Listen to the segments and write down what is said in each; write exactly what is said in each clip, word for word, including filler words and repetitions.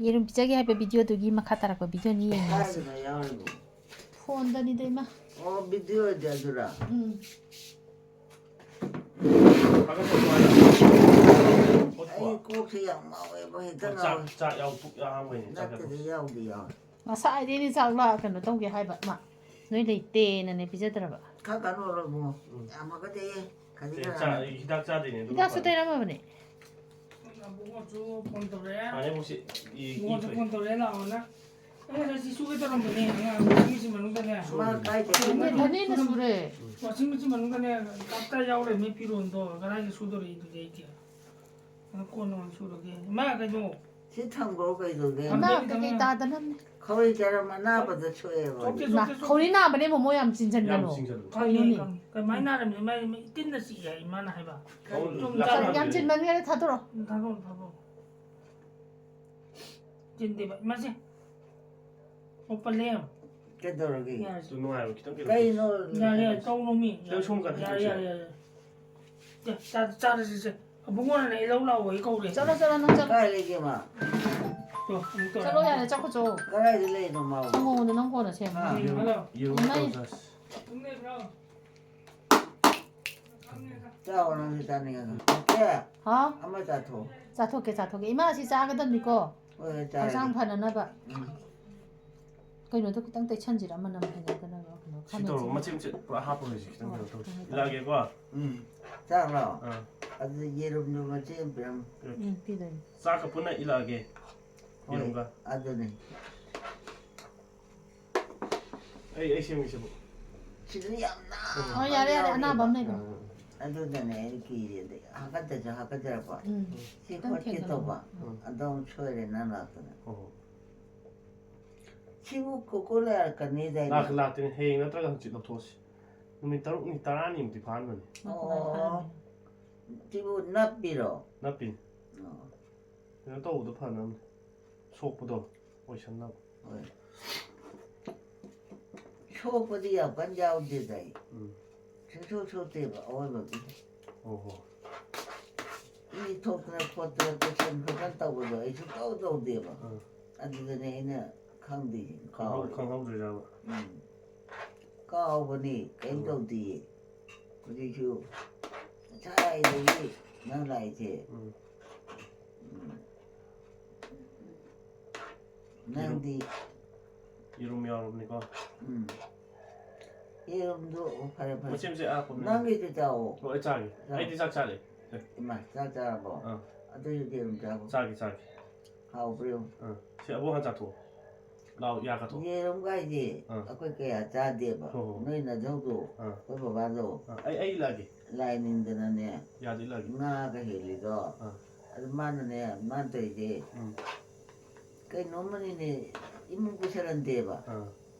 ꯌꯦꯔꯨꯝ ꯄꯤꯖꯒꯦ ꯍꯥꯏꯕ ꯚꯤꯗꯤꯑꯣꯗꯨꯒꯤ ꯃꯈꯥ ꯇꯥꯔꯛꯄ ꯚꯤꯗꯤꯑꯣꯅꯤ ꯌꯦꯡꯉꯁꯤ꯫ ꯀꯥꯏꯗꯅꯣ ꯌꯥꯎꯔꯤꯕꯣ? ꯐꯣꯟꯗꯅꯤꯗ, ꯏꯃꯥ꯫ ꯑꯣ, ꯚꯤꯗꯤꯑꯣꯗꯤ ꯑꯗꯨꯔꯥ? ꯎꯝ꯫ ꯑꯩ ꯀꯣꯛꯁꯦ ꯌꯥꯝ ꯉꯥꯎꯋꯦꯕ, ꯍꯦꯛꯇ ꯆꯥꯛ, ꯉꯥꯎꯋꯦ꯫ ꯆꯥꯛ ꯌꯥꯎ-, ꯄꯨꯛ ꯌꯥꯎꯔꯝꯃꯣꯏꯅꯦ, ꯆꯥꯛ ꯅꯠꯇꯦꯗ, ꯌꯥꯎ-, ꯌꯥꯎꯗꯤ ꯌꯥꯎꯋꯦ꯫ ꯉꯁꯥꯏꯗꯩꯅꯦ ꯆꯥꯛ ꯂꯥꯛ-, ꯀꯩꯅꯣ ꯇꯧꯒꯦ ꯍꯥꯏꯕ, ꯃꯥ꯫ ꯅꯣꯏ ꯂꯩꯇꯦꯅꯅꯦ ꯄꯤꯖꯗ꯭ꯔꯕ꯫ ꯈꯔ ꯀꯟꯅ ꯑꯣꯜꯂꯣ, ꯏꯕꯨꯡꯉꯣ꯫ ꯎꯝ꯫ ꯌꯥꯝꯃꯟꯒꯗꯦ꯫ ꯈꯖꯤꯛ ꯑꯦ, ꯈꯔ ꯆꯥ-, ꯀꯟꯅ꯫ ꯍꯤꯗꯥꯛ ꯆꯥꯗꯣꯏꯅꯦ, ꯑꯗꯨꯒ ꯍꯤꯗꯥꯛꯁꯨ ꯐꯅꯤ꯫ ꯇꯩꯔꯝꯃꯕꯅꯦ꯫ ꯑꯕꯨꯡꯉꯣꯁꯨ ꯐꯣꯟ ꯇꯧꯔꯛꯑꯦ꯫ ꯃꯥꯅꯦ, ꯃꯣꯏꯁꯤ ꯏ-, ꯏ-, ꯑꯕꯨꯡꯉꯣꯁꯨ ꯏ-, ꯐꯣꯟ ꯇꯧꯔꯛꯑꯦ, ꯂꯥꯛꯑꯣꯅ꯫ ꯑꯩ ꯉꯁꯥꯏ ꯁꯤ ꯁꯨꯒꯦ ꯇꯧꯔꯝꯕꯅꯦ, ꯑꯉꯥꯡ washing machine ꯃꯅꯨꯡꯗꯅꯦ꯫ ꯃꯥ ꯀꯥꯏ ꯆꯠꯈꯤꯕꯅꯣ? ꯙꯅꯦ-, ꯙꯅꯦꯅ ꯁꯨꯔꯦ꯫ Washing machine ꯃꯅꯨꯡꯗꯅꯦ, ꯇꯞꯇꯥꯏ ꯌꯥꯎ ꯂꯩꯔꯝꯃꯦ ꯐꯤꯔꯣꯟꯗꯣ, ꯀꯗꯥꯏꯗ ꯁꯨꯗꯣꯔꯤꯗꯨꯗꯤ ꯑꯩꯗꯤ꯫ ꯑꯗꯨ ꯀꯣꯟꯅ ꯑꯣꯏꯅ ꯁꯨꯔꯒꯦ꯫ ꯏꯃꯥ, ꯀꯩꯅꯣ? ꯁꯤ ꯊꯝꯈ꯭ꯔꯣ, ꯀꯩꯗꯧꯒꯦ? ꯊꯝꯃꯦ, ꯑꯅꯥꯕ ꯀꯩꯀꯩ ꯊꯝꯃꯦ꯫ ꯇꯥꯗꯅꯕꯅꯦ꯫ ꯈꯧꯔꯤ ꯆꯔꯝ ꯑꯅꯥꯕꯗ ꯁꯣꯛꯑꯦꯕ꯫ ꯆꯣꯛꯇꯦ, ꯏꯃꯥ, ꯆꯣꯛꯇꯦ, ꯆꯣꯛꯇꯦ꯫ ꯈꯧꯔꯤ ꯅꯥꯕꯅꯦ, ꯃꯣꯃꯣ ꯌꯥꯝ ꯆꯤꯟꯖꯟꯒꯅꯨ꯫ ꯌꯥꯝ ꯆꯤꯟꯖꯟꯒꯅꯨ꯫ ꯈꯪꯉꯦ, ꯀꯩꯅꯣꯅꯦ? ꯈꯪꯉꯦ꯫ ꯀꯃꯥꯏꯅ ꯅꯥꯔꯝꯃꯤꯅꯣ? ꯃꯥꯏ, ꯃꯥꯏ ꯏꯇꯤꯟꯅ ꯆꯤꯛꯑꯦ ꯍꯥꯏ, ꯏꯃꯥꯅ ꯍꯥꯏꯕ꯫ ꯈꯧꯔꯤ ꯆꯨꯝ ꯂꯥꯛꯁꯟ ꯆꯥꯔꯝꯃꯦ꯫ ꯌꯥꯝ ꯆꯤꯟꯃꯟꯈꯔꯦ, ꯊꯥꯗꯣꯔꯛꯑꯣ꯫ ꯎꯝ, ꯊꯥꯗꯣꯛꯑꯣ, ꯊꯥꯗꯣꯛꯑꯣ꯫ ꯆꯤꯟꯗꯦꯕ, ꯏꯃꯥꯁꯦ꯫ ꯑꯣ, ꯄꯜꯂꯦ ꯌꯥꯝ꯫ ꯀꯩꯗꯧꯔꯒꯦ? ꯌꯥꯔꯦ꯫ ꯑꯗꯨ ꯅꯨꯡꯉꯥꯏꯕ ꯈꯤꯇꯪ ꯀꯩꯅꯣ ꯌꯥꯔꯦ, ꯇꯧꯁꯤ꯫ ꯌꯥꯔꯦ, ꯇꯧꯔꯣ ꯃꯤ꯫ ꯈꯤꯇꯪ ꯁꯣꯝ ꯀꯥꯟ ꯌꯥꯔꯦ, ꯊꯣꯛꯁꯤ꯫ ꯌꯥꯔꯦ, ꯌꯥꯔꯦ꯫ ꯆꯥ-, ꯆꯥ-, ꯆꯥꯔꯁꯤ, ꯁꯦ꯫ ꯑꯕꯨꯡꯉꯣꯅꯅꯦ ꯑꯩ ꯂꯧ ꯂꯥꯛꯑꯣ, ꯑꯩ ꯀꯧꯔꯦ꯫ ꯆꯠꯂꯣ, ꯆꯠꯂꯣ, ꯅꯪ ꯆꯠꯂꯣ꯫ ꯀꯥꯏ ꯂꯩꯒꯦ ꯃꯥ? ꯇꯣ, ꯑꯃꯨꯛ ꯇꯧꯔꯦ꯫ ꯆꯠꯂꯣ, ꯌꯥꯔꯦ, ꯆꯥꯛ ꯈꯨꯠꯆꯧ꯫ ꯀꯗꯥꯏꯗ ꯂꯩꯅꯣ ꯃꯥꯕꯨ? ꯁꯪꯒꯣꯝꯗꯣ ꯅꯪ ꯀꯣꯟꯅ ꯁꯦꯝꯃꯣ꯫ ꯍꯥ? ꯎꯝ, ꯍꯜꯂꯣ꯫ ꯌꯦꯔꯨꯝ ꯏꯃꯥ꯫ ꯇꯧ ꯆꯥꯁꯤ꯫ ꯑꯗꯨꯝ ꯂꯩꯕ꯭ꯔꯣ? ꯆꯥꯎ, ꯅꯪꯁꯨ ꯆꯥꯅꯤꯡꯉꯒ꯫ ꯅꯠꯇꯦ, ꯍꯥꯎ? ꯑꯃ ꯆꯥꯊꯣꯛꯑꯣ꯫ ꯆꯥꯊꯣꯛꯀꯦ, ꯆꯥꯊꯣꯛꯀꯦ꯫ ꯏꯃꯥ, ꯑꯁꯤ ꯆꯥꯒꯗꯕꯅꯤꯀꯣ꯫ ꯍꯣꯏ, ꯍꯣꯏ, ꯆꯥꯔꯒꯦ꯫ ꯍꯛꯆꯥꯡ ꯐꯅꯅꯕ꯫ ꯎꯝ꯫ ꯀꯩꯅꯣꯗꯣ ꯈꯤꯇꯪ ꯇꯩꯁꯟꯁꯤꯔ, ꯃꯅꯝ ꯍꯦꯟꯒꯠꯇꯅꯕ ꯀꯩꯅꯣ ꯁꯤ ꯈꯥꯃꯦꯟ ꯇꯧꯔꯣ, ꯑꯁꯤꯟꯕ꯫ ꯃꯆꯦꯠ ꯃꯆꯦꯠ ꯄꯨꯔꯥ ꯍꯥꯞꯄꯔꯣꯏꯁꯤ, ꯈꯤꯇꯪ ꯍꯣꯏ, ꯀꯩꯅꯣ ꯇꯧꯁꯤ꯫ ꯍꯣꯏ, ꯍꯣꯏ꯫ ꯏꯜꯂꯛꯑꯒꯦꯀꯣ꯫ ꯎꯝ꯫ ꯆꯥꯛꯂꯣ? ꯑꯥ꯫ ꯑꯗꯨ ꯌꯦꯔꯨꯝꯗꯣ ꯃꯆꯦꯠ ꯑꯃ ꯄꯤꯔꯝꯃꯨ꯫ ꯎꯝ, ꯄꯤꯗꯣꯏꯅꯤ꯫ ꯆꯥꯛꯀ ꯄꯨꯟꯅ ꯏꯜꯂꯛꯑꯒꯦ꯫ ꯍꯣꯏ, ꯌꯦꯔꯨꯝꯒ꯫ ꯑꯗꯨꯅꯤ꯫ ꯑꯩ, ꯑꯩ ꯁꯦꯝꯒꯦ ꯁꯤꯕꯨ꯫ ꯁꯤꯗ ꯌꯥꯝ ꯅꯥꯕ ꯎꯝ꯫ ꯍꯣꯏ, ꯌꯥꯔꯦ, ꯌꯥꯔꯦ, ꯌꯥꯎꯔꯤꯕ꯫ ꯑꯅꯥꯕ ꯑꯃ ꯂꯩꯕꯅꯤ꯫ ꯑꯥ꯫ ꯑꯗꯨꯗꯅꯦ ꯑꯩ ꯀꯤꯔꯤꯗꯤ꯫ ꯍꯥꯀꯠꯆꯁꯨ ꯍꯥꯀꯠꯆꯔꯛꯄ꯫ ꯎꯝ꯫ ꯁꯤ ꯈꯤꯇꯪ ꯈꯣꯠꯀꯦ ꯊꯦꯡꯒꯠꯂꯣ꯫ ꯇꯧꯕ꯫ ꯎꯝ꯫ ꯑꯗꯣ ꯑꯃꯨꯛ ꯁꯣꯏꯔꯦ ꯅꯪ ꯂꯥꯛꯇꯅ꯫ ꯍꯣꯏ, ꯍꯣꯏ꯫ ꯁꯤꯕꯨ ꯀꯣꯀꯣ ꯂꯥꯛꯀꯅꯤꯗꯥꯏꯅꯦ? ꯂꯥꯛ-, ꯂꯥꯛꯇꯣꯏꯅꯦ꯫ ꯍꯌꯦꯡ ꯅꯠꯇ꯭ꯔꯒ ꯍꯪꯆꯤꯠ ꯂꯧꯊꯣꯛꯑꯁꯤ꯫ ꯅꯨꯃꯤꯠ ꯇꯔꯨꯛꯅꯤ, ꯇꯔꯥꯅꯤꯃꯨꯛꯇꯤ ꯐꯥꯍꯟꯕꯅꯤ꯫ ꯃꯥꯄꯜ ꯑꯣ꯫ ꯐꯥꯔꯝꯃꯦ꯫ ꯁꯤꯕꯨ ꯅꯞꯄꯤꯔꯣ? ꯅꯞꯄꯤꯅꯤ꯫ ꯑꯣ꯫ ꯀꯩꯅꯣ ꯇꯧꯕꯗꯣ ꯐꯅꯕꯅꯤ꯫ ꯁꯣꯛꯄꯗꯣ ꯑꯣꯏꯁꯟꯅꯕ꯫ ꯍꯣꯏ꯫ ꯁꯣꯛꯄꯗꯤ ꯌꯥꯝ ꯀꯟꯅ ꯌꯥꯎꯗꯦꯗ ꯑꯩ꯫ ꯎꯝ꯫ ꯁꯨꯡꯁꯣꯛ ꯁꯣꯛꯇꯦꯕ ꯑꯑꯣꯏꯕꯒꯤ꯫ ꯑꯣ ꯍꯣ꯫ ꯃꯤ ꯊꯣꯛꯇꯅ ꯈꯣꯠꯇꯅ ꯇꯨꯏꯁꯟ ꯈꯣꯠꯇꯅ ꯇꯧꯕꯗꯣ ꯑꯩꯁꯨ ꯇꯧ ꯇꯧꯗꯦꯕ꯫ ꯑꯥ꯫ ꯑꯗꯨꯗꯅꯦ ꯑꯩꯅ ꯈꯪꯗꯦ꯫ ꯈꯪꯍꯧ- ꯀꯥꯎꯔꯦ꯫ ꯈꯪꯍꯧꯗ꯭ꯔꯤꯔꯕ? ꯎꯝ꯫ ꯀꯥꯎꯕꯅꯤ, ꯀꯩꯝ ꯎꯝ꯫ ꯇꯧꯗꯤꯌꯦ꯫ ꯍꯧꯖꯤꯛꯁꯨ ꯉꯁꯥꯏꯗꯒꯤ ꯅꯪ ꯂꯥꯛꯏꯁꯦ꯫ ꯎꯝ꯫ ꯎꯝ꯫ ꯅꯪꯗꯤ? ꯌꯦꯔꯨꯝ ꯌꯥꯎꯔꯕꯅꯤꯀꯣ꯫ ꯎꯝ꯫ ꯌꯦꯔꯨꯝꯗꯣ, ꯑꯣ, ꯐꯔꯦ, ꯐꯔꯦ꯫ ꯃꯆꯦ, ꯃꯆꯦ, ꯑꯥ, ꯀꯣꯟꯅ꯫ ꯅꯪꯒꯤꯗꯨ ꯆꯥꯎꯑꯣ꯫ ꯍꯣꯏ, ꯑꯩ ꯆꯥꯒꯦ꯫ ꯆꯥꯎ꯫ ꯑꯩꯗꯤ ꯆꯥꯛ ꯆꯥꯔꯦ꯫ ꯁꯦ꯫ ꯏꯃꯥ, ꯆꯥꯛ ꯆꯥꯔꯕꯣ? ꯑꯥ꯫ ꯑꯗꯨꯗꯤ ꯌꯦꯔꯨꯝ ꯆꯥꯈꯣ꯫ ꯆꯥꯒꯦ, ꯆꯥꯒꯦ꯫ ꯍꯥꯎꯕ꯭ꯔꯥ ꯌꯦꯡꯉꯨ꯫ ꯑꯥ꯫ ꯁꯤ ꯑꯕꯣꯛ ꯍꯥꯟꯅ ꯆꯥꯊꯣꯛꯑꯣ꯫ ꯂꯥꯎ, ꯌꯥ ꯀꯥꯊꯣꯛꯑꯣ꯫ ꯌꯦꯔꯨꯝꯒ ꯍꯥꯏꯁꯦ ꯑꯥ꯫ ꯑꯩꯈꯣꯏ ꯀꯌꯥ ꯆꯥꯗꯦꯕ꯫ ꯍꯣꯏ, ꯍꯣꯏ, ꯍꯣꯏ꯫ ꯅꯣꯏ ꯅꯙꯧꯗꯣ, ꯑꯥ꯫ ꯑꯩꯈꯣꯏ ꯕꯕꯥꯗꯣ ꯑꯥ, ꯑꯩ, ꯑꯩ ꯂꯥꯛꯑꯒꯦ꯫ ꯂꯥꯏ ꯅꯤꯡꯗꯅꯅꯦ, ꯌꯥꯗꯤ ꯂꯥꯛꯑꯒꯦ꯫ ꯉꯥꯒ ꯍꯦꯜꯂꯤꯗꯣ꯫ ꯑꯥ꯫ ꯑꯗꯨ ꯃꯥꯅꯅꯦ, ꯃꯥꯅ ꯇꯧꯔꯤꯁꯦ ꯎꯝ꯫ ꯀꯩꯅꯣꯝꯃꯅꯤꯅꯦ, ꯏꯃꯨꯡ ꯄꯨꯁꯜꯍꯟꯗꯦꯕ꯫ ꯑꯥ꯫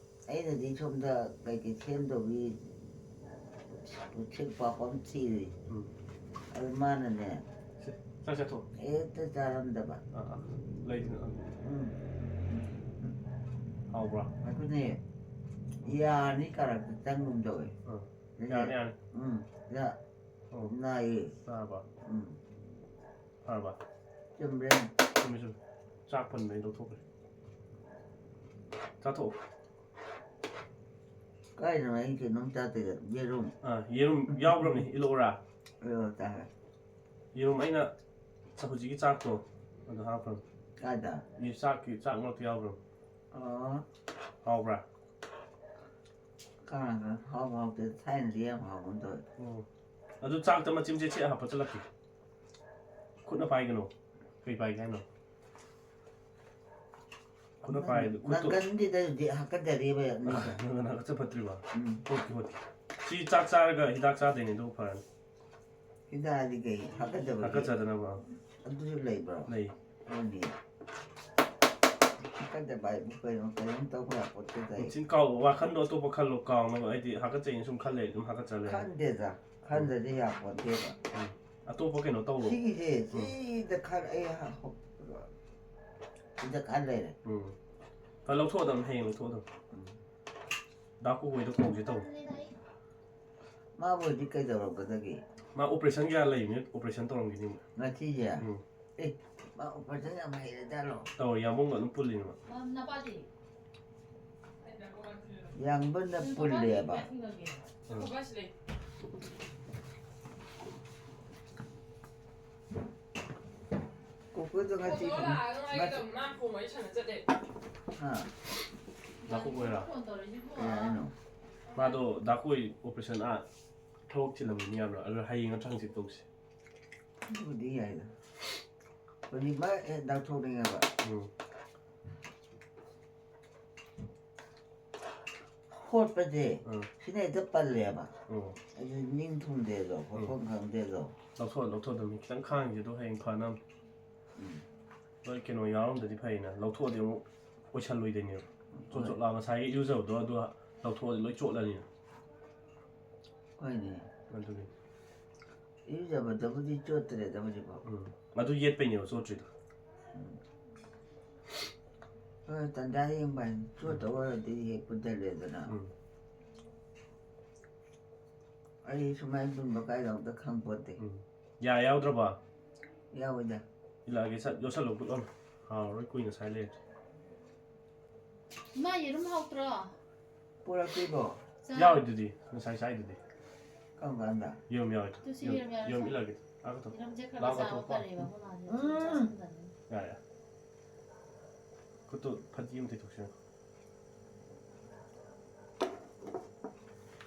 ꯑꯩꯅꯗꯤ ꯁꯣꯝꯗ ꯀꯩꯀꯩ ꯁꯦꯝꯗꯧꯒꯤ ꯎꯆꯦꯛ ꯄꯥꯛꯄ ꯑꯃ ꯊꯤꯔꯤ꯫ ꯎꯝ꯫ ꯑꯗꯨ ꯃꯥꯅꯅꯦ, ꯁꯦ, ꯆꯥꯛ ꯆꯥꯊꯣꯛ꯫ ꯍꯦꯛꯇ ꯆꯥꯔꯝꯗꯕ꯫ ꯑꯥ, ꯑꯥ꯫ ꯂꯩꯗꯅ, ꯑꯥ꯫ ꯎꯝ꯫ ꯍꯥꯎꯕ꯭ꯔꯥ? ꯑꯗꯨꯅꯦ, ꯌꯥ ꯑꯅꯤ ꯀꯥꯔꯛꯇ ꯆꯪꯒꯨꯝ ꯇꯧꯋꯦ꯫ ꯑꯥ꯫ ꯑꯗꯨꯅꯦ, ꯌꯥꯅꯤ, ꯌꯥꯅꯤ꯫ ꯎꯝ, ꯌꯥ ꯑꯣ꯫ ꯅꯥꯏꯌꯦ꯫ ꯆꯥꯕ꯫ ꯎꯝ꯫ ꯐꯔꯕ? ꯆꯨꯝꯕ꯭ꯔꯥ? ꯆꯨꯝꯃꯦ, ꯆꯨꯝꯃꯦ꯫ ꯆꯥꯛ ꯄꯟꯕꯩ ꯂꯧꯊꯣꯛꯈ꯭ꯔꯦ꯫ ꯆꯥꯊꯣꯛꯑꯣ꯫ ꯀꯥꯏꯗꯅꯣ ꯑꯩ ꯀꯩꯅꯣꯝ ꯆꯥꯗꯣꯏꯗ? ꯌꯦꯔꯨꯝ꯫ ꯑꯥ, ꯌꯦꯔꯨꯝ ꯌꯥꯎꯈ꯭ꯔꯕꯅꯤ, ꯏꯜꯂꯛꯎꯔꯥ? ꯑꯣ, ꯇꯥꯔꯦ꯫ ꯌꯦꯔꯨꯝ ꯑꯩꯅ ꯆ-, ꯍꯧꯖꯤꯛꯀꯤ ꯆꯥꯛꯇꯣ, ꯑꯗꯨ ꯍꯥꯞꯈ꯭ꯔꯕꯅꯤ꯫ ꯀꯥꯏꯗ? ꯌꯦ-, ꯆꯥꯛꯀꯤ, ꯆꯥꯛ ꯃꯔꯛꯇ ꯌꯥꯎꯈ꯭ꯔꯕꯅꯤ꯫ ꯑꯣ꯫ ꯍꯥꯎꯕ꯭ꯔꯥ? ꯀꯅꯥꯅ ꯍꯥꯎꯕ ꯍꯥꯎꯇꯦ? ꯊꯥꯏꯅꯗꯤ ꯌꯥꯝ ꯍꯥꯎꯒꯨꯝ ꯇꯧꯋꯦ꯫ ꯎꯝ꯫ ꯑꯗꯨ ꯆꯥꯛꯇ ꯃꯆꯤꯝ ꯆꯦꯠ ꯆꯦꯠ ꯍꯥꯞꯄ ꯆꯠꯂꯛꯀꯦ꯫ ꯈꯨꯠꯅ ꯄꯥꯏꯒꯅꯨ꯫ ꯀꯩ ꯄꯥꯏꯒꯦ ꯍꯥꯏꯅꯣ? ꯈꯨꯠꯅ ꯅꯪ-, ꯄꯥꯏ-, ꯈꯨꯠꯇꯣ ꯅꯪꯒꯟꯒꯤꯗꯨꯗꯤ ꯍꯥꯀꯠꯆꯔꯤꯕ ꯃꯤꯗꯣ꯫ ꯅꯪꯒꯟ ꯍꯥꯀꯠꯆ ꯐꯠꯇ꯭ꯔꯤꯕ? ꯎꯝ꯫ ꯍꯣꯠꯀꯦ, ꯍꯣꯠꯀꯦ꯫ ꯁꯤ ꯆꯥꯛ ꯆꯥꯔꯒ ꯍꯤꯗꯥꯛ ꯆꯥꯗꯣꯏꯅꯦ, ꯑꯗꯨꯒ ꯐꯔꯅꯤ꯫ ꯍꯤꯗꯥꯛ ꯍꯥꯏꯗꯤ ꯀꯩ? ꯍꯥꯀꯠꯆꯕꯒꯤ? ꯍꯥꯀꯠꯆꯗꯅꯕ꯫ ꯑꯗꯨꯁꯨ ꯂꯩꯕ꯭ꯔꯣ? ꯂꯩ꯫ ꯍꯣꯏꯅꯦ꯫ ꯍꯥꯀꯠꯆꯕ ꯍꯥꯏꯕꯨ ꯀꯩꯅꯣ? ꯀꯩꯅꯣꯝ ꯇꯧꯕ ꯌꯥꯄꯣꯠꯇꯦꯗ ꯑꯩ꯫ ꯆꯤꯟ ꯀꯥꯎ, ꯋꯥꯈꯟꯗꯣ ꯑꯇꯣꯞꯄ ꯈꯜꯂꯣ, ꯀꯥꯎꯅꯕ꯫ ꯑꯩꯗꯤ ꯍꯥꯀꯠꯆꯩꯅ ꯁꯨꯝ ꯈꯜ ꯂꯩꯔꯗꯤ ꯑꯗꯨꯝ ꯍꯥꯀꯠꯆ ꯂꯩꯔꯦ꯫ ꯈꯟꯗꯦꯗ, ꯈꯟꯗ꯭ꯔꯗꯤ ꯌꯥꯄꯣꯠꯇꯦꯕ꯫ ꯎꯝ꯫ ꯑꯇꯣꯞꯄ ꯀꯩꯅꯣ ꯇꯧꯔꯣ꯫ ꯁꯤꯒꯤꯁꯦ, ꯎꯝ꯫ ꯁꯤꯗ ꯈꯜ-, ꯑꯩ ꯍ-, ꯍ-, ꯁꯤꯗ ꯈꯜ ꯂꯩꯔꯦ꯫ ꯎꯝ꯫ ꯐ, ꯂꯧꯊꯣꯛꯑꯗꯝꯅꯤ, ꯍꯌꯦꯡ ꯂꯧꯊꯣꯛꯑꯗꯝꯅꯤ꯫ ꯎꯝ꯫ ꯗꯥ ꯀꯨꯕꯣꯏꯗ ꯀꯧꯁꯦ ꯇꯧ꯫ ꯃꯥꯕꯨ ꯍꯧꯖꯤꯛ ꯀꯩꯗꯧꯔꯛꯄꯗꯒꯤ? ꯃꯥ operation ꯀꯌꯥ ꯂꯩꯕꯅꯤ? Operation ꯇꯧꯔꯝꯈꯤꯅꯤ꯫ ꯉꯁꯤꯁꯦ? ꯎꯝ꯫ ꯑꯦ, ꯃꯥ operation ꯌꯥꯝ ꯍꯩꯔꯖꯥꯠꯂꯣ? ꯇꯧꯔꯦ, ꯌꯥꯝꯕꯨꯡꯒ ꯑꯗꯨꯝ ꯄꯨꯜꯂꯤꯅꯦ ꯃꯥ꯫ ꯅꯄꯥꯗꯤ? ꯌꯥꯝꯕꯅ ꯄꯨꯜꯂꯦꯕ꯫ ꯎꯝ꯫ ꯀꯨꯀꯨꯗꯣ ꯉꯁꯤ ꯍꯥ? ꯗꯥꯀꯨ ꯑꯣꯏꯔꯣ? ꯐꯣꯟ ꯇꯧꯔꯛꯏꯁꯤꯕꯣ꯫ ꯀꯩ ꯍꯥꯏꯅꯣ? ꯃꯥꯗꯣ ꯗꯥꯀꯨ ꯑꯣꯏ operation ꯑꯥ ꯊꯕꯛ ꯆꯤꯜꯂꯝꯒꯅꯤ ꯌꯥꯝꯅ, ꯑꯗꯨ ꯍꯌꯦꯡ ꯅꯠꯇ꯭ꯔ ꯍꯪꯆꯤꯠ ꯇꯧꯁꯤ꯫ ꯑꯗꯨꯕꯨꯗꯤ ꯌꯥꯏꯗ꯫ ꯍꯧꯖꯤꯛ ꯃꯥ ꯍꯦꯛ ꯗꯥꯛꯊꯣꯛꯅꯤꯡꯉꯕ꯫ ꯎꯝ꯫ ꯍꯣꯠꯄꯁꯦ ꯎꯝ꯫ ꯁꯤꯅ ꯍꯦꯛꯇ ꯄꯜꯂꯦꯕ꯫ ꯎꯝ꯫ ꯑꯗꯨ ꯅꯤꯡ ꯊꯨꯡꯗꯦꯗꯣ, ꯍꯣꯠꯐꯝ ꯈꯪꯗꯦꯗꯣ꯫ ꯂꯧꯊꯣꯛꯑꯣ, ꯂꯧꯊꯣꯛꯑꯣ, ꯑꯗꯨꯝ ꯈꯤꯇꯪ ꯈꯥꯡꯉꯤꯁꯦ, ꯑꯗꯨ ꯍꯌꯦꯡ ꯐꯅꯕ꯫ ꯎꯝ꯫ ꯂꯣꯏ ꯀꯩꯅꯣ ꯌꯥꯎꯔꯝꯗꯗꯤ ꯐꯩꯅ, ꯂꯧꯊꯣꯛꯑꯗꯤ ꯑꯃꯨꯛ ꯑꯣꯏꯁꯜꯂꯣꯏꯗꯣꯏꯅꯦꯕ꯫ ꯆꯣꯠ ꯆꯣꯠ ꯂꯥꯎ, ꯉꯁꯥꯏꯒꯤ ꯏꯔꯨꯖꯕꯗꯣ ꯑꯗꯨ ꯂꯧꯊꯣꯛꯑꯗꯤ ꯂꯣꯏ ꯆꯣꯠꯂꯅꯤꯅ꯫ ꯍꯣꯏꯅꯦ꯫ ꯑꯗꯨꯒꯤ꯫ ꯏꯔꯨꯖꯕꯗꯕꯨꯗꯤ ꯆꯣꯠꯇ꯭ꯔꯦꯗ ꯍꯧꯖꯤꯛꯐꯥꯎ꯫ ꯎꯝ꯫ ꯑꯗꯨ ꯌꯦꯠꯄꯩꯅꯦꯕ ꯆꯣꯠꯇ꯭ꯔꯤꯗꯣ꯫ ꯍꯣꯏ, ꯇꯟꯖꯥ ꯌꯦꯡꯕ ꯍꯥꯏꯅꯤ꯫ ꯆꯣꯠꯇ ꯑꯣꯏꯔꯗꯤ ꯍꯦꯛ ꯄꯨꯊꯔꯦꯗꯅ꯫ ꯎꯝ꯫ ꯑꯩ ꯁꯨꯃꯥꯏꯅ ꯄꯨꯟꯕ ꯀꯥꯏꯗ ꯑꯝꯇ ꯈꯪꯄꯣꯠꯇꯦ꯫ ꯎꯝ꯫ ꯌꯥ ꯌꯥꯎꯗ꯭ꯔꯕ? ꯌꯥꯎꯋꯤꯗ꯫ ꯏꯜꯂꯛꯑꯒꯦ, ꯁꯠ ꯌꯣꯠꯁꯜꯂꯣ, ꯈꯨꯠ ꯑꯃ꯫ ꯍꯥꯎꯔꯣꯏ, ꯀꯨꯏꯅ ꯁꯥꯏ ꯂꯩꯔꯗꯤ꯫ ꯏꯃꯥ, ꯌꯦꯔꯨꯝ ꯍꯥꯎꯇ꯭ꯔꯣ? ꯄꯨꯔꯛꯇ꯭ꯔꯤꯕꯣ? ꯆꯥ꯫ ꯌꯥꯎꯔꯤꯗꯨꯗꯤ, ꯉꯁꯥꯏ ꯆꯥꯏꯗꯨꯗꯤ꯫ ꯀꯔꯝ ꯀꯥꯟꯗ? ꯌꯦꯔꯨꯝ ꯌꯥꯎꯔꯤꯗꯨ꯫ ꯇꯨ ꯁꯤ ꯌꯦꯔꯨꯝ, ꯌꯦꯔꯨꯝ ꯌꯥꯎꯔꯤ, ꯌꯦꯔꯨꯝ ꯆꯥ꯫ ꯏꯜꯂꯛꯑꯒꯦ꯫ ꯑꯥ, ꯀꯊꯣꯛ꯫ ꯌꯦꯔꯨꯝꯁꯦ ꯈꯔ ꯂꯥꯛꯑꯣ, ꯆꯥꯕ ꯀꯊꯣꯛ꯫ ꯐꯔꯦꯕ, ꯑꯩꯈꯣꯏ ꯃꯥꯁꯦ ꯎꯝ꯫ ꯆꯥꯁꯤꯟꯗꯕꯅꯤ꯫ ꯌꯥꯔꯦ, ꯌꯥꯔꯦ꯫ ꯈꯨꯠꯇꯨ ꯐꯗꯤ ꯑꯃ ꯇꯩꯊꯣꯛꯁꯤꯔ꯫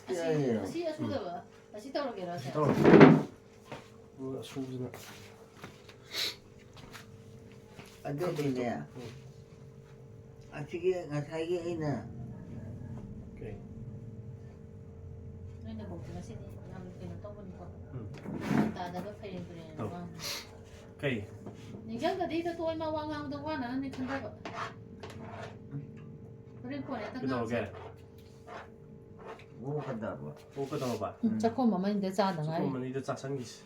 ꯑꯁꯤ, ꯌꯥꯏꯌꯦ꯫ ꯑꯁꯤ ꯑꯁꯨꯗꯕ? ꯑꯁꯤ ꯇꯧꯔꯒꯦꯔꯣ, ꯁꯦ? ꯇꯧꯔꯣ꯫ ꯃꯣꯏ ꯑꯁꯨꯕꯁꯤꯅ꯫ ꯑꯗꯨꯗꯤꯅꯦ, ꯎꯝ꯫ ꯑꯁꯤꯒꯤ ꯉꯁꯥꯏꯒꯤ ꯑꯩꯅ ꯀꯩ? ꯅꯣꯏ ꯅꯕꯣꯛꯇꯤ ꯉꯁꯤꯗꯤ ꯌꯥꯝ ꯀꯩꯅꯣ ꯇꯧꯕꯅꯤꯀꯣ꯫ ꯎꯝ꯫ ꯒ꯭ꯌꯥꯟ ꯇꯥꯗꯕ ꯐꯩꯔꯦꯡ ꯇꯨꯔꯦꯡ ꯇꯧ꯫ ꯉꯥꯡꯕꯅꯤ꯫ ꯀꯩ? ꯅꯤꯡꯁꯤꯡꯗꯗꯤ ꯇꯣꯏ ꯃ ꯋꯥ ꯉꯥꯡꯕꯗ ꯋꯥꯅꯔꯅꯤ ꯈꯟꯊꯕ꯫ ꯍꯣꯔꯦꯟ ꯀꯣꯟꯅ ꯍꯦꯛꯇ ꯀꯩꯗꯧꯔꯒꯦ? ꯉꯥꯡꯁꯦ꯫ ꯑꯣ ꯀꯗꯧꯔꯕ? ꯑꯣ, ꯀꯩꯗꯧꯔꯕ? ꯎꯝ, ꯆꯥꯛꯈꯣꯝ ꯑꯃꯅꯤꯗ ꯆꯥꯗ ꯉꯥꯏꯔꯤ꯫ ꯆꯥꯛꯈꯣꯝ ꯑꯅꯤꯗ ꯆꯥꯁꯟꯈꯤꯁꯤ꯫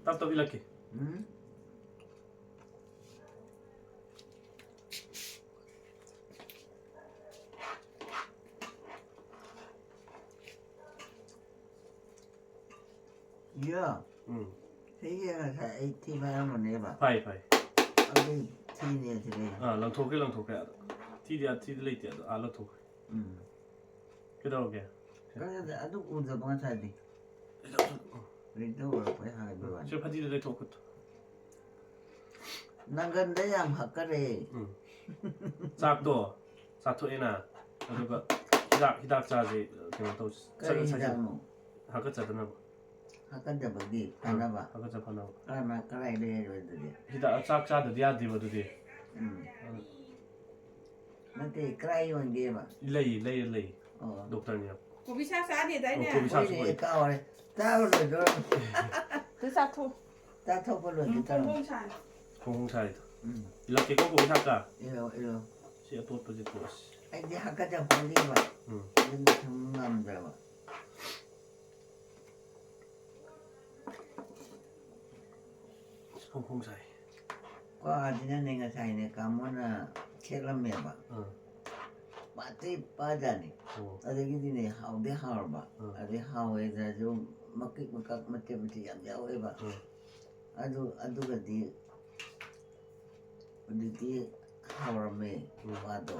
ꯇꯞ ꯇꯞ ꯏꯜꯂꯛꯀꯦ꯫ ꯎꯝ? ꯌꯣ꯫ ꯎꯝ꯫ ꯁꯤꯁꯦ ꯉꯁꯥꯏ ꯑꯩ ꯊꯤ ꯐꯥꯏꯔꯝꯕꯅꯦꯕ꯫ ꯐꯥꯏ, ꯐꯥꯏ꯫ ꯑꯗꯨ ꯊꯤꯅꯦ ꯁꯤꯗꯤ꯫ ꯑꯥ, ꯂꯪꯊꯣꯛꯈ꯭ꯔꯦ, ꯂꯪꯊꯣꯛꯈ꯭ꯔꯦ꯫ ꯑꯥꯗ꯫ ꯊꯤꯗꯤ ꯑꯥ, ꯊꯤꯗꯤ ꯂꯩꯇꯦ꯫ ꯑꯗꯣ ꯑꯥ ꯂꯪꯊꯣꯛꯈ꯭ꯔꯦ꯫ ꯎꯝ꯫ ꯀꯩꯗꯧꯔꯒꯦ? ꯀꯩꯅꯣꯗ ꯑꯗꯨ ꯎꯗꯕ ꯉꯁꯥꯏꯗꯤ꯫ ꯀꯩꯗꯧ-, ꯔꯤꯛꯇ ꯎꯔꯛꯄꯩ ꯍꯥꯏꯕꯩ ꯋꯥꯅꯤ꯫ ꯁꯤ ꯐꯗꯤꯗ ꯂꯩꯊꯣꯛ ꯈꯨꯠꯇꯣ꯫ ꯅꯪꯒꯟꯗ ꯌꯥꯝ ꯍꯛꯀꯔꯦ꯫ ꯎꯝ꯫ ꯆꯥꯛꯇꯣ ꯆꯥꯊꯣꯛꯑꯦꯅ, ꯑꯗꯨꯒ ꯍꯤꯗꯥꯛ, ꯍꯤꯗꯥꯛ ꯆꯥꯁꯦ, ꯀꯩꯅꯣ ꯇꯧꯁꯦ꯫ ꯀꯔꯤ ꯆꯠꯂ ꯆꯠꯁꯦ꯫ ꯍꯤꯗꯥꯛꯅꯣ? ꯍꯥꯀꯠꯆꯗꯅꯕ꯫ ꯍꯥꯀꯠꯆꯕꯒꯤ ꯐꯅꯕ? ꯍꯥꯀꯠꯆ ꯐꯅꯕ꯫ ꯀꯔꯝꯕ, ꯀꯗꯥꯏ ꯂꯩꯔꯣꯏ ꯑꯗꯨꯗꯤ? ꯍꯤꯗꯥꯛ, ꯆꯥꯛ ꯆꯥꯗꯗꯤ ꯌꯥꯗꯦꯕ ꯑꯗꯨꯗꯤ꯫ ꯎꯝ꯫ ꯑꯗꯨ ꯅꯠꯇꯦ, ꯀꯗꯥꯏ ꯌꯣꯟꯒꯦꯕ? ꯂꯩ, ꯂꯩ, ꯂꯩ꯫ ꯑꯣ꯫ ꯗꯣꯛꯇꯔꯅꯦ꯫ ꯀꯣꯕꯤ ꯁꯥꯛ ꯆꯥꯗꯦꯗꯥꯏꯅꯦ? ꯑꯣ, ꯀꯣꯕꯤ ꯁꯥꯛꯁꯨ ꯍꯣꯏꯅꯦ, ꯑꯣꯏ꯫ ꯀꯥꯎꯔꯦ꯫ ꯆꯥꯕ ꯂꯣꯏꯗꯣꯔꯝ-, ꯑꯗꯨ ꯆꯥꯊꯣꯛ꯫ ꯆꯥꯊꯣꯛꯄ ꯂꯣꯏꯗ꯭ꯔꯤ ꯎꯝ, ꯐꯣꯡ ꯇꯧꯔꯝ-, ꯐꯣꯡ ꯁꯥꯏ꯫ ꯐꯣꯡ ꯐꯣꯡ ꯁꯥꯔꯤꯗꯣ꯫ ꯎꯝ꯫ ꯏꯜꯂꯛꯀꯦꯀꯣ, ꯀꯣꯕꯤ ꯁꯥꯛꯇ꯫ ꯏꯜꯂꯣ, ꯏꯜꯂꯣ꯫ ꯁꯤ ꯑꯇꯣꯠꯄꯁꯦ ꯇꯣꯠꯁꯤ꯫ ꯑꯩꯗꯤ ꯍꯥꯀꯠꯆ ꯐꯥꯎꯗꯦꯕ꯫ ꯎꯝ꯫ ꯑꯗꯨꯅ ꯁꯨꯝ ꯉꯝꯗ꯭ꯔꯕ꯫ ꯐꯣꯡ ꯐꯣꯡ ꯁꯥꯏ꯫ ꯀ꯭ꯋꯥꯁꯤꯅꯅꯦ ꯉꯁꯥꯏꯅꯦ ꯀꯥꯃꯣꯅ ꯈꯦꯠꯂꯝꯃꯦꯕ꯫ ꯑꯥ꯫ ꯄꯥꯇ꯭ꯔꯤ ꯄꯥꯖꯥꯠꯅꯤ꯫ ꯑꯣ꯫ ꯑꯗꯒꯤꯗꯤꯅꯦ ꯍꯥꯎꯗꯤ ꯍꯥꯎꯔꯕ꯫ ꯑꯥ꯫ ꯑꯗꯩ ꯍꯥꯎꯋꯦꯗꯁꯨ ꯃꯀꯤꯛ ꯃꯀꯛ ꯃꯆꯦꯠ ꯃꯆꯦꯠ ꯌꯥꯝ ꯌꯥꯎꯋꯦꯕ꯫ ꯑꯥ꯫ ꯑꯗꯨ, ꯑꯗꯨꯒꯗꯤ ꯍꯧꯖꯤꯛꯇꯤ ꯍꯥꯎꯔꯝꯃꯦ ꯎꯝ꯫ ꯀ꯭ꯋꯥꯗꯣ꯫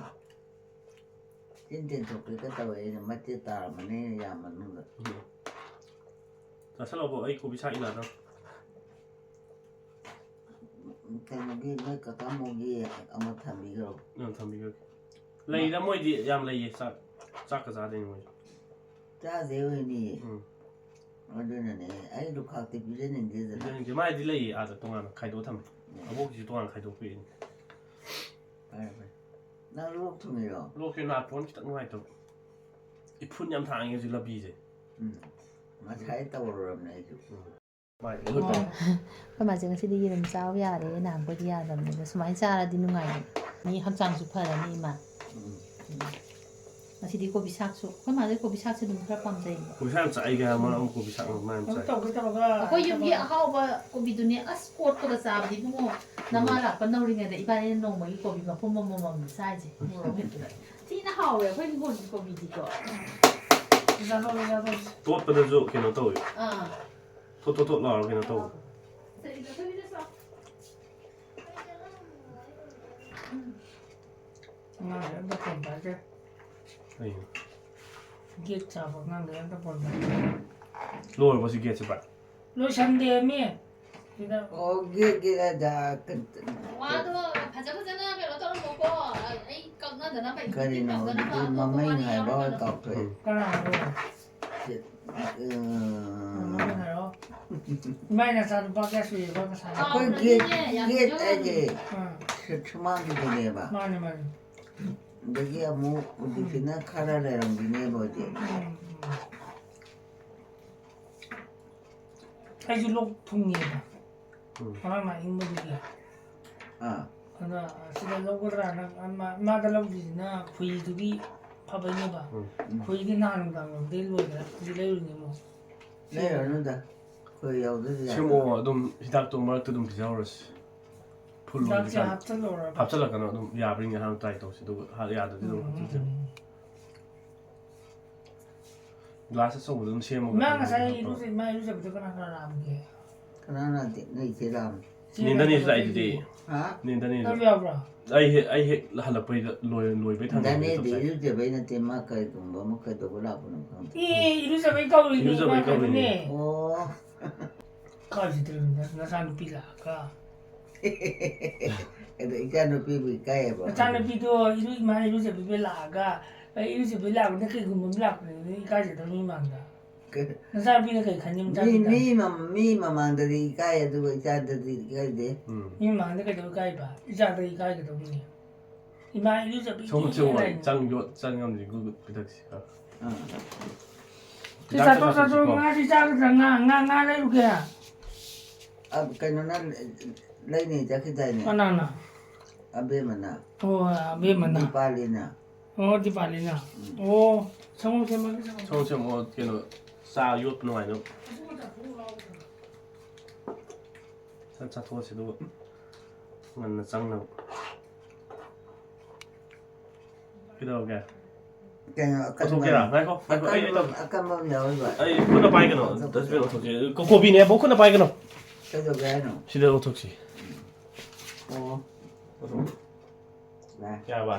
ꯇꯤꯟ ꯇꯦꯟꯊꯣꯛꯀꯦꯒ ꯇꯧꯋꯦ, ꯑꯩꯅ ꯃꯆꯦꯠ ꯇꯥꯔꯝꯃꯅꯤ ꯌꯥꯝ ꯃꯅꯨꯡꯗ꯫ ꯎꯝ꯫ ꯆꯥꯁꯜꯂꯣꯕꯣ, ꯑꯩ ꯀꯣꯕꯤ ꯁꯥꯛ ꯏꯜꯂꯗꯝ꯫ ꯀꯩꯅꯣꯒꯤ, ꯅꯣꯏ ꯀꯀꯥ ꯃꯣꯒꯤ ꯑꯃ ꯊꯝꯕꯤꯈ꯭ꯔꯣ꯫ ꯑꯪ, ꯊꯝꯕꯤꯈ꯭ꯔꯒꯦ꯫ ꯂꯩꯗ, ꯃꯣꯏꯗꯤ ꯌꯥꯝ ꯂꯩꯌꯦ, ꯆꯥꯛ, ꯆꯥꯛꯀ ꯆꯥꯗꯣꯏꯅꯤ ꯃꯣꯏꯁꯨ꯫ ꯆꯥꯗꯦ ꯑꯣꯏꯅꯤ꯫ ꯎꯝ꯫ ꯑꯗꯨꯅꯅꯦ, ꯑꯩ ꯂꯨꯈꯥꯛꯇꯤ ꯄꯤꯖꯅꯤꯡꯗꯦꯗꯅ꯫ ꯄꯤꯖꯅꯤꯡꯗꯦ꯫ ꯃꯥꯏꯗꯤ ꯂꯩꯌꯦ, ꯑꯥꯗ ꯇꯣꯉꯥꯟꯅ ꯈꯥꯏꯗꯣꯛꯑ ꯊꯝꯃꯦ꯫ ꯎꯝ꯫ ꯑꯕꯣꯛꯀꯤꯁꯨ ꯇꯣꯉꯥꯟꯅ ꯈꯥꯏꯗꯣꯛꯄꯤꯔꯤꯅꯤ꯫ ꯐꯔꯦ, ꯐꯔꯦ꯫ ꯅꯪ ꯂꯣꯛ ꯊꯨꯡꯉꯤꯔꯣ? ꯂꯣꯛꯁꯦ ꯅꯥꯇꯣꯟ ꯈꯤꯇꯪ ꯅꯨꯡꯉꯥꯏꯇꯕ꯫ ꯏꯐꯨꯟ ꯌꯥꯝ ꯊꯥꯡꯉꯦ ꯍꯧꯖꯤꯛ ꯂꯝꯕꯤꯁꯦ꯫ ꯎꯝ꯫ ꯉꯁꯥꯏ ꯇꯧꯔꯨꯔꯕꯅꯦ ꯑꯩꯁꯨ꯫ ꯎꯝ꯫ ꯃꯥꯏ ꯑꯣ꯫ ꯑꯩꯈꯣꯏ ꯃꯥꯁꯦ ꯉꯁꯤꯗꯤ ꯌꯦꯔꯨꯝ ꯆꯥꯎ ꯌꯥꯔꯦ, ꯅꯍꯥꯟꯈꯣꯏꯗꯤ ꯌꯥꯗꯕꯅꯦꯕ꯫ ꯁꯨꯃꯥꯏꯅ ꯆꯥꯔꯗꯤ ꯅꯨꯡꯉꯥꯏꯌꯦ꯫ ꯃꯤ ꯍꯛꯆꯥꯡꯁꯨ ꯐꯔꯅꯤ, ꯏꯃꯥ꯫ ꯎꯝ꯫ ꯎꯝ꯫ ꯉꯁꯤꯗꯤ ꯀꯣꯕꯤ ꯁꯥꯛꯁꯨ, ꯑꯩꯈꯣꯏ ꯃꯥꯁꯦ ꯀꯣꯕꯤ ꯁꯥꯛꯁꯦ ꯑꯗꯨꯝ ꯈꯔ ꯄꯥꯝꯖꯩꯌꯦꯕ꯫ ꯀꯣꯕꯤ ꯁꯥꯛ ꯌꯥꯝ ꯆꯥꯏ ꯀꯩ ꯍꯥꯏ, ꯃꯔꯛ ꯑꯃ ꯀꯣꯕꯤ ꯁꯥꯛ ꯃꯥ ꯌꯥꯝ ꯆꯥꯏ꯫ ꯇꯧꯒꯦ ꯇꯧꯔꯒ ꯑꯩꯈꯣꯏ ꯌꯨꯝꯒꯤ ꯑꯍꯥꯎꯕ ꯀꯣꯕꯤꯗꯨꯅꯦ, ꯑꯁ, ꯀꯣꯠꯄꯒ ꯆꯥꯕꯗꯤ ꯏꯕꯨꯡꯉꯣ, ꯅꯃꯥ ꯎꯝ꯫ ꯂꯥꯛꯄ ꯅꯧꯔꯤꯉꯩꯗ ꯏꯕꯥꯅꯤꯅ ꯅꯣꯡꯃꯒꯤ ꯀꯣꯕꯤ ꯃꯄꯨꯝ ꯑꯃꯃꯝꯅꯤ ꯆꯥꯏꯁꯦ, ꯃꯣꯔꯣꯛ ꯃꯦꯠꯄꯗ꯫ ꯊꯤꯅ ꯍꯥꯎꯋꯦ ꯑꯩꯈꯣꯏ ꯍꯤꯡꯒꯣꯜꯒꯤ ꯀꯣꯕꯤꯗꯤꯀꯣ꯫ ꯇꯣꯠꯄꯗꯁꯨ ꯀꯩꯅꯣ ꯇꯧꯋꯤ꯫ ꯑꯥ꯫ ꯊꯣꯠ ꯊꯣꯠ ꯊꯣꯠ ꯂꯥꯎꯔꯒ ꯀꯩꯅꯣ ꯇꯧꯕ꯫ ꯑꯉꯥꯡꯁꯦ ꯑꯝꯇ ꯐꯣꯟ ꯄꯥꯏꯗꯦ꯫ ꯀꯩꯅꯣ? ꯒꯦꯠ ꯆꯥꯕ ꯑꯉꯥꯡꯈꯩ ꯑꯝꯇ ꯐꯣꯟ ꯄꯥꯏꯗꯦ꯫ ꯂꯣꯏꯔꯕꯣ ꯁꯤ ꯒꯦꯠꯁꯦ ꯚꯥꯏ? ꯂꯣꯏꯁꯟꯗꯦꯃꯤ꯫ ꯁꯤꯗ ꯑꯣ, ꯒꯦꯠ, ꯒꯦꯠ ꯍꯥꯏꯗ, ꯀ-, ꯋꯥꯗꯣ ꯐꯖ ꯐꯖꯅ ꯀꯩꯅꯣ ꯇꯧꯔꯝꯃꯣꯀꯣ꯫ ꯑꯩ ꯀꯛꯅꯗꯅꯕ, ꯏꯗꯤꯠ ꯀꯔꯤꯅꯣ, ꯇꯧꯗꯅꯕ, ꯃꯃꯩ ꯑꯇꯣꯞꯄ ꯋꯥꯔꯤ ꯉꯥꯏꯕ ꯌꯥꯎꯔꯛꯀꯅꯨ꯫ ꯇꯧꯈ꯭ꯔꯦ꯫ ꯎꯝ꯫ ꯀꯅꯥꯅꯣ? ꯒꯦꯠ, ꯑ, ꯃꯃꯤꯡ ꯍꯥꯏꯔꯛꯑꯣ꯫ ꯏꯃꯥꯏ ꯅꯆꯥꯅꯨꯄꯥ ꯀꯌꯥ ꯁꯨꯏꯌꯦꯕ ꯉꯁꯥꯏ? ꯑꯩꯈꯣꯏ ꯒꯦꯠ, ꯀꯥꯎꯈ꯭ꯔꯅꯤꯅꯦ, ꯌꯥꯝ ꯒꯦꯠ ꯌꯥꯎꯔꯝꯃꯤ꯫ ꯍꯥꯏꯁꯦ ꯑꯥ꯫ ꯁꯨ-, ꯁꯨꯃꯥꯡꯒꯤꯗꯨꯅꯦꯕ꯫ ꯃꯥꯅꯦ, ꯃꯥꯅꯦ꯫ ꯑꯗꯒꯤ ꯑꯃꯨꯛ ꯍꯧꯖꯤꯛꯁꯤꯅ ꯈꯔ ꯂꯩꯔꯝꯈꯤꯅꯦꯕ ꯍꯧꯖꯤꯛ꯫ ꯎꯝ, ꯎꯝ꯫ ꯑꯩꯁꯨ ꯂꯣꯛ ꯊꯨꯡꯉꯦꯕ꯫ ꯎꯝ꯫ ꯉꯔꯥꯡ ꯂꯥꯛꯅꯤꯡꯕꯗꯨꯒꯤ꯫ ꯑꯥ꯫ ꯑꯗ ꯁꯤꯗ ꯂꯧꯒꯗ꯭ꯔꯥꯅ ꯑꯃ-, ꯃꯥꯗ ꯂꯧꯗ꯭ꯔꯤꯁꯤꯅ ꯈꯣꯏꯍꯤꯗꯨꯒꯤ ꯐꯕꯩꯅꯦꯕ꯫ ꯎꯝ꯫ ꯎꯝ꯫ ꯈꯣꯏꯍꯤꯗꯤ ꯅꯍꯥꯟ ꯅꯨꯡꯗꯥꯡ ꯂꯧꯕꯗꯩ ꯂꯣꯏꯈ꯭ꯔꯦ꯫ ꯍꯧꯖꯤꯛ ꯂꯩꯔꯨꯅꯤ ꯑꯃꯨꯛ꯫ ꯂꯩꯔꯨꯔꯅꯨꯗ꯫ ꯈꯣꯏꯍꯤ ꯌꯥꯎꯗ꯭ꯔꯁꯨ ꯌꯥꯏ꯫ ꯁꯦꯝꯃꯛꯑꯣ, ꯑꯗꯨꯝ ꯍꯤꯗꯥꯛꯇꯣ ꯃꯔꯛꯇ ꯑꯗꯨꯝ ꯄꯤꯖꯍꯧꯔꯁꯤ꯫ ꯐꯨꯜ ꯍꯤꯗꯥꯛꯁꯦ ꯑꯣꯏꯗ꯭ꯔꯤꯀꯥꯟ ꯍꯥꯞꯆꯜꯂꯨꯔꯕ? ꯍꯥꯞꯆꯜꯂꯛꯀꯅꯨ, ꯑꯗꯨꯝ ꯌꯥꯕ꯭ꯔꯥ ꯌꯦꯡꯒꯦ ꯍꯥꯟꯅ ꯇ꯭ꯔꯥꯏ ꯇꯧꯁꯤ, ꯑꯗꯨꯒ ꯍꯥ-, ꯌꯥꯗ꯭ꯔꯗꯤ ꯑꯗꯨꯝ ꯎꯝ, ꯍꯥꯞꯆꯤꯟꯁꯦ꯫ ꯎꯝ, ꯎꯝ꯫ ꯒ꯭ꯂꯥꯁ ꯑꯆꯧꯕꯗ ꯑꯗꯨꯝ ꯁꯦꯝꯃꯒ ꯅꯪ ꯊꯝꯃꯒ ꯉꯁꯥꯏ ꯍꯥꯞꯄꯒ꯫ ꯏꯔꯨꯖ-, ꯃꯥ ꯏꯔꯨꯖꯕꯗꯣ ꯀꯅꯥ ꯀꯅꯥ ꯂꯥꯛꯑꯝꯒꯦ? ꯀꯅꯥ ꯂꯥꯛꯇꯦ? ꯅꯣꯏ ꯏꯆꯦ ꯂꯥꯛꯑꯝꯃꯤ꯫ ꯆꯦ ꯅꯦ ꯗꯅꯦꯁꯨ ꯂꯥꯛꯄꯗꯣ ꯂꯥꯛꯏꯗꯨꯗꯤ꯫ ꯀꯩꯒꯤ? ꯍꯥ? ꯅꯦ ꯗꯅꯦꯁꯨ꯫ ꯅꯪꯁꯨ ꯌꯥꯎꯕ꯭ꯔꯣ? ꯑꯩ ꯍꯦꯛ, ꯑꯩ ꯍꯦꯛ ꯍꯜꯂꯛꯄꯩꯗ ꯂꯣꯏ-, ꯂꯣꯏꯕꯩ ꯊꯥꯡꯅꯕꯅꯦ ꯗꯅꯦꯗꯤ ꯆꯞ ꯆꯥꯏ꯫ ꯏꯔꯨꯖꯕꯩ ꯅꯠꯇꯦ, ꯃꯥ ꯀꯔꯤꯒꯨꯝꯕ ꯑꯃ ꯀꯩꯗꯧꯕ ꯂꯥꯛꯄꯅꯣ ꯈꯪꯗꯦ꯫ ꯑꯦ, ꯏꯔꯨꯖꯕꯩ ꯀꯧꯔꯤꯅꯦ, ꯏꯔꯨꯖꯕꯩ ꯏꯃꯥ ꯀꯧꯔꯤꯅꯦ꯫ ꯀꯩꯅꯣꯅꯦ꯫ ꯑꯣ꯫ ꯀꯥꯏ ꯆꯠꯇꯣꯏꯅꯣ ꯅꯆꯥꯅꯨꯄꯤ ꯂꯥꯛꯑꯒ? ꯑꯗꯣ ꯏꯆꯥꯅꯨꯄꯤꯕꯨ ꯏꯀꯥꯏꯌꯦꯕ꯫ ꯅꯆꯥꯅꯨꯄꯤꯗꯣ ꯏꯔꯨ-, ꯏꯃꯥ ꯏꯔꯨꯖꯕꯤꯕ ꯂꯥꯛꯑꯒ, "ꯑꯩ ꯏꯔꯨꯖꯕꯤ ꯂꯥꯛꯄꯅꯦ, ꯀꯩꯒꯨꯝꯕ ꯑꯃ ꯂꯥꯛꯄꯅꯦ", ꯑꯗꯨ ꯏꯀꯥꯏꯖꯗ꯭ꯔꯣ ꯃꯤ ꯃꯥꯡꯗ? ꯀ-, ꯅꯆꯥꯅꯨꯄꯤꯅ ꯀꯩ ꯈꯟꯅꯤ ꯃꯤ, ꯃꯆꯥꯅꯨꯄꯤꯅ? ꯃꯤ ꯃ-, ꯃꯤ ꯃꯃꯥꯡꯗꯗꯤ ꯏꯀꯥꯏ, ꯑꯗꯨꯒ ꯏꯆꯥꯗꯗꯤ ꯏꯀꯥꯏꯗꯦ꯫ ꯎꯝ꯫ ꯃꯤ ꯃꯃꯥꯡꯗ ꯀꯩꯗꯧ ꯏꯀꯥꯏꯕ? ꯏꯆꯥꯗ ꯏꯀꯥꯏꯒꯗꯧꯅꯤ꯫ ꯏꯃꯥ ꯏꯔꯨꯖꯕꯤ ꯁꯣꯝ, ꯁꯣꯝ, ꯀꯤꯌꯦ ꯂꯥꯏꯅ꯫ ꯆꯪ ꯌꯣꯠ, ꯆꯪ ꯉꯝꯗ꯭ꯔꯤ, ꯒꯨ-, ꯒꯨ-, ꯄꯤꯊꯛꯁꯤ꯫ ꯑꯥ꯫ ꯁꯤ ꯆꯥꯊꯣꯛ, ꯆꯥꯊꯣꯛ, ꯆꯥꯊꯣꯛꯁꯤꯀꯣ꯫ ꯉꯥꯁꯤ ꯆꯥꯒꯗ꯭ꯔꯥ? ꯉꯥ, ꯉꯥ, ꯉꯥ ꯂꯩꯔꯨꯒꯦ꯫ ꯑ, ꯀꯩꯅꯣꯅ ꯂꯩꯅꯤ ꯆꯠꯈꯤꯗꯥꯏꯅꯦ? ꯀꯅꯥꯅ? ꯑꯕꯦꯝꯃꯅ꯫ ꯑꯣ, ꯑꯕꯦꯝꯃꯅ꯫ ꯗꯤꯄꯥꯂꯤꯅ꯫ ꯑꯣ, ꯗꯤꯄꯥꯂꯤꯅ꯫ ꯎꯝ꯫ ꯑꯣ, ꯁꯪꯒꯣꯝ ꯁꯦꯝꯃꯒꯦ, ꯁꯪꯒꯣꯝ꯫ ꯁꯪꯒꯣꯝ ꯁꯦꯝꯃꯣ, ꯀꯩꯅꯣ, ꯆꯥ ꯌꯣꯠꯄ ꯅꯨꯡꯉꯥꯏꯅꯕ꯫ ꯁꯠ ꯆꯥꯊꯣꯛꯑꯁꯤ, ꯑꯗꯨꯒ ꯉꯟꯅ ꯆꯪꯅꯕ꯫ ꯀꯩꯗꯧꯔꯒꯦ? ꯀꯩꯅꯣ ꯑꯀꯟꯕ ꯂꯧꯊꯣꯛꯀꯦꯔꯥ? ꯉꯥꯏꯈꯣ, ꯉꯥꯏꯈꯣ, ꯑꯩ, ꯑꯩ ꯑꯀꯟꯕ ꯇꯧ- ꯑꯀꯟꯕ ꯑꯃ ꯌꯥꯎꯔꯤꯕ꯫ ꯑꯩ ꯈꯨꯠꯅ ꯄꯥꯏꯒꯅꯣ, dustbin ꯂꯧꯊꯣꯛꯁꯤ꯫ ꯀꯣ-, ꯀꯣꯕꯤꯅꯦꯕꯣ, ꯈꯨꯠꯅ ꯄꯥꯏꯒꯅꯣ꯫ ꯀꯩꯗꯧꯒꯦ ꯍꯥꯏꯅꯣ? ꯁꯤꯗ ꯂꯧꯊꯣꯛꯁꯤ꯫ ꯑꯣ꯫ ꯂꯥꯛ꯫ ꯌꯥꯔꯕ?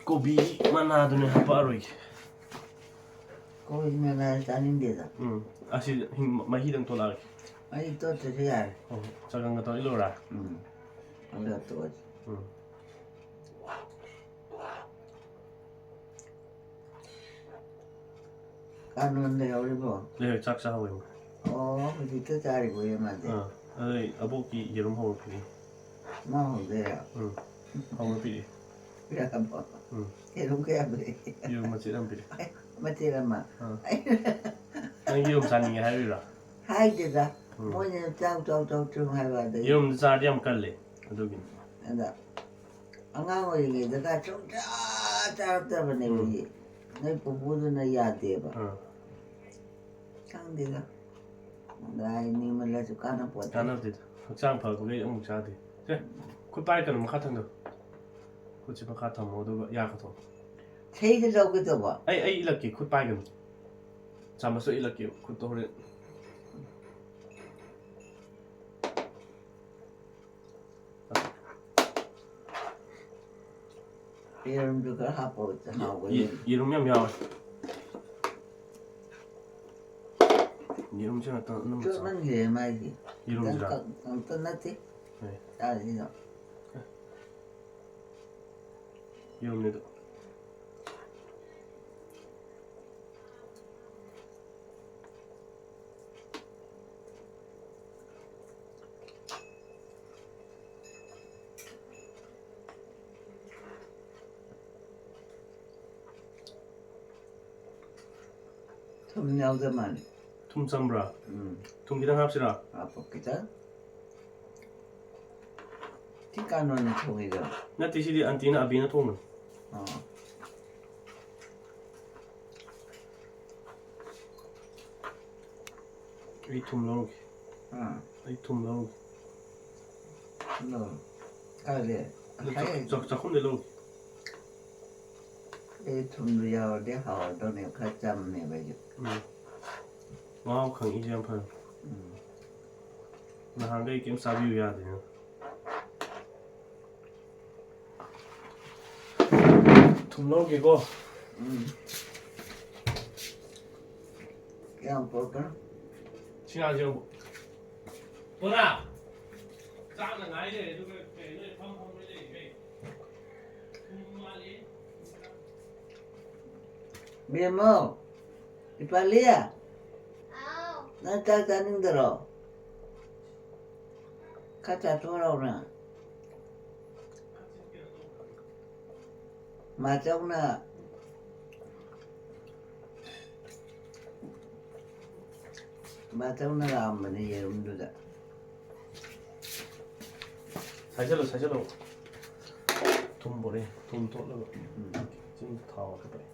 ꯀꯣꯕꯤ ꯃꯅꯥꯗꯨꯅꯦ ꯍꯥꯄꯛꯑꯔꯣꯏꯒꯦ꯫ ꯀꯣꯕꯤ ꯃꯅꯥ ꯆꯥꯅꯤꯡꯗꯦꯗ꯫ ꯎꯝ꯫ ꯑꯁꯤ ꯍꯤꯡ-, ꯃꯍꯤꯗꯪ ꯊꯣꯛꯂꯛꯑꯒꯦ꯫ ꯑꯩ ꯇꯣꯠꯇ꯭ꯔꯁꯨ ꯌꯥꯔꯦ꯫ ꯑꯣ, ꯆꯒꯪꯒ ꯇꯧꯔ ꯏꯜꯂꯨꯔꯥ? ꯎꯝ꯫ ꯑꯗꯨꯒ ꯇꯣꯠꯁꯤ꯫ ꯎꯝ꯫ ꯀꯥꯅꯣꯟ ꯂꯩꯍꯧꯔꯤꯕꯣ? ꯂꯩꯍꯧꯔꯤ, ꯆꯥꯛ ꯆꯥꯍꯧꯋꯦ ꯃꯥ꯫ ꯑꯣ, ꯍꯧꯖꯤꯛꯇ ꯆꯥꯔꯤꯕꯣ ꯃꯥꯗꯤ? ꯑꯥ, ꯑꯗꯩ ꯑꯕꯣꯛꯀꯤ ꯌꯦꯔꯨꯝ ꯍꯧꯔꯛꯄꯒꯤ ꯃꯥ ꯍꯧꯗꯣꯏꯔꯥ? ꯎꯝ꯫ ꯍꯧꯔ ꯄꯤꯔꯛꯑꯦ꯫ ꯄꯤꯔꯛꯑꯕꯣ? ꯎꯝ꯫ ꯌꯦꯔꯨꯝ ꯀꯌꯥ ꯄꯤꯔꯛꯑꯦ? ꯌꯦꯔꯨꯝ ꯃꯆꯦꯠ ꯑꯃ ꯄꯤꯔꯛꯑꯦ꯫ ꯃꯆꯦꯠ ꯑꯃ? ꯑꯥ꯫ ꯅꯪ ꯌꯦꯔꯨꯝ ꯆꯥꯅꯤꯡꯉꯦ ꯍꯥꯏꯔꯤꯔꯣ? ꯍꯥꯏꯗꯦꯗ꯫ ꯎꯝ꯫ ꯃꯣꯏꯅ ꯆꯥꯎ ꯆꯥꯎ ꯆꯥꯎ ꯆꯥꯎ ꯍꯥꯏꯕ ꯑꯗꯩ꯫ ꯌꯦꯔꯨꯝꯗꯤ ꯆꯥꯔꯗꯤ ꯌꯥꯝ ꯀꯜꯂꯦ꯫ ꯑꯗꯨꯒꯤꯅꯤ꯫ ꯑꯗ ꯑꯉꯥꯡ ꯑꯣꯏꯔꯤꯉꯩꯗꯒ ꯁꯨꯡꯆꯥ ꯆꯥꯔꯛꯇꯕꯅꯦꯕ ꯎꯝ꯫ ꯑꯩ꯫ ꯅꯣꯏ ꯄꯨꯄꯨꯗꯨꯅ ꯌꯥꯗꯦꯕ꯫ ꯑꯥ꯫ ꯈꯪꯗꯦꯗ꯫ ꯂꯥꯏ ꯅꯤꯡꯃꯜꯂꯁꯨ ꯀꯥꯟꯅꯄꯣꯠꯇꯦ꯫ ꯀꯥꯟꯅꯗꯦꯗ꯫ ꯍꯛꯆꯥꯡ ꯐꯕꯈꯩ ꯑꯃꯨꯛ ꯆꯥꯗꯦ꯫ ꯁꯦ, ꯈꯨꯠ ꯄꯥꯏꯔꯛꯀꯅꯨ, ꯃꯈꯥ ꯊꯥꯡꯗꯧ꯫ ꯈꯨꯠꯁꯦ ꯃꯈꯥ ꯊꯝꯃꯣ, ꯑꯗꯨꯒ ꯌꯥꯒ ꯊꯣꯛꯑꯣ꯫ ꯁꯤꯗ ꯂꯧꯒꯦ ꯇꯧꯕ꯫ ꯑꯩ, ꯑꯩ ꯏꯜꯂꯛꯀꯦ, ꯈꯨꯠ ꯄꯥꯏꯒꯅꯨ꯫ ꯆꯥꯃꯁꯇꯣ ꯏꯜꯂꯛꯀꯦ, ꯈꯨꯠꯇꯣ ꯍꯣꯔꯦꯟ꯫ ꯌꯦꯔꯨꯝꯗꯨ ꯈꯔ ꯍꯥꯞꯄꯣ, ꯍꯥꯎꯕꯅꯤ꯫ ꯌꯦ-, ꯌꯦꯔꯨꯝ ꯌꯥꯝ ꯌꯥꯎꯋꯦ꯫ ꯌꯦꯔꯨꯝꯁꯦ ꯉꯥꯛꯇꯪ ꯑꯅꯝꯕ ꯆꯥꯎ꯫ ꯆꯣꯠꯃꯟꯈ꯭ꯔꯦ ꯃꯥꯏꯁꯦ꯫ ꯌꯦꯔꯨꯝꯁꯤꯔꯥ? ꯈꯤꯇꯪ ꯀꯪ-, ꯀꯪꯇ ꯅꯠꯇꯦ꯫ ꯍꯣꯏ꯫ ꯆꯥꯁꯤꯅ꯫ ꯌꯦꯔꯨꯝꯅꯤꯗꯣ꯫ ꯊꯨꯝ ꯌꯥꯎꯗ ꯃꯥꯜꯂꯦ꯫ ꯊꯨꯝ ꯆꯝꯕ꯭ꯔꯥ? ꯎꯝ꯫ ꯊꯨꯝ ꯈꯤꯇꯪ ꯍꯥꯞꯁꯤꯔꯥ? ꯍꯥꯞꯄꯣ ꯈꯤꯇꯪ꯫ ꯁꯤ ꯀꯥꯅꯣꯟꯅ ꯊꯣꯡꯉꯤꯗꯣ? ꯅꯠꯇꯦ, ꯁꯤꯗꯤ ꯑꯟꯇꯤꯅ ꯑꯕꯤꯅ ꯊꯣꯡꯕꯅꯤ꯫ ꯑꯣ꯫ ꯑꯩ ꯊꯨꯝ ꯂꯧꯔꯨꯒꯦ꯫ ꯑꯥ꯫ ꯑꯩ ꯊꯨꯝ ꯂꯧꯔꯨꯒꯦ꯫ ꯂꯧꯔꯣ꯫ ꯀꯥꯏꯗꯩ? ꯆꯥꯛ-, ꯆꯥꯛ-, ꯆꯥꯛꯈꯨꯝꯗꯩ ꯂꯧꯔꯨꯒꯦ꯫ ꯑꯩ ꯊꯨꯝꯗꯨ ꯌꯥꯎꯔꯗꯤ ꯍꯥꯎꯔꯗꯧꯅꯦꯕ, ꯈꯔ ꯆꯝꯃꯦꯕ ꯑꯩꯁꯨ꯫ ꯎꯝ꯫ ꯃꯍꯥꯎ ꯈꯪꯉꯤꯁꯦ ꯌꯥꯝ ꯐꯔꯦ꯫ ꯎꯝ꯫ ꯅꯍꯥꯟꯈꯩ ꯀꯩꯝ ꯆꯥꯕꯤꯌꯨ ꯌꯥꯗꯦꯅ꯫ ꯊꯨꯝ ꯂꯧꯔꯨꯒꯦꯀꯣ꯫ ꯎꯝ꯫ ꯀꯌꯥꯝ ꯄꯨꯔꯛꯀꯅꯣ? ꯁꯤ ꯉꯥꯁꯦ ꯑꯃꯨꯛ꯫ ꯕꯣꯔꯥ! ꯆꯥꯛꯅ ꯉꯥꯏ ꯂꯩꯔꯦ, ꯑꯗꯨꯒ ꯀꯩꯅꯣ ꯐꯝ ꯐꯝ ꯂꯩꯔꯤꯈꯩ꯫ ꯄꯨꯡ ꯃꯥꯜꯂꯤ꯫ ꯕꯦꯝꯃꯧ, ꯏꯄꯥꯂꯤ, ꯍꯥꯎ꯫ ꯅꯪ ꯆꯥꯛ ꯆꯥꯅꯤꯡꯗꯔꯣ? ꯈꯔ ꯆꯥꯊꯣꯛꯑꯣ ꯅꯪ꯫ ꯃꯥꯆꯧꯅ, ꯃꯥꯆꯧꯅ ꯂꯥꯛꯑꯝꯕꯅꯦ ꯌꯦꯔꯨꯝꯗꯨꯗ꯫ ꯁꯥꯏꯖꯜꯂꯣ, ꯁꯥꯏꯖꯜꯂꯣ꯫ ꯊꯨꯝ ꯄꯣꯔꯛꯑꯦ, ꯊꯨꯝ ꯇꯣꯠꯂꯒ꯫ ꯎꯝ꯫ ꯆꯤꯡ ꯊꯥꯎ ꯍꯥꯞꯄꯛꯑꯦ꯫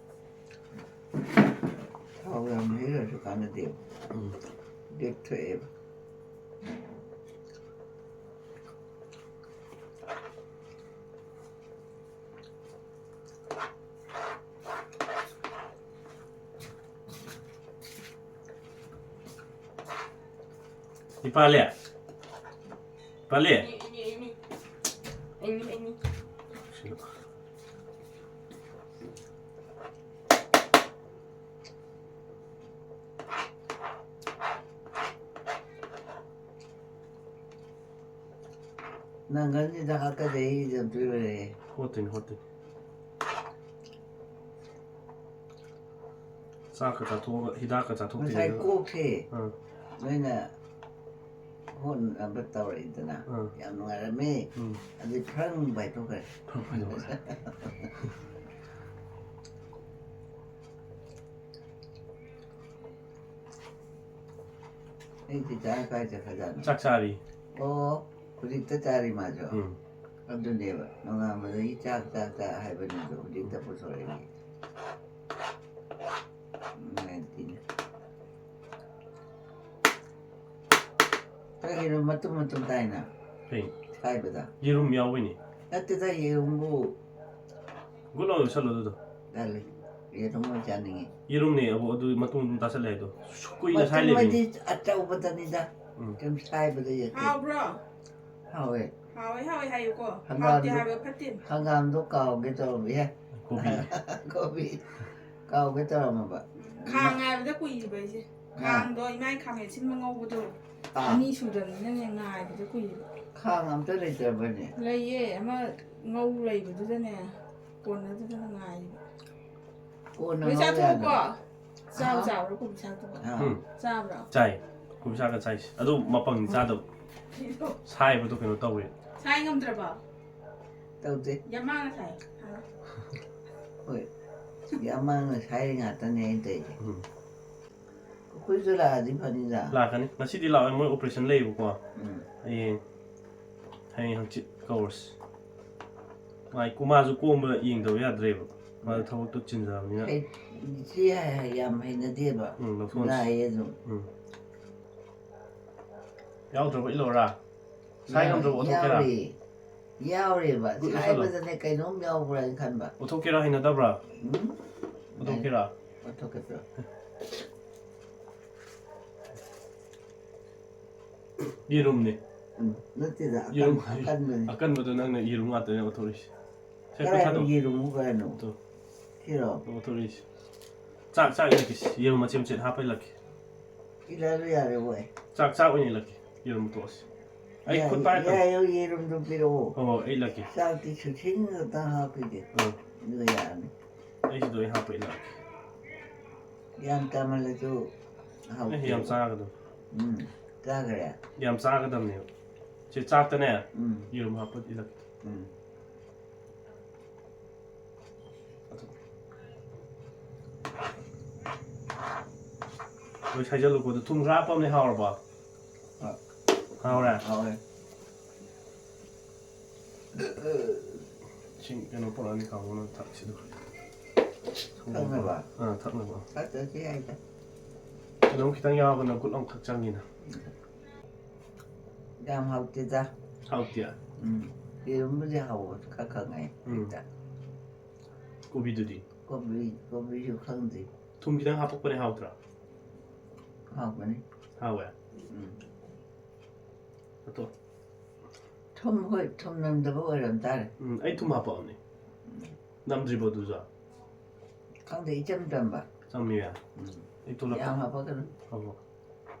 ꯊꯥꯎ ꯌꯥꯝ ꯍꯩꯔꯁꯨ ꯀꯥꯟꯅꯗꯦꯕ꯫ ꯎꯝ꯫ ꯗꯦꯠ ꯊꯣꯛꯑꯦꯕ꯫ ꯏꯄꯥꯂꯤ꯫ ꯏꯄꯥꯂꯤ꯫ ꯑꯩꯅꯤ, ꯑꯩꯅꯤ꯫ ꯑꯩꯅꯤ, ꯑꯩꯅꯤ꯫ ꯅꯪꯒꯟꯁꯤꯗ ꯍꯥꯀꯠꯖꯩ, ꯏꯖꯝ ꯂꯣꯏꯔꯦ꯫ ꯍꯣꯠꯇꯣꯏꯅꯤ, ꯍꯣꯠꯇꯣꯏꯅꯤ꯫ ꯆꯥꯛꯀ ꯆꯥꯊꯣꯛꯑꯒ ꯍꯤꯗꯥꯛꯀ ꯆꯥꯊꯣꯛꯇꯣꯏꯅꯤ꯫ ꯉꯁꯥꯏ ꯀꯣꯛꯁꯦ ꯑꯥ꯫ ꯅꯣꯏꯅ ꯍꯣꯠꯅꯕ ꯇꯧꯔꯛꯏꯗꯅ꯫ ꯑꯥ꯫ ꯌꯥꯝ ꯅꯨꯡꯉꯥꯏꯔꯝꯃꯦ꯫ ꯎꯝ꯫ ꯑꯗꯨ ꯐ꯭ꯔꯪ ꯄꯥꯏꯊꯣꯛꯈ꯭ꯔꯦ꯫ ꯐ꯭ꯔꯪ ꯄꯥꯏꯊꯣꯛꯈ꯭ꯔꯦ꯫ ꯑꯩꯗꯤ ꯆꯥ ꯀꯥꯏ ꯆꯠꯈ꯭ꯔꯖꯥꯠꯅꯣ? ꯆꯥꯛ ꯆꯥꯔꯤ꯫ ꯑꯣ, ꯍꯧꯖꯤꯛꯇ ꯆꯥꯔꯤ ꯃꯥꯁꯨ? ꯎꯝ꯫ ꯑꯗꯨꯅꯦꯕ, ꯅꯣꯡꯉꯥꯟꯕꯗꯒꯤ ꯆꯥꯛ, ꯆꯥꯛ, ꯆꯥꯛ ꯍꯥꯏꯕꯅꯤꯗꯣ ꯍꯧꯖꯤꯛꯇ ꯄꯨꯊꯣꯔꯛꯏ꯫ ꯅꯨꯡꯉꯥꯏꯇꯦꯅꯦ꯫ ꯀꯩꯒꯤꯅꯣ ꯃꯇꯨꯝ ꯃꯇꯨꯝ ꯇꯥꯏꯅ? ꯀꯩ? ꯀꯥꯏꯕꯗ? ꯌꯦꯔꯨꯝ ꯌꯥꯎꯕꯩꯅꯦ꯫ ꯅꯠꯇꯦꯗ, ꯌꯦꯔꯨꯝꯕꯨ꯫ ꯒꯨꯠ ꯂꯥꯎꯅ ꯌꯣꯠꯁꯜꯂꯣ ꯑꯗꯨꯗꯣ꯫ ꯇꯜꯂꯤ꯫ ꯌꯦꯔꯨꯝ ꯑꯣꯏꯅ ꯆꯥꯅꯤꯡꯉꯤ꯫ ꯌꯦꯔꯨꯝꯅꯦ ꯑꯕꯣ, ꯑꯗꯨ ꯃꯇꯨꯡ ꯑꯗꯨꯝ ꯇꯥꯁꯜꯂꯦ ꯍꯥꯏꯗꯣ꯫ ꯀꯨꯏꯅ ꯁꯥꯏ ꯂꯩꯕꯅꯤ꯫ ꯃꯇꯨꯝꯗꯤ ꯑꯆꯧꯕꯗꯅꯤꯗ꯫ ꯎꯝ꯫ ꯁꯨꯝ ꯁꯥꯏꯕꯗ ꯌꯦꯛꯀꯦ꯫ ꯍꯥꯎꯕ꯭ꯔꯣ? ꯍꯥꯎꯋꯦ꯫ ꯍꯥꯎꯋꯦ ꯍꯥꯎꯋꯦ ꯍꯥꯏꯌꯨꯀꯣ꯫ ꯍꯪꯒꯥꯝꯗꯣ- ꯍꯥꯎꯇꯦ ꯍꯥꯏꯕ ꯐꯠꯇꯦ꯫ ꯍꯪꯒꯥꯝꯗꯣ ꯀꯥꯎꯒꯦ ꯇꯧꯔꯝꯃꯤ꯫ ꯍꯦ꯫ ꯀꯣꯕꯤ꯫ ꯀꯣꯕꯤ ꯀꯥꯎꯒꯦ ꯇꯧꯔꯝꯃꯕ꯫ ꯎꯝ, ꯈꯥꯡ ꯉꯥꯏꯕꯗ ꯀꯨꯏꯔꯤꯕ ꯑꯩꯁꯦ꯫ ꯍꯥ? ꯈꯥꯡꯗꯣ ꯏꯃꯥꯏ ꯈꯥꯃꯦꯟ ꯑꯁꯤꯟꯕ ꯉꯧꯕꯗꯣ ꯑꯥ꯫ ꯑꯅꯤ ꯁꯨꯗꯕꯅꯤꯅꯅꯦ ꯉꯥꯏꯕꯗ ꯀꯨꯏꯔꯤꯕ꯫ ꯈꯥꯡ ꯑꯝꯇ ꯂꯩꯇ꯭ꯔꯕꯅꯦ꯫ ꯂꯩꯌꯦ, ꯑꯃ ꯉꯧ ꯂꯩꯕꯗꯨꯗꯅꯦ ꯀꯣꯟꯅꯗꯗꯅ ꯉꯥꯏꯔꯤꯕ꯫ ꯀꯣꯟꯅ ꯂꯣꯏ ꯉꯧ ꯆꯥꯊꯣꯛꯎꯀꯣ꯫ ꯌꯥꯗ꯭ꯔꯣ? ꯆꯥꯎ ꯑꯥ꯫ ꯆꯥꯎꯔ ꯀꯣꯕꯤ ꯁꯥꯛꯇꯨꯕ꯫ ꯑꯥ꯫ ꯎꯝ꯫ ꯆꯥꯕ꯭ꯔꯣ? ꯆꯥꯏ꯫ ꯀꯣꯕꯤ ꯁꯥꯛꯀ ꯆꯥꯏꯁꯦ꯫ ꯑꯗꯨ ꯃꯄꯪꯗꯤ ꯆꯥꯗꯕ꯫ ꯁꯥꯏꯕꯗꯣ ꯀꯩꯅꯣ ꯇꯧꯋꯦ꯫ ꯁꯥꯏ ꯉꯝꯗ꯭ꯔꯕꯣ? ꯇꯧꯗꯦ꯫ ꯌꯥꯝ ꯃꯥꯡꯅ ꯁꯥꯏ꯫ ꯍꯣꯏ꯫ ꯌꯥꯝ ꯃꯥꯡꯅ ꯁꯥꯏꯔꯤ ꯉꯥꯛꯇꯅꯦ ꯑꯩꯅ ꯇꯧꯔꯤꯁꯦ꯫ ꯎꯝ꯫ ꯑꯩꯈꯣꯏꯁꯨ ꯂꯥꯛꯑꯗꯤ ꯐꯅꯤꯗ꯫ ꯂꯥꯛꯀꯅꯤ꯫ ꯉꯁꯤꯗꯤ ꯂꯥꯛꯑꯣꯏ, ꯃꯣꯏ operation ꯂꯩꯌꯦꯕꯀꯣ꯫ ꯎꯝ꯫ ꯍꯌꯦꯡ ꯍꯌꯦꯡ ꯍꯪꯆꯤꯠ ꯀꯧꯔꯁꯤ꯫ ꯃꯥꯏ ꯀꯨ-, ꯃꯥꯁꯨ ꯀꯣꯝꯕ ꯌꯦꯡꯗꯕ ꯌꯥꯗ꯭ꯔꯦꯕ꯫ ꯃꯥꯁꯨ ꯊꯕꯛꯇꯣ ꯆꯤꯟꯖꯕꯅꯤꯅ꯫ ꯍꯩ-, ꯏꯆꯦ ꯍꯥꯏ-, ꯌꯥꯝ ꯍꯩꯅꯗꯦꯕ꯫ ꯎꯝ, ꯂꯧꯊꯣꯛꯍꯟꯁꯤ꯫ ꯅꯥꯏꯌꯦ ꯑꯗꯨꯝ꯫ ꯎꯝ꯫ ꯌꯥꯎꯗ꯭ꯔꯕ ꯏꯜꯂꯣꯔꯥ? ꯁꯥꯏ ꯉꯝꯗ꯭ꯔꯕ ꯑꯣꯟꯊꯣꯛꯀꯦꯔꯥ? ꯌꯥꯎꯔꯤ-, ꯌꯥꯎꯔꯤꯕ꯫ ꯒꯨꯠ ꯂꯧꯁꯜꯂꯣ꯫ ꯁꯥꯏꯕꯗꯅꯦ ꯀꯩꯅꯣꯝ ꯌꯥꯎꯕ꯭ꯔꯥ ꯍꯥꯏꯅ ꯈꯟꯕ꯫ ꯑꯣꯟꯊꯣꯛꯀꯦꯔꯥ, ꯍꯩꯅꯗꯕ꯭ꯔꯥ? ꯎꯝ? ꯑꯣꯟꯊꯣꯛꯀꯦꯔꯥ? ꯑꯣꯟꯊꯣꯛꯀꯦ ꯇꯧ-, ꯌꯦꯔꯨꯝꯅꯦ꯫ ꯎꯝ, ꯅꯠꯇꯦꯗ, ꯌꯦꯔꯨꯝ ꯑꯀꯟ-, ꯑꯀꯟꯕꯅꯤ꯫ ꯑꯀꯟꯕꯗꯣ ꯅꯪꯅ ꯌꯦꯔꯨꯝ ꯉꯥꯛꯇꯅꯦ ꯑꯣꯟꯊꯣꯔꯛꯏꯁꯦ꯫ ꯁꯦ, ꯀꯗꯥꯏꯗ ꯄꯩꯁꯥꯗꯣ꯫ ꯌꯦꯔꯨꯝꯕꯨ ꯀꯩꯅꯣ? ꯑꯗꯣ꯫ ꯁꯤꯔꯣ? ꯑꯣꯟꯊꯣꯔꯛꯏꯁꯦ꯫ ꯆꯥꯛ, ꯆꯥꯛ ꯏꯜꯂꯛꯀꯦ꯫ ꯌꯦꯔꯨꯝ ꯃꯆꯦꯠ ꯃꯆꯦꯠ ꯍꯥꯞꯄ ꯏꯜꯂꯛꯀꯦ꯫ ꯏꯜꯂꯛꯑꯁꯨ ꯌꯥꯔꯦ, ꯍꯣꯏ꯫ ꯆꯥꯛ, ꯆꯥꯛ ꯑꯣꯏꯅ ꯏꯜꯂꯛꯀꯦ꯫ ꯌꯦꯔꯨꯝ ꯇꯣꯛꯑꯁꯤ꯫ ꯑꯩ ꯌꯥꯏ, ꯈꯨꯠ ꯄꯥꯏꯔꯛꯀꯅꯨ꯫ ꯌꯥꯏ, ꯌꯦꯔꯨꯝꯗꯣ ꯄꯤꯔꯛꯑꯣ꯫ ꯍꯣꯏ, ꯍꯣꯏ, ꯑꯩ ꯏꯜꯂꯛꯀꯦ꯫ ꯆꯥꯛꯇꯤ ꯁꯨꯁꯤꯡ ꯈꯛꯇꯪ ꯍꯥꯞꯄꯤꯒꯦ꯫ ꯑꯥ꯫ ꯑꯗꯨꯒ ꯌꯥꯔꯅꯤ꯫ ꯑꯩꯁꯤꯗ ꯑꯣꯏꯅ ꯍꯥꯞꯄ ꯏꯜꯂꯛꯑꯒꯦ꯫ ꯌꯥꯝ ꯆꯥꯃꯜꯂꯁꯨ ꯑꯦ, ꯍꯥꯎꯇꯦ꯫ ꯌꯥꯝ ꯆꯥꯒꯗꯕꯅꯤ꯫ ꯎꯝ, ꯆꯥꯈ꯭ꯔꯦ꯫ ꯌꯥꯝ ꯆꯥꯒꯗꯕꯅꯦꯕ꯫ ꯁꯤ ꯆꯥꯛꯇꯅꯦ, ꯎꯝ, ꯌꯦꯔꯨꯝ ꯍꯥꯞꯄ ꯏꯜꯂꯛꯀꯦ꯫ ꯎꯝ꯫ ꯂꯣꯏ ꯁꯥꯏꯖꯜꯂꯨꯀꯣ꯫ ꯑꯗꯨ ꯊꯨꯝ ꯈꯔ ꯍꯥꯞꯄꯝꯅꯦ, ꯍꯥꯎꯔꯕꯣ? ꯑꯥ꯫ ꯍꯥꯎꯔꯦ? ꯍꯥꯎꯔꯦ꯫ ꯏꯁꯤꯡ ꯀꯩꯅꯣ ꯄꯨꯔꯛꯑꯅꯤ, ꯀꯥꯡꯕꯨꯅ ꯊꯛꯁꯤꯗ꯫ ꯊꯛꯅꯕ? ꯑꯥ, ꯊꯛꯅꯕ꯫ ꯊꯛꯇ꯭ꯔꯁꯨ ꯌꯥꯏꯗ꯫ ꯀꯩꯅꯣꯝ ꯈꯤꯇꯪ ꯌꯥꯎꯔꯒꯅ ꯒꯨꯠ ꯑꯃꯈꯛ ꯆꯪꯉꯤꯅ꯫ ꯌꯥꯝ ꯍꯥꯎꯇꯦꯗ꯫ ꯍꯥꯎꯇꯦ? ꯎꯝ꯫ ꯌꯦꯔꯨꯝꯕꯨꯗꯤ ꯍꯥꯎꯕ ꯈꯔ ꯈꯪꯉꯦ꯫ ꯎꯝ꯫ ꯍꯦꯛꯇ꯫ ꯀꯣꯕꯤꯗꯨꯗꯤ? ꯀꯣꯕꯤ, ꯀꯣꯕꯤꯁꯨ ꯈꯪꯗꯦ꯫ ꯊꯨꯝ ꯈꯤꯇꯪ ꯍꯥꯞꯄꯛꯄꯅꯦ, ꯍꯥꯎꯇ꯭ꯔꯥ? ꯍꯥꯎꯕꯅꯤ꯫ ꯍꯥꯎꯋꯦ꯫ ꯎꯝ꯫ ꯑꯇꯣ꯫ ꯊꯨꯝ, ꯍꯣꯏ, ꯊꯨꯝ ꯅꯝꯗꯕ ꯑꯣꯏꯔꯝ ꯇꯥꯔꯦ꯫ ꯎꯝ, ꯑꯩ ꯊꯨꯝ ꯍꯥꯞꯄꯛꯑꯕꯅꯦ꯫ ꯅꯝꯗ꯭ꯔꯤꯕꯣ ꯑꯗꯨꯁꯨ? ꯈꯪꯗꯦ, ꯏꯆꯝ ꯆꯝꯕ꯫ ꯆꯝꯃꯤꯌꯦ꯫ ꯎꯝ꯫ ꯑꯩ ꯊꯣꯛꯂꯛ- ꯌꯥꯝ ꯍꯥꯞꯄꯛꯀꯅꯨ꯫ ꯍꯣꯏ, ꯍꯣꯏ꯫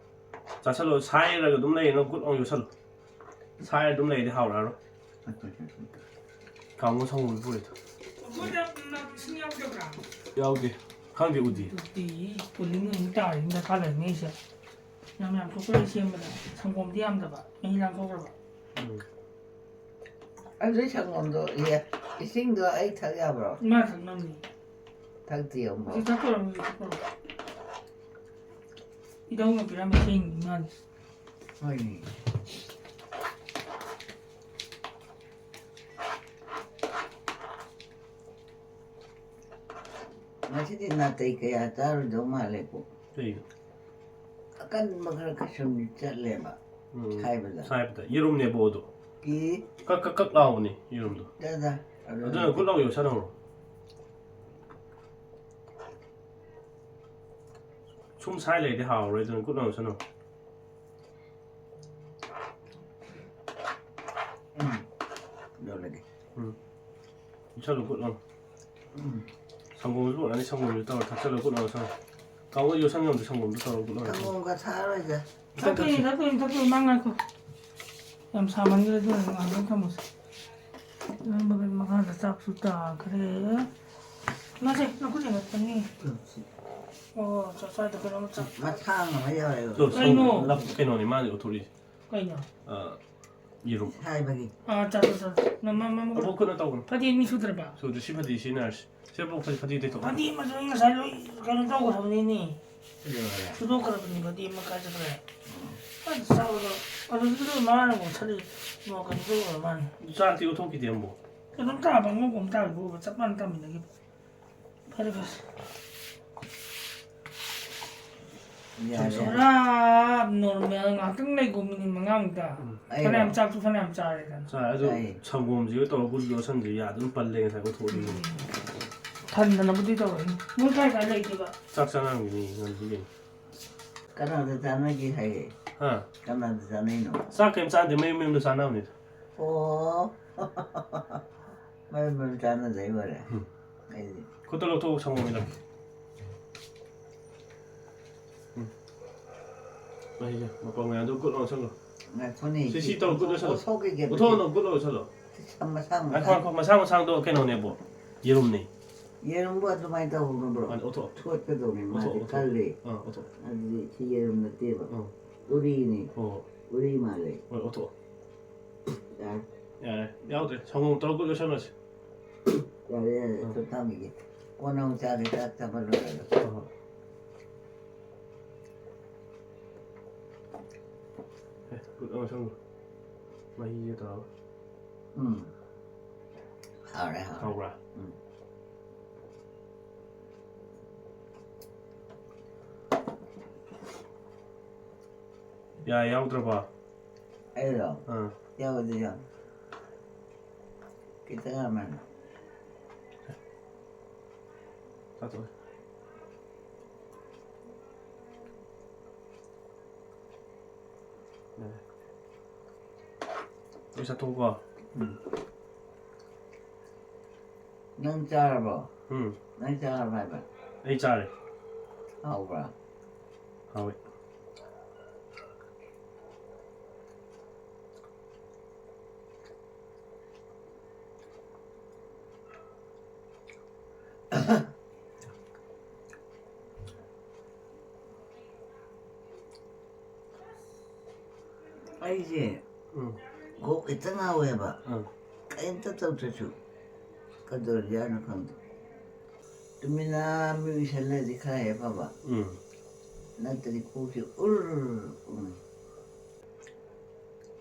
ꯆꯥꯁꯜꯂꯣ, ꯁꯥꯏꯔꯒ ꯑꯗꯨꯝ ꯂꯩꯌꯦ, ꯅꯪ ꯒꯨꯠ ꯑꯃ ꯌꯣꯠꯁꯜꯂꯣ꯫ ꯁꯥꯏꯔ ꯑꯗꯨꯝ ꯂꯩꯔꯗꯤ ꯍꯥꯎꯔꯛꯑꯔꯣꯏ꯫ ꯀꯥꯡꯉꯧ ꯁꯪꯒꯣꯝ ꯄꯨꯔꯤꯗꯣ꯫ ꯃꯣꯏꯗ ꯏꯁꯤꯡ ꯌꯥꯎꯗꯕ꯭ꯔꯥ? ꯌꯥꯎꯗꯦ꯫ ꯈꯪꯗꯦ, ꯎꯗꯦ꯫ ꯑꯗꯨꯗꯤ ꯄꯨꯂꯤꯡ ꯑꯃꯨꯛ ꯇꯥꯔꯤꯅꯤ ꯗꯔꯀꯥꯔ ꯂꯩꯔꯤꯉꯩꯁꯦ꯫ ꯌꯥꯝ ꯌꯥꯝ ꯊꯣꯛꯄ ꯁꯦꯝꯕꯗ ꯁꯪꯒꯣꯝꯗꯤ ꯌꯥꯝꯗꯕ, ꯃꯍꯤ ꯂꯥꯡꯊꯣꯛꯈ꯭ꯔꯕ꯫ ꯎꯝ꯫ ꯑꯗꯨꯏ ꯁꯪꯒꯣꯝꯗꯣ, ꯏ-, ꯏꯁꯤꯡꯗꯣ ꯑꯩ ꯊꯛ ꯌꯥꯕ꯭ꯔꯣ? ꯏꯃꯥ ꯊꯛꯅꯕꯅꯤ꯫ ꯊꯛꯇꯦ ꯑꯃꯨꯛ꯫ ꯍꯧꯖꯤꯛ ꯊꯛꯇꯣꯔꯝꯅꯤ, ꯍꯧꯖꯤꯛ ꯊꯛꯇꯣꯔꯝꯅꯤ꯫ ꯏꯙꯧꯅ ꯄꯤꯔꯝꯕ ꯏꯁꯤꯡ ꯏꯃꯥꯅꯤ꯫ ꯍꯣꯏꯅꯦ꯫ ꯉꯁꯤꯗꯤ ꯅꯥꯇꯩ ꯀꯌꯥ ꯆꯥꯔꯣꯏꯗꯧ ꯃꯥꯜꯂꯦꯀꯣ꯫ ꯀꯩꯅꯣ? ꯑꯀꯟꯕ ꯈꯔ ꯈꯔ ꯁꯨꯝ ꯆꯠꯂꯦꯕ꯫ ꯎꯝ꯫ ꯁꯥꯏꯕꯗ꯫ ꯁꯥꯏꯕꯗ꯫ ꯌꯦꯔꯨꯝꯅꯦꯕ ꯑꯗꯣ꯫ ꯀꯤ ꯀꯛ ꯀꯛ ꯀꯛ ꯂꯥꯎꯕꯅꯦ ꯌꯦꯔꯨꯝꯗꯣ꯫ ꯗꯥꯗꯥ꯫ ꯑꯗꯨꯅ ꯒꯨꯠ ꯂꯥꯎ ꯌꯣꯠꯁꯟꯍꯧꯔꯣ꯫ ꯁꯨꯝ ꯁꯥꯏ ꯂꯩꯔꯗꯤ ꯍꯥꯎꯔꯣꯏ, ꯑꯗꯨꯅ ꯒꯨꯠ ꯂꯥꯎ ꯌꯣꯠꯁꯟꯍꯧꯔꯣ꯫ ꯎꯝ꯫ ꯂꯣꯜꯂꯒꯦ꯫ ꯎꯝ꯫ ꯌꯣꯠꯁꯜꯂꯨ ꯒꯨꯠ ꯂꯥꯎ꯫ ꯎꯝ꯫ ꯁꯪꯒꯣꯝꯁꯨ ꯄꯨꯔꯛꯑꯅꯤ, ꯁꯪꯒꯣꯝꯁꯨ ꯇꯧꯔ ꯊꯛꯆꯜꯂꯨ ꯒꯨꯠ ꯂꯥꯎ ꯌꯣꯠꯁꯜꯂꯣ꯫ ꯀꯥꯡꯉꯧ ꯌꯣꯠꯁꯟ ꯉꯝꯗꯦ, ꯁꯪꯒꯣꯝꯁꯨ ꯇꯧꯔ ꯒꯨꯠ ꯂꯥꯎ ꯌꯣꯠꯁꯜꯂꯣ꯫ ꯁꯪꯒꯣꯝꯒ ꯊꯛꯑꯔꯣꯏꯗ꯫ ꯊꯛꯇꯣꯏꯅꯤ, ꯊꯛꯇꯣꯏꯅꯤ, ꯊꯛꯇꯣꯏꯅꯤ, ꯃꯥ ꯉꯥꯏꯈꯣ꯫ ꯌꯥꯝ ꯁꯥꯃꯟꯈ꯭ꯔꯦ, ꯑꯗꯨꯅ ꯉꯥꯏꯍꯥꯛꯇꯪ ꯊꯝꯃꯁꯦ꯫ ꯏꯔꯣꯟꯕꯒꯤ ꯃꯈꯥꯗ ꯆꯥꯛꯁꯨ ꯇꯥꯈ꯭ꯔꯦ꯫ ꯃꯥꯁꯦ ꯅꯈꯨꯠꯁꯦ ꯉꯥꯛꯇꯪꯅꯤ꯫ ꯑꯣ, ꯆꯥꯛ ꯆꯥꯗ ꯀꯩꯅꯣꯝ ꯆꯥꯛ ꯃꯊꯥꯡ ꯑꯃ ꯌꯥꯎꯔꯦꯕ꯫ ꯇꯣ, ꯀꯩꯅꯣ? ꯂꯞ ꯀꯩꯅꯣꯅꯤ ꯃꯥꯅ ꯎꯠꯊꯣꯛꯏꯁꯦ꯫ ꯀꯩꯅꯣ? ꯑ, ꯌꯦꯔꯨꯝ꯫ ꯁꯥꯏꯕꯒꯤ꯫ ꯑꯥ, ꯆꯥꯛ ꯆꯥꯛ ꯆꯥꯛ ꯅꯃ ꯃꯃ ꯑꯕꯣꯛ ꯈꯨꯠꯅ ꯇꯧꯒꯅꯨ꯫ ꯐꯗꯤ ꯑꯅꯤ ꯁꯨꯗ꯭ꯔꯕ? ꯁꯨꯗ꯭ꯔꯤ, ꯁꯤ ꯐꯗꯤ ꯁꯤꯖꯤꯟꯅꯔꯁꯤ꯫ ꯁꯤ ꯑꯕꯣꯛ ꯐꯗꯤ, ꯐꯗꯤ ꯇꯩꯊꯣꯛ꯫ ꯐꯗꯤ ꯑꯃꯁꯨ ꯑꯩ ꯉꯁꯥꯏ ꯂꯣꯏ ꯀꯩꯅꯣ ꯇꯧꯈ꯭ꯔꯕꯅꯤꯅꯦ꯫ ꯂꯣꯏꯔꯦ꯫ ꯁꯨꯗꯣꯛꯈ꯭ꯔꯕꯅꯤ, ꯐꯗꯤ ꯑꯃ ꯀꯥꯏ ꯆꯠꯈ꯭ꯔꯦ? ꯑꯁ, ꯆꯥꯕꯗꯣ ꯑꯗꯨꯗꯨꯗ ꯃꯥꯅ ꯑꯃꯨꯛ ꯁꯠꯂꯤ꯫ ꯅꯣ ꯀꯩꯅꯣ ꯇꯧꯈ꯭ꯔꯕ ꯃꯥꯅꯤ꯫ ꯆꯥꯛꯇꯤ ꯎꯠꯊꯣꯛꯈꯤꯗꯦ ꯑꯃꯨꯛ꯫ ꯑꯗꯨꯝ ꯇꯥꯕ ꯑꯉꯧꯕ ꯑꯃ ꯇꯥꯈꯤꯕ ꯆꯞ ꯃꯥꯟꯅ ꯇꯥꯃꯤꯟꯅꯈꯤꯕ꯫ ꯐꯔꯦ, ꯐꯔꯦ꯫ ꯌꯥꯔꯦ꯫ ꯄꯨꯔꯥ ꯅꯣꯔꯃꯦꯜ ꯉꯥꯛꯇꯪ ꯂꯩꯀꯣ, ꯃꯤꯅꯤꯠ ꯃꯉꯥꯃꯨꯛꯇ꯫ ꯎꯝ꯫ ꯑꯩꯔꯣ? ꯐꯅꯌꯥꯝ ꯆꯥꯛꯁꯨ ꯐꯅꯌꯥꯝ ꯆꯥꯔꯦꯗꯅ꯫ ꯆꯥꯏ, ꯑꯗꯨ ꯆꯥꯏ꯫ ꯁꯪꯒꯣꯝꯁꯤꯒ ꯇꯧꯔꯒ ꯒꯨꯂꯤ ꯂꯣꯁꯟꯁꯦ ꯌꯥ ꯑꯗꯨꯝ ꯄꯜꯂꯦ ꯉꯁꯥꯏ ꯎꯠꯊꯣꯛꯑꯗꯤ꯫ ꯎꯝ꯫ ꯊꯟꯗꯅꯕꯨꯗꯤ ꯇꯧꯔꯛꯏꯅꯤ꯫ ꯃꯣꯏ ꯀꯥꯏ ꯀꯥꯏ ꯂꯩꯒꯦꯕ? ꯆꯥꯛ ꯆꯥꯅꯕꯒꯤꯅꯤ ꯉꯟꯕꯤꯒꯤꯅꯤ꯫ ꯀꯅꯥꯗ ꯆꯥꯅꯒꯦ ꯍꯥꯏꯌꯦ? ꯍꯥ? ꯀꯅꯥꯗ ꯆꯥꯅꯩꯅꯣ? ꯆꯥꯛ ꯀꯩꯝ ꯆꯥꯟꯗꯦ, ꯃꯌꯨꯝ ꯃꯌꯨꯝꯗ ꯆꯥꯅꯕꯅꯤꯗ꯫ ꯑꯣ꯫ ꯃꯌꯨꯝ ꯃꯌꯨꯝ ꯆꯥꯅꯗꯩ ꯑꯣꯏꯔꯦ꯫ ꯎꯝ꯫ ꯑꯩꯗꯤ ꯈꯨꯠꯇ ꯂꯧꯊꯣꯛꯑꯣ, ꯁꯪꯒꯣꯝ ꯏꯜꯂꯛꯀꯦ꯫ ꯎꯝ꯫ ꯃꯍꯤꯁꯦ ꯃꯄꯪ ꯃꯌꯥꯝꯗꯣ ꯒꯨꯠ ꯂꯥꯎ ꯆꯠꯂꯣ꯫ ꯉꯥꯏꯈꯣꯅꯦ꯫ ꯁꯤ, ꯁꯤ ꯇꯧ, ꯈꯨꯠ ꯂꯣꯏꯁꯜꯂꯣ꯫ ꯑꯣꯠꯊꯣꯛꯈꯤꯒꯦ꯫ ꯎꯠꯊꯣꯛꯑꯣ, ꯒꯨꯠ ꯂꯥꯎ ꯆꯠꯂꯣ꯫ ꯃꯁꯥꯡ ꯉꯥꯏꯈꯣ, ꯃꯁꯥꯡ꯫ ꯉꯥꯏꯈꯣ, ꯃꯁꯥꯡ ꯃꯁꯥꯡꯗꯣ ꯀꯩꯅꯣꯅꯦꯕꯣ, ꯌꯦꯔꯨꯝꯅꯦ꯫ ꯌꯦꯔꯨꯝꯕꯨ ꯑꯗꯨꯃꯥꯏꯅ ꯇꯧꯍꯧꯅꯕ꯭ꯔꯣ? ꯃꯥꯅꯦ, ꯑꯣꯠꯊꯣꯛꯑꯣ꯫ ꯊꯣꯠꯀꯗꯧꯅꯤ, ꯑꯣꯠꯊꯣꯛꯑꯣ, ꯃꯥꯗꯤ ꯑꯣꯠꯊꯣꯛꯑꯣ꯫ ꯀꯜꯂꯤ꯫ ꯑꯥ, ꯑꯣꯠꯊꯣꯛꯑꯣ꯫ ꯑꯗꯨꯗꯤ ꯁꯤ ꯌꯦꯔꯨꯝ ꯅꯠꯇꯦꯕ꯫ ꯑꯥ, ꯎꯔꯤꯅꯤ꯫ ꯍꯣꯏ, ꯍꯣꯏ꯫ ꯎꯔꯤ ꯃꯥꯜꯂꯦ꯫ ꯍꯣꯏ, ꯑꯣꯠꯊꯣꯛꯑꯣ꯫ ꯌꯥꯔꯦ꯫ ꯌꯥꯔꯦ, ꯌꯥꯎꯗ꯭ꯔꯦ꯫ ꯁꯪꯒꯣꯝ ꯇꯧꯔ ꯒꯨꯠ ꯂꯣꯏꯁꯜꯂꯁꯤ꯫ ꯌꯥꯔꯦ, ꯌꯥꯔꯦ꯫ ꯑꯥ꯫ ꯊꯨꯝ ꯊꯝꯈꯤꯒꯦ꯫ ꯀꯣꯟꯅ ꯑꯃꯨꯛ ꯆꯥꯒꯦ, ꯆꯥꯛ ꯆꯥꯕ ꯂꯣꯏꯔꯒ꯫ ꯍꯣꯏ, ꯍꯣꯏ꯫ ꯑꯦ, ꯒꯨꯠ ꯂꯣꯏꯁꯜꯂꯣ꯫ ꯃꯍꯤꯁꯦ ꯇꯧꯔꯒ꯫ ꯎꯝ꯫ ꯍꯥꯎꯔꯦ, ꯍꯥꯎꯔꯦ꯫ ꯍꯥꯎꯕ꯭ꯔꯥ? ꯎꯝ꯫ ꯌꯥꯏ, ꯌꯥꯎꯗ꯭ꯔꯕꯣ? ꯑꯩꯔꯣ? ꯑꯥ꯫ ꯌꯥꯎꯗꯤ ꯌꯥꯎ꯫ ꯈꯤꯇꯪ ꯌꯥꯝꯃꯦ꯫ ꯆꯥꯊꯣꯛꯑꯦ꯫ ꯌꯥꯔꯦ꯫ ꯂꯣꯏ ꯆꯥꯊꯣꯛꯎꯀꯣ꯫ ꯎꯝ꯫ ꯅꯪ ꯆꯥꯔꯕꯣ? ꯎꯝ꯫ ꯅꯪ ꯆꯥꯔꯕ ꯍꯥꯏꯕ? ꯑꯩ ꯆꯥꯔꯦ꯫ ꯍꯥꯎꯕ꯭ꯔꯥ? ꯍꯥꯎꯋꯦ꯫ ꯑꯩꯁꯦ ꯎꯝ꯫ ꯀꯣꯛ ꯍꯦꯛꯇ ꯉꯥꯎꯋꯦꯕ꯫ ꯎꯝ꯫ ꯀꯔꯤꯝꯇ ꯇꯧꯗ꯭ꯔꯁꯨ꯫ ꯀꯩꯗꯧꯔꯤꯖꯥꯠꯅꯣ ꯈꯪꯗꯦ꯫ ꯇꯨꯃꯤꯟꯅ ꯃꯤ ꯎꯏꯁꯜꯂꯗꯤ ꯈꯔ ꯍꯦꯛ ꯐꯕ꯫ ꯎꯝ꯫ ꯅꯠꯇ꯭ꯔꯗꯤ ꯀꯣꯛꯁꯦ ꯎꯔ ꯎꯔ꯫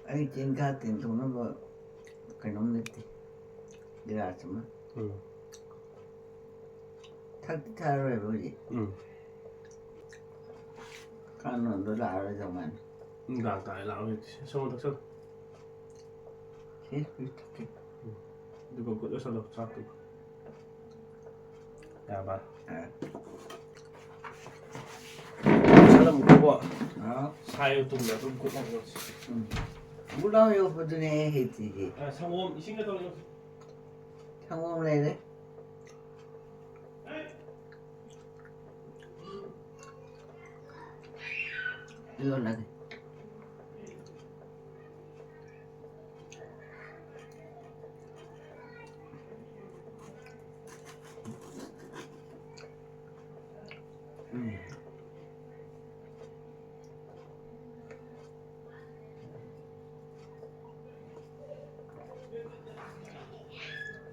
ꯑꯩ ꯆꯤꯟꯖꯥꯛ ꯇꯦꯡꯊꯣꯛꯅꯕ ꯀꯩꯅꯣꯝ ꯂꯩꯇꯦ꯫ ꯒꯤꯂꯥꯁ ꯑꯃ꯫ ꯎꯝ꯫ ꯊꯛꯇꯤ ꯊꯛꯑꯔꯣꯏꯕ ꯍꯧꯖꯤꯛ꯫ ꯎꯝ꯫ ꯀꯥꯟꯅꯕꯗꯣ ꯂꯥꯛꯑꯔꯣꯏꯗꯧ ꯃꯥꯜꯂꯦ꯫ ꯅꯨꯡꯗꯥꯡ ꯇꯥꯔꯦ, ꯂꯥꯛꯑꯣ ꯍꯧꯖꯤꯛꯇꯤ꯫ ꯁꯪꯒꯣꯝ ꯊꯛꯆꯜꯂꯣ꯫ ꯁꯤ ꯍꯧꯖꯤꯛ ꯊꯛꯀꯦ꯫ ꯑꯗꯨꯒ ꯒꯨꯠ ꯂꯣꯏꯁꯜꯂꯣ ꯆꯥꯛꯇꯨ꯫ ꯌꯥꯕ? ꯑ꯫ ꯆꯠꯂꯝꯃꯨꯀꯣ꯫ ꯑ꯫ ꯁꯥꯏ ꯇꯨꯝꯗ ꯑꯗꯨꯝ ꯈꯨꯠ ꯍꯥꯝꯗꯣꯛꯁꯤ꯫ ꯎꯝ꯫ ꯒꯨꯂꯥꯎ ꯌꯣꯛꯄꯗꯨꯅꯦ ꯑꯩ ꯍꯩꯇ꯭ꯔꯤꯁꯦ꯫ ꯑ, ꯁꯪꯒꯣꯝ ꯏꯁꯤꯡꯒ ꯇꯧꯔꯒ ꯌꯣꯛꯁꯤ꯫ ꯁꯪꯒꯣꯝ ꯂꯩꯔꯦ꯫ ꯏꯔꯣꯜꯂꯒꯦ꯫ ꯎꯝ꯫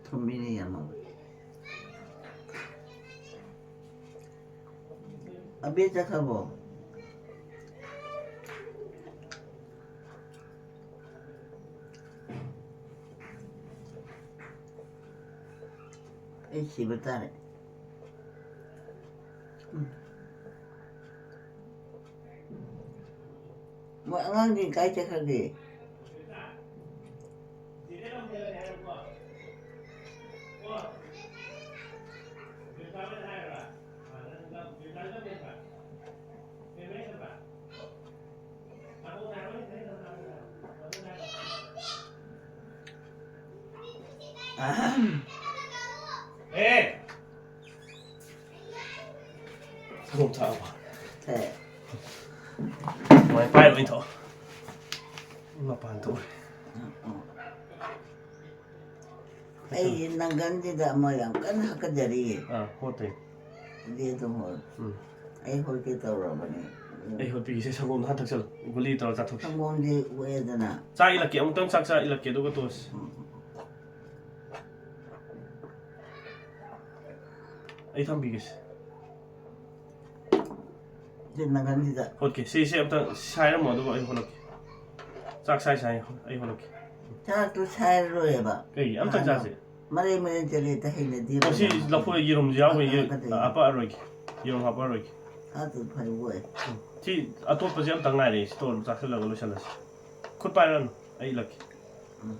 ꯊꯨꯝꯃꯤꯅꯦ ꯌꯥꯝꯅ꯫ ꯑꯕꯦ ꯆꯠꯈ꯭ꯔꯕꯣ? ꯑꯩ ꯁꯤꯕ ꯇꯥꯔꯦ꯫ ꯎꯝ꯫ ꯃꯣꯏ ꯑꯉꯥꯡꯁꯤꯡ ꯀꯥꯏ ꯆꯠꯈ꯭ꯔꯒꯦ? ꯑꯍꯝ꯫ ꯑꯦ! ꯁꯪꯒꯣꯝ ꯊꯛꯑꯕ? ꯊꯛꯑꯦ꯫ ꯃꯥꯏ ꯄꯥꯏꯔꯣ, ꯑꯩ ꯊꯛꯑꯣ꯫ ꯑꯩ ꯃꯄꯥꯟ ꯊꯣꯛꯎꯔꯦ꯫ ꯎꯝ, ꯎꯝ꯫ ꯑꯩ ꯅꯪꯒꯟꯁꯤꯗ ꯑꯃ ꯌꯥꯝ ꯀꯟꯅ ꯍꯥꯀꯠꯖꯔꯤꯌꯦ꯫ ꯑꯥ, ꯍꯣꯠꯇꯣꯏꯅꯤ꯫ ꯑꯗꯨ ꯑꯗꯨꯝ ꯍꯣꯠ꯫ ꯎꯝ꯫ ꯑꯩ ꯍꯣꯠꯀꯦ ꯇꯧꯔꯕꯅꯦ꯫ ꯑꯩ ꯍꯣꯠꯄꯤꯒꯦꯁꯦ, ꯁꯪꯒꯣꯝꯗꯣ ꯍꯥꯟꯅ ꯊꯛꯆꯜꯂꯨ꯫ ꯒꯨꯂꯤ ꯇꯧꯔ ꯆꯥꯊꯣꯛꯁꯤ꯫ ꯁꯪꯒꯣꯝꯗꯤ ꯑꯣꯛꯑꯦꯗꯅ꯫ ꯆꯥꯛ ꯏꯜꯂꯛꯀꯦ, ꯑꯃꯨꯛꯇꯪ ꯆꯥꯛ ꯆꯥ ꯏꯜꯂꯛꯀꯦ, ꯑꯗꯨꯒ ꯇꯣꯛꯑꯁꯤ꯫ ꯎꯝ꯫ ꯑꯩ ꯊꯝꯕꯤꯒꯦꯁꯦ꯫ ꯁꯤ ꯅꯪꯒꯟꯁꯤꯗ꯫ ꯍꯣꯠꯀꯦ꯫ ꯁꯤꯁꯦ ꯑꯝꯇ ꯁꯥꯏꯔꯝꯃꯣ, ꯑꯗꯨꯒ ꯑꯩ ꯍꯣꯠꯂꯛꯀꯦ꯫ ꯆꯥꯛ ꯁꯥꯏ ꯁꯥꯏ ꯑꯩ ꯍꯣꯠꯂꯛꯀꯦ꯫ ꯆꯥꯛꯇꯨ ꯁꯥꯏꯔꯔꯣꯏꯕ꯫ ꯀꯩꯒꯤ? ꯑꯝꯇꯪ ꯍꯥꯟꯅ ꯆꯥꯁꯦ꯫ ꯃꯔꯩ ꯃꯔꯩ ꯆꯠꯂꯦ, ꯍꯦꯛꯇ ꯍꯩꯅꯗꯦꯕ꯫ ꯑꯣ, ꯁꯤ ꯂꯐꯣꯏ ꯌꯦꯔꯨꯝꯁꯨ ꯌꯥꯎꯕꯒꯤ ꯍꯥꯞꯄꯛꯀꯗꯣꯏꯅꯤ꯫ ꯍꯥꯞꯄꯛꯑꯔꯣꯏꯒꯦ꯫ ꯌꯦꯔꯨꯝ ꯍꯥꯞꯄꯛꯑꯔꯣꯏꯒꯦ꯫ ꯆꯥꯛꯇꯨ ꯐꯔꯦ ꯑꯣꯏ꯫ ꯎꯝ꯫ ꯁꯤ ꯑꯇꯣꯠꯄꯁꯦ ꯑꯝꯇ ꯉꯥꯏꯔꯦ꯫ ꯁꯤ ꯇꯣꯠꯂ ꯆꯥꯁꯤꯜꯂꯒ ꯂꯣꯏꯁꯤꯜꯂꯁꯤ꯫ ꯈꯨꯠ ꯄꯥꯏꯔꯅꯨ꯫ ꯑꯩ ꯏꯜꯂꯛꯀꯦ꯫ ꯎꯝ꯫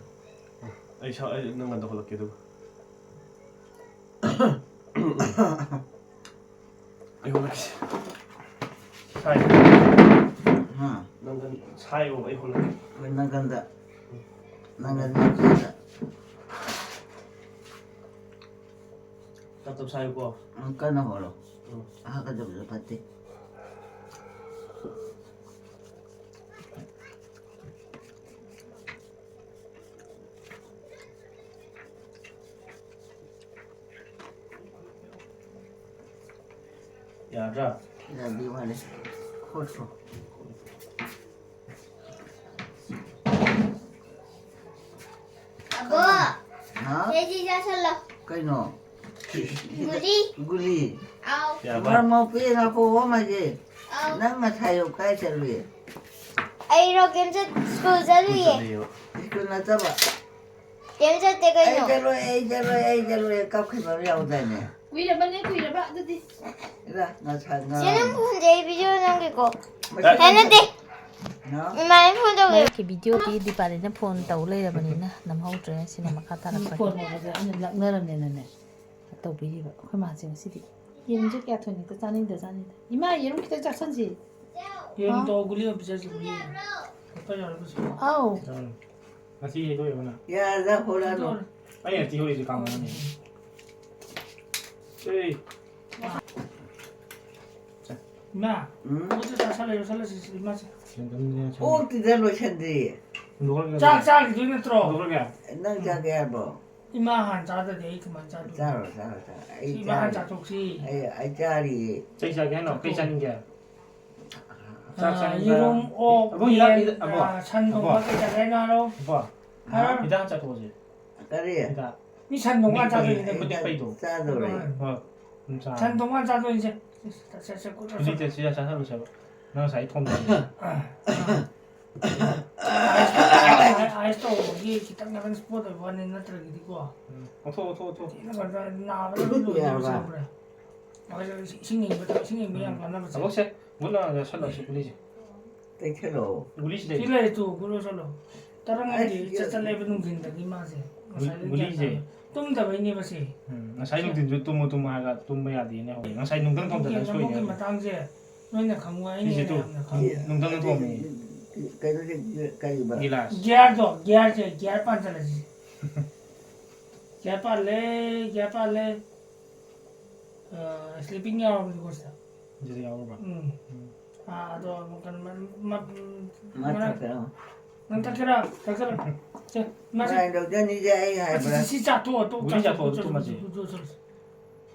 ꯎꯝ꯫ ꯑꯩ ꯁ-, ꯑꯩ ꯅꯪ ꯉꯟꯗ ꯍꯣꯠꯂꯛꯀꯦ ꯑꯗꯨꯒ꯫ ꯑꯩ ꯍꯣꯠꯂꯛꯀꯦ꯫ ꯁꯥꯏ꯫ ꯍꯥ? ꯅꯪꯒꯟ ꯁꯥꯏꯌꯣꯕ, ꯑꯩ ꯍꯣꯠꯂꯛꯀꯦ꯫ ꯍꯣꯏ, ꯅꯪꯒꯟꯗ꯫ ꯅꯪꯒꯟ ꯃꯈꯥꯗ꯫ ꯇꯞ ꯇꯞ ꯁꯥꯏꯌꯨꯀꯣ꯫ ꯎꯝ, ꯀꯟꯅ ꯍꯣꯠꯂꯣ꯫ ꯎꯝ꯫ ꯍꯥꯀꯠꯆꯕꯁꯨ ꯐꯠꯇꯦ꯫ ꯌꯥꯗ꯭ꯔꯥ? ꯌꯥꯗꯤ ꯃꯥꯜꯂꯦ꯫ ꯈꯣꯠꯈ꯭ꯔꯣ꯫ ꯑꯕꯣ, ꯍꯥ? ꯁꯦ ꯁꯤ ꯆꯥꯁꯜꯂꯣ꯫ ꯀꯩꯅꯣ? ꯒꯨꯂꯤ꯫ ꯒꯨꯂꯤ? ꯑꯥꯎ꯫ ꯌꯥꯕ? ꯃꯔꯝ ꯃꯣꯛꯄꯤ, ꯉꯥꯏꯈꯣ, ꯍꯣꯝꯃꯒꯦ꯫ ꯑꯥꯎ꯫ ꯅꯪ ꯉꯁꯥꯏ ꯑꯌꯨꯛ ꯀꯥꯏ ꯆꯠꯂꯨꯏ? ꯑꯩꯔꯣ, ꯀꯩꯝ ꯆꯠ-, ꯁ꯭ꯀꯨꯜ ꯆꯠꯂꯨꯏꯌꯦ꯫ ꯁ꯭ꯀꯨꯜ ꯆꯠꯂꯨꯏꯌꯦꯕ꯫ ꯁ꯭ꯀꯨꯜ ꯅꯠꯇꯕ꯫ ꯀꯩꯝ ꯆꯠꯇꯦ ꯑꯩ ꯀꯩꯅꯣ꯫ ꯆꯠꯂꯣꯏ, ꯑꯩ ꯆꯠꯂꯣꯏ, ꯑꯩ ꯆꯠꯂꯣꯏ, ꯀꯞꯈꯤꯕ ꯑꯃ ꯌꯥꯎꯗꯥꯏꯅꯦ? ꯀꯨꯏꯔꯕꯅꯦ, ꯀꯨꯏꯔꯕ ꯑꯗꯨꯗꯤ꯫ ꯏꯔꯥ, ꯉꯁꯥꯏ ꯉꯔꯥꯡ꯫ ꯆꯦ, ꯅꯪ ꯐꯣꯟꯁꯦ ꯑꯩ ꯚꯤꯗꯤꯑꯣ ꯅꯝꯒꯦꯀꯣ꯫ ꯃꯁꯤ ꯍꯦ, ꯅꯠꯇꯦ꯫ ꯍꯥ? ꯏꯃꯥꯟꯅꯕꯤ ꯐꯣꯟ ꯇꯧꯒꯦ꯫ ꯃꯔꯛꯀꯤ ꯚꯤꯗꯤꯑꯣꯗꯤ ꯗꯤꯄꯥꯔꯠꯃꯦꯟꯅ ꯐꯣꯟ ꯇꯧ ꯂꯩꯔꯕꯅꯤꯅ ꯅꯝꯍꯧꯗ꯭ꯔꯦ꯫ ꯁꯤꯅ ꯃꯈꯥ ꯃꯤ ꯇꯥꯔꯛꯄꯒꯤ꯫ ꯐꯣꯟ ꯇꯧꯕꯁꯦ ꯑꯩꯅ ꯂꯛꯅꯔꯕꯅꯤꯅꯅꯦ ꯇꯧꯕꯤꯔꯤꯕ꯫ ꯑꯩꯈꯣꯏ ꯃꯥꯁꯦ ꯉꯁꯤꯗꯤ ꯌꯦꯔꯨꯝꯁꯦ ꯀꯌꯥ ꯊꯣꯏꯅ ꯍꯦꯛꯇ ꯆꯥꯅꯤꯡꯗ ꯆꯥꯅꯤꯡꯗ꯫ ꯏꯃꯥ, ꯌꯦꯔꯨꯝ ꯈꯤꯇꯪ ꯆꯥꯁꯟꯁꯤ꯫ ꯌꯦꯔꯨꯝ ꯍꯥ? ꯇꯧꯔ ꯒꯨꯂꯤ ꯑꯃ ꯄꯤꯖꯁꯤ, ꯒꯨꯂꯤ꯫ ꯄꯦꯄꯔ ꯌꯥꯎꯔꯒꯁꯨ꯫ ꯑꯥꯎ꯫ ꯎꯝ꯫ ꯉꯁꯤ ꯍꯩꯗꯣꯛꯑꯦꯕ ꯅꯪ? ꯌꯥꯔꯦꯗ, ꯍꯣꯔꯥꯗꯣ꯫ ꯑꯩ ꯑꯇꯤ ꯍꯣꯏꯁꯦ ꯀꯥꯡꯕꯨꯅꯤ꯫ ꯁꯦ꯫ ꯏꯃꯥ, ꯎꯝ? ꯄꯣꯠꯁꯦ ꯆꯥꯁꯜꯂꯦ, ꯆꯥꯁꯜꯂꯁꯤ, ꯁꯤ ꯏꯃꯥꯁꯦ꯫ ꯑꯣꯛꯇꯤꯗ ꯂꯣꯏꯁꯟꯗ꯭ꯔꯤꯌꯦ꯫ ꯍꯨꯟꯗꯣꯛꯈ꯭ꯔꯒꯦ꯫ ꯆꯥꯛ ꯆꯥꯈꯤꯗꯣꯏ ꯅꯠꯇ꯭ꯔꯣ? ꯍꯨꯟꯗꯣꯛꯈ꯭ꯔꯒꯦ꯫ ꯅꯪ ꯆꯥꯒꯦ ꯍꯥꯏꯕ꯭ꯔꯣ? ꯏꯃꯥ ꯍꯥꯟꯅ ꯆꯥꯗ꯭ꯔꯗꯤ ꯑꯩ ꯀꯃꯥꯏꯅ ꯆꯥꯗꯣꯏꯅꯣ? ꯆꯥꯔꯣ, ꯆꯥꯔꯣ, ꯆꯥꯔꯣ꯫ ꯑꯩ ꯁꯤ ꯏꯃꯥ ꯍꯥꯟꯅ ꯆꯥꯔꯤ꯫ ꯆꯥꯊꯣꯛꯁꯤ꯫ ꯑꯩ, ꯑꯩ ꯆꯥꯔꯤꯌꯦ꯫ ꯀꯩ ꯆꯥꯅꯤꯡꯒꯦ? ꯆꯥꯛ ꯑꯥ, ꯆꯥꯅꯤꯡꯕ? ꯌꯦꯔꯨꯝ, ꯑꯣꯛ, ꯑꯕꯣ, ꯍꯤꯗꯥꯛ, ꯌꯦꯟ, ꯍꯤꯗꯥꯛ, ꯑꯕꯣ, ꯑꯥ, ꯁꯟ ꯑꯕꯣ꯫ ꯊꯣꯡꯕ ꯀꯩꯀꯥ ꯂꯣꯏ ꯉꯥꯏꯔꯣ꯫ ꯑꯕꯣ, ꯍꯥꯏꯔꯣ꯫ ꯍꯤꯗꯥꯛ ꯆꯥꯊꯣꯛꯑꯁꯤ꯫ ꯀꯔꯤ? ꯍꯤꯗꯥꯛ꯫ ꯃꯤ ꯁꯟ ꯊꯣꯡꯕ ꯃꯤꯠ ꯄꯩ, ꯆꯥꯗꯣꯏꯅꯦ꯫ ꯃꯤꯠ ꯄꯩꯗꯣ꯫ ꯆꯥꯗꯣꯔꯦ꯫ ꯍꯣꯏ, ꯑꯗꯨꯝ ꯆꯥꯔꯣ꯫ ꯁꯟ ꯊꯣꯡꯕ ꯆꯥꯗꯣꯏꯅꯦ꯫ ꯁꯦ, ꯁꯦ, ꯁꯦ, ꯁꯦ, ꯀꯨꯠ-, ꯍꯧꯖꯤꯛꯇꯤ ꯁꯤꯗ ꯆꯥꯁꯜꯂꯨꯁꯦꯕ꯫ ꯅꯪ ꯉꯁꯥꯏ ꯊꯣꯡꯕꯗꯣ꯫ ꯑꯥ, ꯑꯥ꯫ ꯑꯥꯏꯁ, ꯑꯥꯏꯁ ꯇꯧꯕꯒꯤ ꯈꯤꯇꯪ ꯈꯤꯇꯪ ꯏꯁꯄꯣꯠ ꯑꯣꯏꯕ ꯋꯥꯅꯤ, ꯅꯠꯇ꯭ꯔꯒꯗꯤꯀꯣ꯫ ꯎꯝ꯫ ꯑꯣꯊꯣꯛ, ꯑꯣꯊꯣꯛ, ꯑꯣꯊꯣꯛ꯫ ꯊꯤꯅ ꯀꯩꯅꯣ ꯇꯧꯔꯦ, ꯅꯥꯕꯗ ꯂꯣꯏ ꯂꯣꯏꯅꯦꯕ ꯌꯥꯔꯕ? ꯁꯣꯝꯕ꯭ꯔꯦ꯫ ꯑꯩꯈꯣꯏꯁꯨ ꯏꯁꯤꯡ, ꯏꯁꯤꯡ ꯏꯪꯕ ꯊꯛ-, ꯏꯁꯤꯡ ꯏꯪꯕ ꯌꯥꯝ ꯀꯥꯟꯅꯕꯁꯦ꯫ ꯊꯕꯛꯁꯦ ꯃꯨꯟꯅ ꯆꯥꯁꯜꯂꯣ ꯁꯤ ꯒꯨꯂꯤꯁꯦ꯫ ꯇꯩꯁꯜꯂꯣ꯫ ꯒꯨꯂꯤꯁꯤ ꯁꯤ ꯂꯩ꯫ ꯂꯩꯔꯦ ꯇꯨ, ꯒꯨꯂꯤ ꯆꯠꯂꯣ꯫ ꯇꯔꯪꯒꯤ ꯑꯩꯁ, ꯆꯠ-, ꯆꯠꯂꯦꯕ ꯅꯨꯡꯊꯤꯟꯗꯒꯤ ꯃꯥꯁꯦ꯫ ꯉꯁꯥꯏꯗꯩ ꯒꯨꯂꯤꯁꯦ꯫ ꯒ꯭ꯌꯥꯟ ꯇꯥꯗꯦ꯫ ꯇꯨꯝꯗꯕꯩꯅꯦꯕ ꯁꯤ꯫ ꯎꯝ, ꯉꯁꯥꯏ ꯅꯨꯡꯊꯤꯟꯁꯨ ꯇꯨꯝꯃꯣ ꯇꯨꯝꯃꯣ ꯍꯥꯏꯔꯒ ꯇꯨꯝꯕ ꯌꯥꯗꯦꯅꯦ꯫ ꯉꯁꯥꯏ ꯅꯨꯡꯊꯪ ꯊꯣꯝꯖꯤꯜꯂꯒ ꯑꯗꯨꯒꯤ ꯁꯣꯏꯅꯦ꯫ ꯃꯇꯥꯡꯁꯦ ꯅꯣꯏꯅ ꯈꯪꯉꯣ, ꯑꯩꯅ ꯁꯤꯁꯦ ꯍꯦꯟꯅ ꯇꯨ, ꯌꯥꯝꯅ ꯈꯪꯉꯦ꯫ ꯅꯨꯡꯊꯪꯅ ꯊꯣꯝꯃꯤ꯫ ꯀꯩꯅꯣꯁꯦ, ꯀꯔꯤꯕ? ꯒꯤꯂꯥꯁ꯫ ꯒꯤꯌꯥꯔꯗꯣ, ꯒꯤꯌꯥꯔꯁꯦ, ꯒꯤꯌꯥꯔ ꯄꯥꯟꯁꯤꯜꯂꯁꯤ꯫ ꯒꯤꯌꯥꯔ ꯄꯥꯜꯂꯦ, ꯒꯤꯌꯥꯔ ꯄꯥꯜꯂꯦ꯫ ꯑ, ꯁ꯭ꯂꯤꯞꯄꯤꯡ ꯌꯥꯎꯔꯕꯅꯤꯀꯣ ꯁꯤꯗ꯫ ꯑꯗꯨꯗꯤ ꯌꯥꯎꯔꯕ? ꯎꯝ꯫ ꯎꯝ꯫ ꯑ, ꯑꯗꯣ ꯑꯃꯨꯛ ꯀꯩꯅꯣ, ꯃ-, ꯃ-, ꯃꯥ ꯃ-, ꯊꯛꯀꯦꯔꯣ? ꯅꯪ ꯊꯛꯀꯦꯔꯥ? ꯊꯛꯆꯜꯂꯣ꯫ ꯁꯦ, ꯏꯃꯥꯁꯦ꯫ ꯀꯃꯥꯏꯅ ꯇꯧꯗꯣꯏꯅꯤꯁꯦ ꯑꯩ ꯍꯥꯏꯕ꯭ꯔꯥ? ꯑꯁꯤ, ꯁꯤ ꯆꯥꯊꯣꯛꯑꯣ, ꯇꯣꯛ ꯒꯨꯂꯤ ꯆꯥꯊꯣꯛꯑꯣ, ꯆꯥꯊꯣꯛꯑꯣ, ꯇꯨꯝꯃꯁꯤ꯫ ꯇꯨꯝꯃꯁꯤ꯫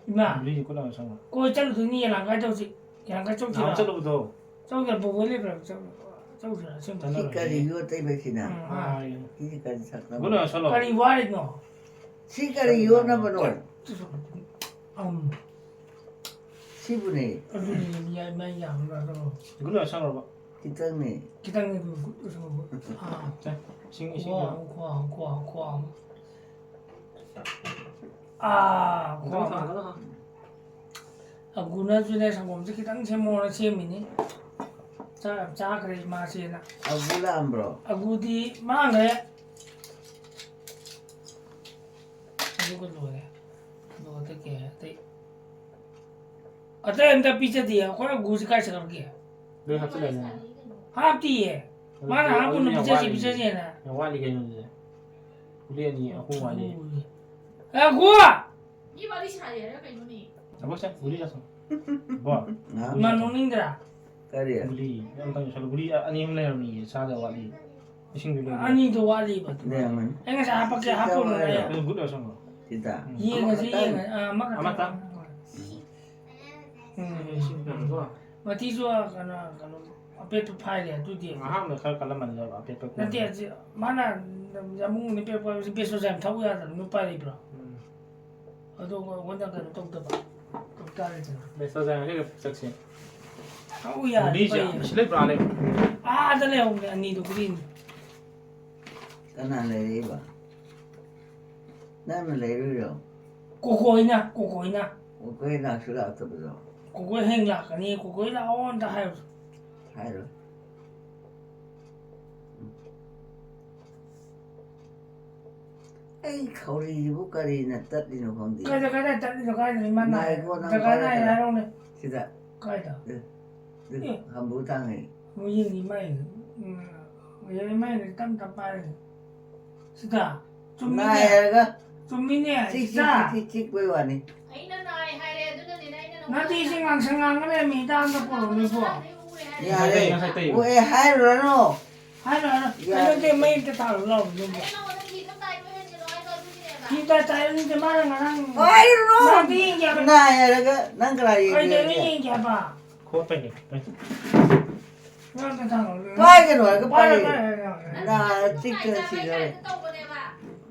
ꯏꯃꯥ꯫ ꯒꯨꯂꯤꯁꯦ ꯈꯨꯠ ꯌꯥꯝ ꯁꯪꯉꯣ꯫ ꯀꯣꯏ ꯆꯠꯂꯨꯗꯣꯏꯅꯤ, ꯌꯦꯂꯥꯡꯀꯥꯏꯗ ꯍꯧꯖꯤꯛ꯫ ꯌꯦꯂꯥꯡꯀꯥꯏ ꯆꯧꯁꯤꯔꯣ? ꯅꯍꯥꯟ ꯆꯠꯂꯨꯕꯗꯣ꯫ ꯆꯧꯁꯤꯔꯣ? ꯕꯣꯕꯣꯏ ꯂꯩꯕ꯭ꯔꯥ? ꯆꯧ-, ꯆꯧꯁꯤꯔꯣ? ꯑꯁꯦꯡꯕ꯫ ꯁꯤ ꯆꯠꯂꯔꯣꯏ꯫ ꯀꯔꯤ ꯌꯣꯠꯇꯣꯏꯕ ꯁꯤꯅ? ꯎꯝ, ꯑꯥ꯫ ꯁꯤꯗꯤ ꯀꯔꯤ ꯊꯛꯅꯕ? ꯒꯨꯂꯤ ꯌꯣꯠꯁꯜꯂꯣ꯫ ꯀꯔꯤ ꯋꯥꯔꯤꯅꯣ? ꯁꯤ ꯀꯔꯤ ꯌꯣꯠꯅꯕꯅꯣ? ꯑꯝ꯫ ꯁꯤꯕꯨꯅꯦ꯫ ꯑꯗꯨꯅꯤ ꯃꯤ ꯌꯥꯝ-, ꯃꯤ ꯌꯥꯝꯕ꯭ꯔꯥ ꯑꯗꯣ? ꯒꯨꯂꯤ ꯌꯣꯠꯁꯜꯂꯣꯕ꯫ ꯈꯤꯇꯪꯅꯦ꯫ ꯈꯤꯇꯪꯅꯦ ꯑꯗꯨ ꯒꯨꯂꯤ ꯌꯣꯠꯁꯜꯂꯣꯕ꯫ ꯑꯥ꯫ ꯁꯦ, ꯏꯁꯤꯡ, ꯏꯁꯤꯡ ꯈꯨꯋꯥ ꯊꯛꯑꯣ꯫ ꯑꯃ, ꯈꯨꯋꯥ ꯑꯃ, ꯈꯨꯋꯥ ꯑꯃ, ꯈꯨꯋꯥ ꯑꯃ꯫ ꯑꯥ, ꯈꯨꯋꯥ ꯀꯩꯅꯣ ꯑꯃ꯫ ꯊꯝꯃꯣ, ꯀꯩꯅꯣ ꯊꯝꯃꯣ꯫ ꯑꯒꯨꯅꯁꯨꯅꯦ ꯁꯪꯒꯣꯝꯁꯦ ꯈꯤꯇꯪ ꯁꯦꯝꯃꯣꯅ ꯁꯦꯝꯃꯤꯅꯤ꯫ ꯆꯥꯛ ꯌꯥꯝ ꯆꯥꯈ꯭ꯔꯦ ꯏꯃꯥꯁꯦꯅ꯫ ꯑꯒꯨ ꯂꯥꯛꯑꯝꯕ꯭ꯔꯣ? ꯑꯒꯨꯗꯤ ꯃꯥꯡꯈ꯭ꯔꯦ꯫ ꯑꯗꯨꯒ ꯂꯣꯏꯔꯦ꯫ ꯑꯗꯨꯒ ꯑꯇꯩ ꯀꯩ ꯍꯥꯏ-, ꯑꯇꯩ, ꯑꯇꯩ ꯑꯝꯇ ꯄꯤꯖꯗꯦ꯫ ꯑꯩꯈꯣꯏ ꯑꯒꯨꯁꯤ ꯀꯥꯏ ꯆꯠꯈ꯭ꯔꯒꯦ? ꯂꯣꯏ ꯍꯥꯞꯆꯤꯜꯂꯛꯑꯦ꯫ ꯍꯥꯞꯇꯤꯌꯦ꯫ ꯑꯗꯨꯗꯤ ꯃꯥꯅ ꯍꯥꯞꯄꯨꯅ ꯑꯗꯨꯗꯤ ꯌꯥꯝ ꯄꯤꯖꯁꯤ, ꯋꯥꯠꯂꯤꯅꯦ꯫ ꯄꯤꯖꯁꯦꯅ꯫ ꯌꯥꯝ ꯋꯥꯠꯂꯤ ꯀꯩꯅꯣ ꯑꯗꯨꯗꯤ? ꯒꯨꯂꯤ ꯑꯅꯤ, ꯑꯍꯨꯝ ꯋꯥꯠꯂꯤ꯫ ꯑꯦ, ꯑꯒꯨ! ꯃꯤ ꯋꯥꯔꯤ ꯁꯥꯔꯤ ꯍꯥꯏꯔ ꯀꯩꯅꯣꯅꯦ? ꯑꯕꯣꯛꯁꯦ, ꯒꯨꯂꯤ ꯆꯥꯁꯜꯂꯣ꯫ ꯕꯣ, ꯍꯥ? ꯒꯨꯂꯤ ꯃꯥ ꯆꯥꯁꯜꯂꯣ꯫ ꯅꯣꯛꯅꯤꯡꯗ꯭ꯔꯥ? ꯀꯔꯤ? ꯒꯨꯂꯤ ꯑꯝꯇꯪ ꯆꯥꯁꯜꯂꯣ꯫ ꯒꯨꯂꯤ ꯑꯅꯤ ꯑꯍꯨꯝ ꯂꯩꯔꯝꯃꯤꯌꯦ, ꯆꯥꯗ ꯋꯥꯠꯂꯤ꯫ ꯏꯁꯤꯡꯗꯨ ꯂꯣꯏ ꯑꯅꯤꯗꯣ ꯋꯥꯠꯂꯤꯕ꯫ ꯂꯩꯔꯝꯃꯅꯤ꯫ ꯑꯩ ꯉꯁꯥꯏ ꯍꯥꯄꯛꯀꯦ, ꯁꯤ ꯍꯥꯞꯄꯛꯎꯅꯦ꯫ ꯆꯥꯎ ꯍꯥꯏꯔꯣ? ꯑꯗꯨ ꯒꯨꯠ ꯌꯥꯎꯁꯪꯉꯣ꯫ ꯁꯤꯗ? ꯌꯦꯡꯉꯁꯤ, ꯑꯃꯈꯛꯇꯪ? ꯌꯦꯡꯉꯁꯤ꯫ ꯑꯥ, ꯑꯃꯈꯛꯇꯪ꯫ ꯑꯃꯇꯪ? ꯎꯝ꯫ ꯏꯁꯤꯡ ꯀꯩꯅꯣꯗꯣ? ꯃꯊꯤꯁꯨ, ꯀꯩꯅꯣ, ꯀꯩꯅꯣ, ꯑꯄꯦꯠꯄ ꯐꯥꯏꯔꯦ ꯑꯗꯨꯗꯤ꯫ ꯑꯍꯥꯟꯕꯗ ꯈꯔ ꯀꯜꯂꯝꯃꯅꯤ ꯑꯄꯦꯠꯄ ꯅꯠꯇꯦ, ꯀꯣꯟꯅ꯫ ꯑꯁꯤ ꯃꯥꯅ ꯌꯥꯝꯕꯨꯡ ꯅꯨꯄꯤ ꯑꯄꯥꯕꯁꯤ ꯕꯦꯁꯣꯁ ꯌꯥꯝ ꯊꯛꯎ ꯌꯥꯗꯕ ꯅꯨꯄꯥ ꯂꯩꯕ꯭ꯔꯣ? ꯎꯝ꯫ ꯑꯗꯨꯒ ꯑꯩꯉꯣꯟꯗ ꯀꯩꯅꯣ ꯇꯧꯗꯕ꯫ ꯇꯧ ꯇꯥꯔꯦꯗꯅ꯫ ꯕꯦꯁꯣꯁ ꯌꯥꯝ ꯍꯦꯛ ꯆꯠꯁꯤ꯫ ꯊꯛꯎ ꯌꯥꯗꯕ ꯒꯨꯂꯤꯁꯦ ꯂꯩꯌꯦ꯫ ꯁꯤ ꯂꯩꯕ꯭ꯔꯥ? ꯑꯥ ꯂꯩ꯫ ꯑꯥꯗ ꯂꯩꯍꯧꯕꯅꯦ ꯑꯅꯤꯗꯨ ꯒꯨꯂꯤꯅꯤ꯫ ꯀꯅꯥ ꯂꯩꯔꯛꯏꯕ? ꯅꯪꯅ ꯂꯩꯔꯨꯏꯔꯣ? ꯀꯣꯀꯣꯏꯅ, ꯀꯣꯀꯣꯏꯅ꯫ ꯀꯣꯀꯣꯏ ꯂꯥꯛꯁꯨ ꯂꯥꯛꯇꯕꯗꯣ? ꯀꯣꯀꯣꯏ ꯍꯌꯦꯡ ꯂꯥꯛꯀꯅꯤ, ꯀꯣꯀꯣꯏ ꯂꯥꯛꯑꯣ ꯑꯝꯇ ꯍꯥꯏꯔꯨ꯫ ꯍꯥꯏꯔꯣꯏ꯫ ꯎꯝ꯫ ꯑꯩ ꯈꯧꯔꯤꯁꯤꯕꯨ ꯀꯔꯤꯅ ꯇꯠꯂꯤꯅꯣ ꯈꯪꯗꯦ꯫ ꯀꯥꯏꯗ ꯀꯥꯏꯗ ꯇꯠꯂꯤꯅꯣ ꯀꯥꯏꯗꯅꯣ ꯏꯃꯥ ꯅꯥꯏ? ꯉꯥꯏꯈꯣ, ꯅꯪ ꯖꯒꯥ ꯅꯥꯏ ꯄꯥꯏꯔꯛꯀꯅꯨ꯫ ꯍꯥꯏꯔꯛꯎꯅꯦ꯫ ꯁꯤꯗ ꯀꯥꯏꯗ? ꯍꯝꯕꯨ ꯊꯥꯡꯉꯩ꯫ ꯑꯃꯨꯛ ꯌꯦꯡꯉꯤ ꯏꯃꯥꯏ꯫ ꯎꯝ, ꯌꯦꯡꯉꯤ ꯏꯃꯥꯏ ꯇꯞ ꯇꯞ ꯄꯥꯏꯔꯒ꯫ ꯁꯤꯗ꯫ ꯆꯨꯝꯃꯤꯅꯦ꯫ ꯅꯥꯏ ꯍꯥꯏꯔꯒ ꯆꯨꯝꯃꯤꯅꯦ꯫ ꯆꯤꯛ ꯆꯤꯛ ꯁꯤꯗ꯫ ꯆꯤꯛ ꯆꯤꯛ ꯆꯤꯛꯄꯩ ꯋꯥꯅꯤ꯫ ꯑꯩꯅ ꯅꯥꯏ ꯍꯥꯏꯔꯦ, ꯑꯗꯨꯅꯅꯦ ꯑꯩꯅ ꯅꯉꯣꯟꯗ ꯅꯠꯇꯦ, ꯏꯁꯤꯡ ꯉꯥꯡꯁꯪ ꯉꯥꯡꯉ ꯂꯩꯔꯝꯃꯤ ꯍꯤꯗꯥꯛ ꯑꯝꯇ ꯄꯨꯔꯛꯎꯅꯦ ꯏꯕꯣ꯫ ꯌꯥꯔꯦ꯫ ꯉꯁꯥꯏ ꯇꯩ꯫ ꯑꯣ, ꯑꯦ, ꯍꯥꯏꯔꯨꯔꯅꯨ꯫ ꯍꯥꯏꯔꯣ ꯍꯥꯏꯔꯣ꯫ ꯌꯥꯔꯦ꯫ ꯅꯠꯇꯦ, ꯃꯩ ꯑꯝꯇ ꯊꯥꯜꯂꯨ ꯂꯥꯎ ꯏꯕꯣ꯫ ꯑꯩꯅ ꯅꯉꯣꯟꯗ ꯐꯤ ꯑꯗꯨꯝ ꯇꯥꯏꯕ ꯍꯦꯟꯖꯤꯜꯂꯣ ꯍꯥꯏꯗꯣ ꯑꯗꯨꯒꯤꯅꯦꯕ꯫ ꯐꯤ ꯇꯥꯏ ꯇꯥꯏ ꯅꯠꯇꯦ, ꯃꯥꯅ ꯉꯔꯥꯡ꯫ ꯍꯥꯏꯔꯨꯔꯣ꯫ ꯃꯥꯗꯤ ꯌꯦꯡꯒꯦ ꯍꯥꯏꯕ꯫ ꯅꯥꯏ ꯍꯥꯏꯔꯒ ꯅꯪ ꯀꯅꯥ ꯀꯩꯗꯧꯔꯤ ꯌꯦꯡꯒꯦ? ꯌꯦꯡꯒꯦ ꯍꯥꯏꯕ? ꯈꯣꯠꯄꯩꯅꯦ꯫ ꯅꯪ ꯑꯝꯇ ꯊꯥꯡꯉꯛꯑꯣ꯫ ꯄꯥꯏꯒꯅꯨ ꯍꯥꯏꯔꯒ ꯄꯥꯏꯔꯣ, ꯄꯥꯏꯔꯦ꯫ ꯄꯥꯏꯔꯣ, ꯄꯥꯏꯔꯣ, ꯄꯥꯏꯔꯣ꯫ ꯅꯥ ꯑꯗꯨꯝ ꯆꯤꯛꯇꯅ ꯇꯥꯏ ꯇꯥꯏ ꯁꯤꯗꯧꯔꯦ꯫ ꯇꯧꯕꯅꯦꯕ꯫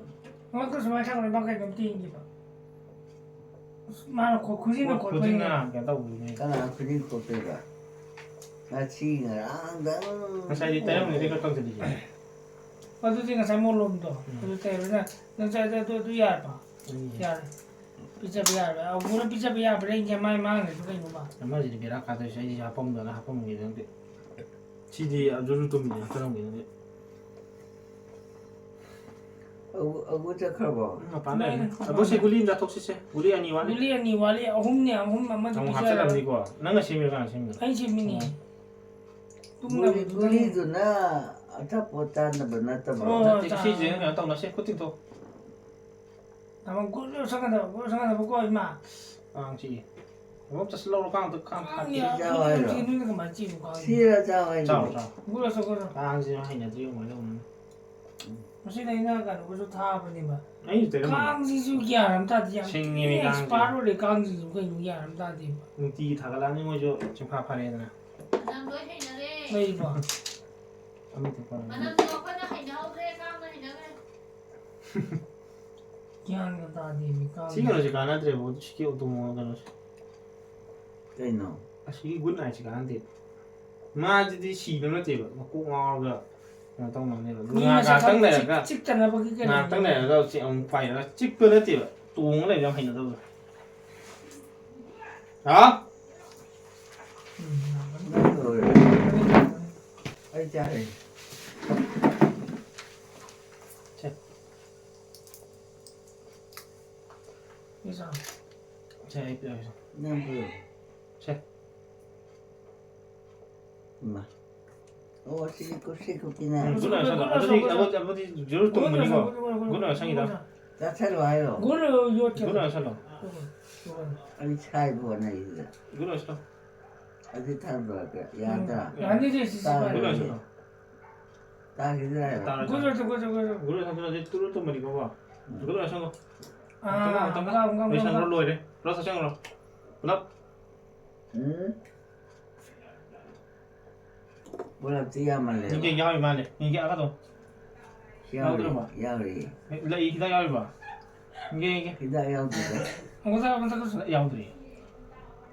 ꯃꯉꯛꯇ ꯁꯨꯃꯥꯏꯅ ꯊꯥꯡꯒꯠꯂꯦ, ꯃꯥ ꯀꯩꯅꯣꯝꯇ ꯌꯦꯡꯒꯦꯕ꯫ ꯃꯥꯅ ꯈꯣ-, ꯈꯨꯖꯤꯟꯅ ꯈꯣꯠ- ꯈꯣꯠꯄꯅꯤꯅ꯫ ꯈꯨꯖꯤꯟꯅ ꯀꯩꯅꯣ ꯇꯧꯕꯅꯦ꯫ ꯀꯅꯥ ꯈꯨꯖꯤꯟ ꯈꯣꯠꯇꯣꯏꯕ? ꯉꯁꯤ ꯉꯔꯥꯡꯗꯪ꯫ ꯉꯁꯥꯏꯗꯤ ꯇꯩꯔꯝꯃꯤꯗꯨꯗꯤ ꯈꯔ ꯀꯪꯁꯤꯜꯂꯤꯁꯦ꯫ ꯑꯗꯨꯗꯤ ꯉꯁꯥꯏ ꯃꯣꯂꯣꯝꯗꯣ ꯎꯝ꯫ ꯑꯗꯨ ꯇꯩꯔꯕꯅꯤꯅ ꯅꯪ ꯆꯥꯏꯗ ꯑꯗꯨ, ꯑꯗꯨ ꯌꯥꯔꯕ? ꯎꯝ꯫ ꯌꯥꯔꯦ꯫ ꯄꯤꯖꯕ ꯌꯥꯔꯕ? ꯑꯕꯨꯅ ꯄꯤꯖꯕ ꯌꯥꯕ꯭ꯔꯥ ꯌꯦꯡꯒꯦ, ꯃꯥꯏ ꯃꯥꯡꯉꯤꯗꯨ ꯀꯩꯅꯣꯕ? ꯑꯃꯁꯤꯗꯤ ꯕꯦꯔꯥ ꯀꯥꯗꯣꯏꯁꯦ, ꯑꯩꯁꯦ ꯍꯥꯄꯝꯗꯅ ꯍꯥꯄꯝꯒꯦ ꯅꯪꯗꯤ꯫ ꯁꯤꯗꯤ ꯑꯗꯨꯁꯨ ꯇꯨꯝꯃꯤꯟꯅ ꯆꯠꯂꯝꯒꯦ ꯅꯪꯗꯤ꯫ ꯑꯒꯨ-, ꯑꯒꯨ ꯆꯠꯈ꯭ꯔꯕꯣ? ꯎꯝ, ꯃꯄꯥꯟꯗ ꯂꯩꯔꯦ, ꯂꯩꯔꯦ꯫ ꯃꯄꯥꯟꯗ꯫ ꯑꯕꯣ, ꯁꯤ ꯒꯨꯂꯤ ꯑꯃ ꯆꯥꯊꯣꯛꯁꯤꯁꯦ꯫ ꯒꯨꯂꯤ ꯑꯅꯤ ꯋꯥꯠꯂꯤ꯫ ꯒꯨꯂꯤ ꯑꯅꯤ ꯋꯥꯠꯂꯤ, ꯑꯍꯨꯝꯅꯦ, ꯑꯍꯨꯝ ꯑꯃꯗꯤ ꯑꯃꯨꯛ ꯄꯤꯖꯔꯦ꯫ ꯍꯥꯞꯆꯤꯜꯂꯝꯅꯤꯀꯣ꯫ ꯅꯪꯅ ꯁꯦꯝꯃꯤꯔꯣ ꯀꯅꯥꯅ ꯁꯦꯝꯃꯤꯅꯣ? ꯑꯩ ꯁꯦꯝꯃꯤꯅꯦ꯫ ꯒꯨꯂꯤ-, ꯇꯨꯝꯅꯕꯗꯨꯗ ꯒꯨꯂꯤꯗꯨꯅ ꯑꯆꯥꯄꯣꯠ ꯆꯥꯅꯕ ꯅꯠꯇꯕ꯭ꯔꯣ? ꯑꯣ, ꯅꯠꯇꯦ, ꯆꯥ-, ꯁꯤꯁꯦ ꯀꯩꯅꯣ ꯇꯧꯅꯁꯦ, ꯈꯨꯠ ꯇꯤꯡꯊꯣꯛ꯫ ꯇꯥꯃꯣ, ꯒꯨꯂꯤ ꯁꯪꯒꯗꯕ, ꯒꯨꯂꯤ ꯁꯪꯒꯗꯕꯀꯣ, ꯏꯃꯥ꯫ ꯀꯥꯡ ꯆꯤꯛꯏ꯫ ꯑꯃꯨꯛ ꯆꯠꯁꯤ ꯂꯧꯔꯣ, ꯀꯥꯡꯗꯣ, ꯀꯥꯡ ꯀꯥꯡꯅꯦ, ꯐꯠꯇꯦ꯫ ꯆꯥꯎ ꯍꯥꯏꯔꯣ? ꯅꯣꯏꯅ ꯀꯃꯥꯏꯅ ꯆꯤꯛꯏꯅꯣ ꯀꯥꯡꯁꯦ? ꯁꯤꯔ ꯆꯥꯎ ꯍꯥꯏꯅꯣ? ꯆꯥꯎ, ꯆꯥꯎ꯫ ꯒꯨꯂꯤ ꯁꯪꯒꯗꯕ꯫ ꯀꯥꯡꯁꯤꯁꯨ ꯍꯩꯅꯗ꯭ꯔꯤ ꯌꯦꯡꯉꯨ, ꯌꯦꯡꯉꯨ꯫ ꯃꯁꯤꯗ ꯑꯩꯅ ꯀꯩꯅꯣꯒꯁꯨ ꯊꯥꯕꯅꯦꯕ꯫ ꯑꯩꯁꯨ ꯇꯩꯔꯝꯃꯤꯅꯦ꯫ ꯀꯥꯡꯁꯤꯁꯨ ꯒ꯭ꯌꯥꯟ ꯑꯃ ꯇꯥꯗꯦ, ꯌꯥꯝ ꯁꯤꯡꯉꯤꯅꯦ ꯊꯤꯅ ꯀꯥꯡꯁꯦ꯫ ꯑꯦꯛꯁꯄꯥꯔꯠ ꯑꯣꯏꯔꯦ ꯀꯥꯡꯁꯤꯁꯨ, ꯀꯩꯅꯣ ꯒ꯭ꯌꯥꯟ ꯑꯃ ꯇꯥꯗꯦꯕ꯫ ꯅꯨꯡꯇꯤꯒꯤ ꯊꯥꯒꯠꯂꯛꯑꯅꯤ ꯃꯣꯏꯁꯨ ꯆꯤꯟꯐꯥ ꯐꯔꯦꯗꯅ꯫ ꯃꯅꯝ ꯂꯣꯏ ꯍꯩꯅꯔꯦ꯫ ꯂꯩꯕ꯫ ꯑꯃꯠꯇ ꯄꯥꯔꯝꯃꯣ꯫ ꯃꯅꯝꯗꯣ ꯑꯩꯈꯣꯏꯅ ꯍꯩꯅꯍꯧꯗ꯭ꯔꯦ, ꯀꯥꯡꯅ ꯍꯩꯅꯈ꯭ꯔꯦ꯫ ꯒ꯭ꯌꯥꯟꯒ ꯇꯥꯗꯦ ꯃꯤ ꯀꯥꯡ꯫ ꯁꯤ ꯀꯩꯅꯣꯁꯦ ꯀꯥꯟꯅꯗ꯭ꯔꯦꯕ, ꯁꯤꯒꯤ ꯑꯣꯇꯣꯃꯣꯕꯥꯏꯜ ꯀꯩꯅꯣꯁꯦ꯫ ꯀꯩꯅꯣ? ꯑꯁꯤꯒꯤ ꯒꯨꯗ ꯅꯥꯏꯠꯁꯦ ꯀꯥꯟꯅꯗꯦ꯫ ꯃꯥꯁꯤꯗꯤ ꯁꯤꯕ ꯅꯠꯇꯦꯕ, ꯃꯀꯣꯛ ꯉꯥꯎꯔꯒ ꯀꯩꯅꯣ ꯇꯧꯅꯕꯅꯦꯕ꯫ ꯃꯤ ꯉꯥꯏꯍꯥꯛ-, ꯃꯁꯥ ꯉꯥꯏꯍꯥꯛꯇꯪ ꯆꯤꯛ-, ꯂꯩꯔꯒ, ꯆꯤꯛꯇꯅꯕꯒꯤ ꯀꯩꯅꯣ꯫ ꯉꯥꯏꯍꯥꯛꯇꯪ ꯂꯩꯔꯒ ꯆꯤꯛ ꯑꯃꯨꯛ ꯄꯥꯏꯔꯒ ꯆꯤꯛꯄ ꯅꯠꯇꯦꯕ, ꯇꯣꯡꯉ ꯂꯩꯕ ꯌꯥꯝ ꯍꯩꯅꯗꯕꯗꯣ꯫ ꯍꯥ? ꯎꯝ, ꯅꯪ ꯂꯣꯏꯔꯦ꯫ ꯑꯩ ꯆꯥꯔꯦ꯫ ꯁꯦ꯫ ꯁꯦ, ꯑꯩ ꯄꯤꯔꯛꯑꯒꯦ꯫ ꯅꯪꯕꯨ ꯁꯦ꯫ ꯏꯃꯥ꯫ ꯑꯣ, ꯁꯤꯗꯤ ꯀꯨꯞꯁꯤ ꯀꯨꯞꯄꯤꯅ꯫ ꯎꯝ, ꯒꯨꯠ ꯅꯥꯏꯠ ꯆꯥꯁꯜꯂꯣ꯫ ꯑꯗꯨꯗꯤ, ꯑꯗꯨꯗꯤ, ꯑꯗꯨꯗꯤ ꯖꯤꯔꯣ ꯇꯨꯝꯕꯅꯤꯀꯣ꯫ ꯒꯨꯠ ꯅꯥꯏꯠ ꯆꯪꯉꯤꯗ꯫ ꯆꯥꯁꯜꯂꯣ ꯍꯥꯏꯔꯣ? ꯒꯨꯠ ꯅꯥꯏꯠ ꯌꯣꯠꯀꯦ꯫ ꯒꯨꯠ ꯅꯥꯏꯠ ꯆꯥꯁꯜꯂꯣ꯫ ꯑꯩ ꯁꯥꯏꯕ ꯍꯣꯠꯅꯔꯤꯁꯤꯗ꯫ Good night ꯆꯥꯁꯜꯂꯣ꯫ ꯑꯗꯨ ꯊꯥꯗꯣꯔꯛꯀꯦ꯫ ꯌꯥꯗ꯭ꯔꯥ? ꯌꯥꯅꯤꯗꯦ, ꯁꯤ, ꯁꯤ ꯇꯥꯔꯦ꯫ Good night ꯄꯥꯏꯔꯣ꯫ ꯆꯥꯁꯜꯂꯣ꯫ ꯇꯥꯈꯤꯗ꯭ꯔꯥ ꯍꯥꯏꯔꯣ? ꯇꯥꯔꯦ, ꯒꯨꯠ ꯇꯥꯔꯦ꯫ Night, good night, good night. Good night ꯆꯥꯁꯜꯂꯣ꯫ ꯑꯗꯨꯗꯤ ꯇꯨꯔꯨ ꯇꯨꯝꯕꯅꯤꯀꯣ꯫ ꯑꯥ, ꯉꯥꯡ, ꯉꯥꯡ, ꯉꯥꯡ, ꯂꯣꯏꯁꯟꯈ꯭ꯔꯣ, ꯉꯥꯡ꯫ ꯂꯣꯏꯔꯦ꯫ ꯄꯨꯂꯞ ꯆꯥꯁꯟꯈ꯭ꯔꯣ꯫ ꯄꯨꯂꯞ꯫ ꯎꯝ? ꯄꯨꯂꯞꯇꯤ ꯌꯥꯝꯃꯜꯂꯦꯕ꯫ ꯅꯤꯡꯒꯦ ꯌꯥꯎꯔꯤ ꯃꯥꯜꯂꯦ꯫ ꯅꯤꯡꯒꯦ ꯑꯥ ꯀꯥꯗꯣ꯫ ꯌꯥꯎꯔꯤ, ꯌꯥꯎꯗ꯭ꯔꯕ? ꯌꯥꯎꯔꯤ꯫ ꯂꯩ, ꯍꯤꯗꯥꯛ ꯌꯥꯎꯔꯤꯕ? ꯅꯤꯡꯒꯦ, ꯅꯤꯡꯒꯦ꯫ ꯍꯤꯗꯥꯛ ꯌꯥꯎꯗꯦꯗ꯫ ꯑꯃꯨꯛꯇ, ꯑꯃꯨꯛꯇ ꯀꯛꯁꯨ꯫ ꯍꯤꯗꯥꯛ ꯌꯥꯎꯗ꯭ꯔꯤ꯫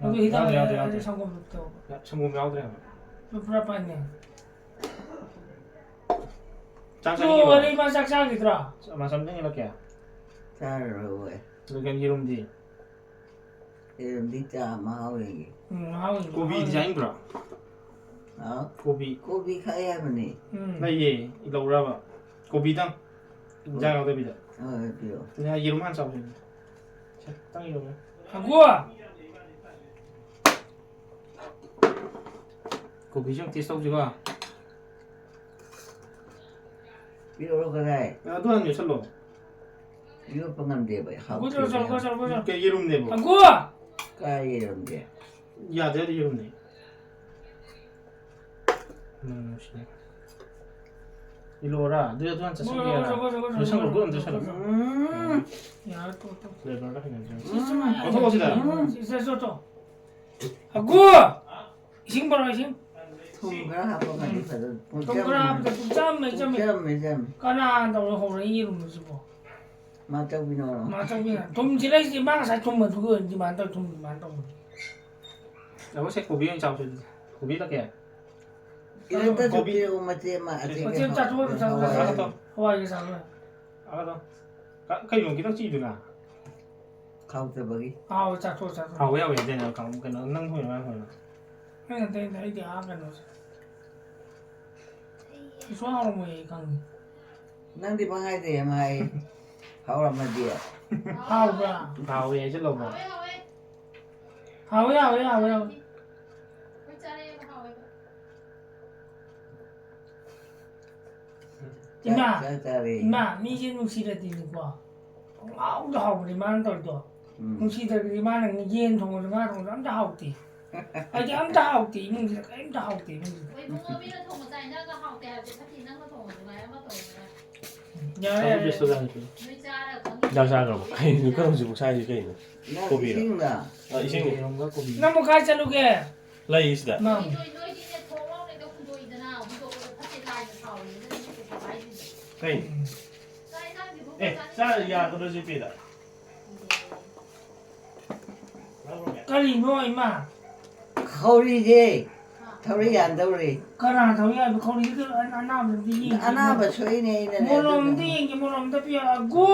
ꯑꯗꯨ ꯍꯤꯗꯥꯛ ꯌꯥꯎꯗ꯭ꯔꯦ, ꯌꯥꯎꯗ꯭ꯔꯦ, ꯂꯩꯔꯗꯤ ꯌꯥꯎꯗ꯭ꯔꯦ꯫ ꯁꯪꯒꯣꯝ ꯇꯧ꯫ ꯁꯪꯒꯣꯝ ꯌꯥꯎꯗ꯭ꯔꯦ ꯍꯥꯏꯕ꯫ ꯄꯨꯔꯥ ꯄꯥꯏꯅꯦ꯫ ꯆꯥꯛ ꯇꯨ ꯆꯥꯅꯤꯡꯉꯤꯕꯣ? ꯋꯥꯔꯤ ꯃꯥ ꯆꯥꯛ ꯆꯥꯈꯤꯗ꯭ꯔꯣ? ꯃꯥ ꯆꯥꯛ ꯆꯥꯅꯤꯡꯉꯤꯔꯣ ꯀꯌꯥ? ꯆꯥꯔꯔꯣꯏ꯫ ꯑꯗꯨ ꯀꯩꯅꯣ ꯌꯦꯔꯨꯝꯗꯤ? ꯌꯦꯔꯨꯝꯗꯤ ꯆꯥ ꯃꯍꯥꯎ ꯌꯦꯡꯒꯦ꯫ ꯎꯝ, ꯃꯍꯥꯎ ꯌꯦꯡꯒꯦ, ꯀꯣꯕꯤꯗꯤ ꯃꯍꯥꯎ ꯌꯦꯡꯒꯦ꯫ ꯆꯥꯅꯤꯡꯗ꯭ꯔꯣ? ꯍꯥꯎ? ꯀꯣꯕꯤ꯫ ꯀꯣꯕꯤ ꯈꯥꯛꯑꯦ ꯍꯥꯏꯕꯅꯤ꯫ ꯎꯝ꯫ ꯂꯩꯌꯦ, ꯂꯧꯔꯕ? ꯀꯣꯕꯤꯗꯪ꯫ ꯏꯟꯖꯥꯡ ꯌꯥꯎꯗꯕꯤꯗ꯫ ꯍꯣꯏ, ꯍꯣꯏ, ꯄꯤꯔꯛꯑꯣ꯫ ꯑꯗꯨꯅ ꯌꯦꯔꯨꯝ ꯍꯥꯟꯅ ꯆꯥꯎꯁꯦ꯫ ꯁꯦ, ꯇꯪ ꯌꯦꯔꯨꯝ꯫ ꯍꯪꯒꯨ! ꯀꯣꯕꯤꯁꯨ ꯑꯝ ꯇꯦꯁ ꯇꯧꯁꯤꯀꯣ꯫ ꯄꯤꯔꯛꯑꯣ ꯀꯗꯥꯏ? ꯑꯗꯨ ꯍꯥꯟꯅ ꯌꯣꯠꯁꯜꯂꯣ꯫ ꯌꯣꯠꯄ ꯉꯝꯗꯦꯕ ꯑꯩ꯫ ꯍꯪꯒꯨ, ꯆꯠꯂꯣ, ꯆꯠꯂꯣ, ꯆꯠꯂꯣ, ꯆꯠꯂꯣ꯫ ꯀꯩ ꯌꯦꯔꯨꯝꯅꯦꯕ? ꯍꯪꯒꯨ! ꯀꯥꯏ ꯌꯦꯔꯨꯝꯗꯦ? ꯌꯥꯗꯦ, ꯌꯥꯗꯦ, ꯌꯦꯔꯨꯝꯅꯦ꯫ ꯎꯝ, ꯁꯤꯅꯦ꯫ ꯏꯂꯣꯔꯥ? ꯑꯗꯨ, ꯑꯗꯨ ꯍꯥꯟꯅ ꯆꯠꯁꯟꯒꯦ ꯌꯥꯔꯦ꯫ ꯂꯣꯏꯁꯟꯈ꯭ꯔꯣ, ꯒꯨꯠ ꯑꯝꯇ ꯂꯣꯏꯁꯜꯂꯣ꯫ ꯎꯝ꯫ ꯌꯥꯔꯦ, ꯇꯣꯛ, ꯇꯣꯛ꯫ ꯂꯦꯕꯔꯗ ꯍꯩꯅꯗ꯭ꯔꯦ꯫ ꯁꯤ ꯁꯨꯃꯥꯏꯅ ꯂꯧꯊꯣꯛꯑꯣ ꯁꯤꯗ꯫ ꯁꯤ, ꯁꯤ, ꯁꯤ, ꯇꯣꯛ꯫ ꯍꯪꯒꯨ! ꯏꯁꯤꯡ ꯄꯨꯔꯛꯑꯣ, ꯏꯁꯤꯡ꯫ ꯊꯨꯝ ꯈꯔ ꯍꯥꯞꯄꯒꯗꯤ ꯐꯖꯅ꯫ ꯊꯨꯝ ꯈꯔ ꯍꯥꯞꯄꯗ ꯄꯨꯡꯆꯝ ꯃꯩ ꯆꯝꯃꯦ꯫ ꯄꯨꯡꯆꯝ ꯃꯩ ꯆꯝꯃꯦ꯫ ꯀꯅꯥꯅ ꯇꯧꯔ ꯍꯧꯔꯛꯏ ꯌꯦꯔꯨꯝꯁꯤꯕꯣ? ꯃꯥ ꯆꯧꯕꯤꯅꯣꯔꯣ? ꯃꯥ ꯆꯧꯕꯤꯅ꯫ ꯊꯨꯝꯁꯤ ꯂꯩꯁꯤꯗꯤ ꯃꯥ ꯉꯁꯥꯏ ꯊꯨꯝ ꯑꯗꯨꯒ ꯑꯣꯏꯅ ꯗꯤꯃꯥꯟ ꯇꯧꯔ ꯊꯨꯝ ꯗꯤꯃꯥꯟ ꯇꯧꯕꯅꯤ꯫ ꯑꯕꯣꯛꯁꯦ ꯀꯣꯕꯤ ꯑꯣꯏꯅ ꯆꯥꯎꯁꯦ ꯑꯗꯨꯗꯤ꯫ ꯀꯣꯕꯤ ꯂꯥꯛꯀꯦ? ꯏꯔꯟꯗꯁꯨ ꯀꯣꯕꯤ꯫ ꯄꯤꯔꯛꯑꯣ ꯃꯆꯦ ꯑꯃ꯫ ꯑꯇꯦꯛꯄ ꯃꯆꯦ ꯑꯃ ꯆꯥꯊꯣꯛꯑꯣ, ꯆꯥꯊꯣꯛꯑꯣ, ꯍꯋꯥꯏ꯫ ꯆꯥꯊꯣꯛꯑꯣ꯫ ꯍꯋꯥꯏꯒ ꯆꯥꯊꯣꯛꯑꯣ꯫ ꯑꯥꯗꯣ꯫ ꯀ-, ꯀꯩꯅꯣ ꯈꯤꯇꯪ ꯆꯤꯗꯨꯅ? ꯈꯥꯎꯗꯕꯒꯤ꯫ ꯑꯥꯎ, ꯆꯥꯊꯣꯛꯑꯣ, ꯆꯥꯊꯣꯛꯑꯣ꯫ ꯍꯥꯎꯋꯦ, ꯍꯥꯎꯋꯦ, ꯑꯗꯨꯅ ꯀꯥꯡꯕꯨ ꯀꯩꯅꯣ, ꯅꯪ ꯊꯣꯡꯉꯤꯔꯣ, ꯃꯥꯅ ꯊꯣꯡꯉꯤꯔꯣ? ꯑꯩꯅ ꯑꯇꯩ, ꯑꯩꯗꯤ ꯑꯥ ꯀꯩꯅꯣꯁꯦ꯫ ꯁꯨꯡꯍꯥꯎ ꯍꯥꯎꯔꯝꯃꯣꯏ ꯑꯩ ꯈꯪꯉꯤ꯫ ꯅꯪꯗꯤ ꯄꯪꯍꯥꯏꯗ ꯌꯥꯝ ꯍꯥꯏ꯫ ꯐꯥꯎꯔꯝꯃꯗꯤ꯫ ꯍꯥꯎꯕ꯭ꯔꯥ? ꯍꯥꯎꯋꯦ ꯍꯥꯏꯁꯦ ꯂꯧꯕ꯫ ꯍꯥꯎꯋꯦ, ꯍꯥꯎꯋꯦ, ꯍꯥꯎꯋꯦ, ꯍꯥꯎꯋꯦ꯫ ꯏꯃꯥ, ꯆꯥ- ꯆꯥꯔꯦ꯫ ꯏꯃꯥ, ꯃꯤꯁꯦ ꯅꯨꯡꯁꯤꯔꯗꯤꯅꯤꯀꯣ, ꯄꯪꯍꯥꯎꯗ ꯍꯥꯎꯕꯅꯦ ꯃꯥꯅ ꯇꯧꯔꯤꯗꯣ꯫ ꯎꯝ꯫ ꯅꯨꯡꯁꯤꯗ꯭ꯔꯒꯗꯤ ꯃꯥꯅ ꯌꯦꯟ ꯊꯣꯡꯉꯁꯨ ꯉꯥ ꯊꯣꯡꯉꯁꯨ ꯑꯝꯇ ꯍꯥꯎꯇꯦ꯫ ꯍꯥꯏꯗꯤ ꯑꯝꯇ ꯍꯥꯎꯇꯦ ꯏꯃꯨꯡꯁꯤꯗ, ꯀꯔꯤꯝꯇ ꯍꯥꯎꯇꯦ ꯏꯃꯨꯡꯁꯤꯗ꯫ ꯍꯣꯏ, ꯏꯕꯨꯡꯉꯣ, ꯃꯤꯅ ꯊꯣꯡꯕ ꯆꯥꯛ ꯏꯟꯖꯥꯡꯒ ꯍꯥꯎꯇꯦ ꯍꯥꯏꯕꯁꯦ ꯐꯠꯇꯦ, ꯅꯪꯅ ꯊꯣꯡꯉꯁꯨ ꯉꯥꯏ, ꯑꯃ ꯇꯧꯔꯁꯨ ꯉꯥꯏ꯫ ꯌꯥꯔꯦ, ꯌꯥꯔꯦ, ꯌꯥꯔꯦ꯫ ꯅꯣꯏ ꯆꯥꯔꯒ ꯈꯪꯉꯤ꯫ ꯆꯥꯛ ꯆꯥꯈ꯭ꯔꯕꯣ? ꯀꯩꯅꯣ ꯀꯔꯝ ꯍꯧꯖꯤꯛꯐꯥꯎ ꯆꯥꯏꯁꯤ ꯀꯩꯅꯣ? ꯅꯪ ꯀꯣꯕꯤꯔꯣ? ꯏꯁꯤꯡꯂ? ꯑ, ꯏꯁꯤꯡ ꯅꯪꯕꯨ ꯀꯥꯏ ꯆꯠꯂꯨꯒꯦ? ꯂꯩ ꯁꯤꯗ꯫ ꯃꯥ꯫ ꯅꯣꯏ, ꯅꯣꯏꯗꯤꯅꯦ, ꯊꯣꯛꯂꯛꯑꯣ, ꯍꯦꯛꯇ ꯍꯨꯟꯗꯣꯛꯏꯗꯅ, ꯍꯨꯟꯗꯣꯛꯄꯗꯣ ꯐꯠꯇꯦ, ꯂꯥꯏꯅ ꯁꯥꯎꯔꯤꯅꯤ, ꯅꯪ ꯀꯩꯁꯨ ꯍꯥꯏꯗꯦ꯫ ꯀꯩ? ꯆꯥꯛ ꯏꯟꯖꯥꯡꯁꯤꯕꯨ ꯑꯦ, ꯆꯥꯅꯤꯡꯗꯦ꯫ ꯆꯥ ꯌꯥꯒꯗ꯭ꯔꯣ ꯖꯤꯄꯦꯗ? ꯀꯔꯤꯅꯣ ꯏꯃꯥ? ꯈꯧꯔꯤꯁꯦ ꯊꯧꯔꯤ ꯌꯥꯟꯗꯧꯔꯦ꯫ ꯀꯅꯥ ꯊꯧꯔꯤ ꯌꯥꯟꯕ? ꯈꯧꯔꯤꯁꯦ ꯑꯅꯥꯕꯗꯤ ꯌꯦꯡꯒꯦ꯫ ꯑꯅꯥꯕ ꯁꯣꯛꯏꯅꯦ ꯑꯩꯅ ꯃꯣꯂꯣꯝꯗꯤ ꯌꯦꯡꯒꯦ, ꯃꯣꯂꯣꯝꯗ ꯄꯤꯌꯣ꯫ ꯑꯒꯨ!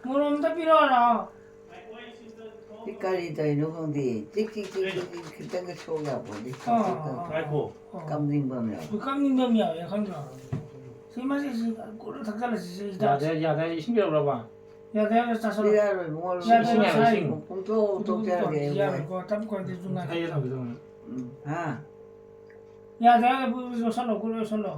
ꯃꯣꯂꯣꯝꯗ ꯄꯤꯔꯛꯑꯣ ꯂꯥꯛꯑꯣ꯫ ꯁꯤ ꯀꯔꯤ ꯇꯧꯔꯤꯅꯣ ꯈꯪꯗꯦ꯫ ꯆꯤꯛ ꯆꯤꯛ ꯆꯤꯛ ꯆꯤꯛ ꯆꯤꯛ ꯈꯤꯇꯪꯒ ꯁꯣꯛ ꯌꯥꯄꯣꯠꯇꯦ꯫ ꯑꯥ, ꯑꯥ, ꯉꯥꯏꯈꯣ꯫ ꯑꯥ꯫ ꯀꯝꯅꯤꯡꯕ ꯑꯃ ꯌꯥꯎꯋꯦ꯫ ꯑꯩꯈꯣꯏ ꯀꯞꯅꯤꯡꯕ ꯑꯃ ꯌꯥꯎꯋꯦ, ꯈꯪꯗ꯭ꯔꯣ? ꯁꯤ ꯃꯁꯤ, ꯁꯤ ꯀꯨꯜꯂ ꯊꯛꯆꯜꯂꯁꯤ, ꯁꯤ ꯍꯤꯗꯥꯛꯁꯦ꯫ ꯌꯥꯗꯦ, ꯌꯥꯗꯦ, ꯏꯁꯤꯡ ꯄꯤꯔꯛꯎꯔꯕ? ꯌꯥꯗꯦ, ꯌꯥꯗꯦ, ꯆꯥꯁꯜꯂꯣ꯫ ꯄꯤꯔꯛꯑꯔꯣꯏ ꯃꯉꯣꯟꯗ꯫ ꯌꯥꯗꯦ, ꯏꯁꯤꯡ ꯌꯥꯝ, ꯌꯥꯗꯦ꯫ ꯏꯁꯤꯡ꯫ ꯄꯨꯡꯇꯣꯛ ꯇꯣꯛꯆꯔꯒꯦ ꯑꯩ ꯃꯣꯏ꯫ ꯌꯥꯔꯣꯏꯀꯣ, ꯇꯞ ꯀꯣꯟꯗꯤ ꯁꯨꯝ ꯉꯥꯏ-꯫ ꯍꯩꯌꯦ, ꯊꯝꯒꯦ, ꯊꯝꯒꯦ꯫ ꯎꯝ, ꯍꯥ? ꯌꯥꯗꯦ, ꯌꯥꯗꯦ, ꯄꯨ-, ꯌꯣꯠꯁꯜꯂꯣ, ꯀꯨꯜꯂ ꯌꯣꯠꯁꯜꯂꯣ꯫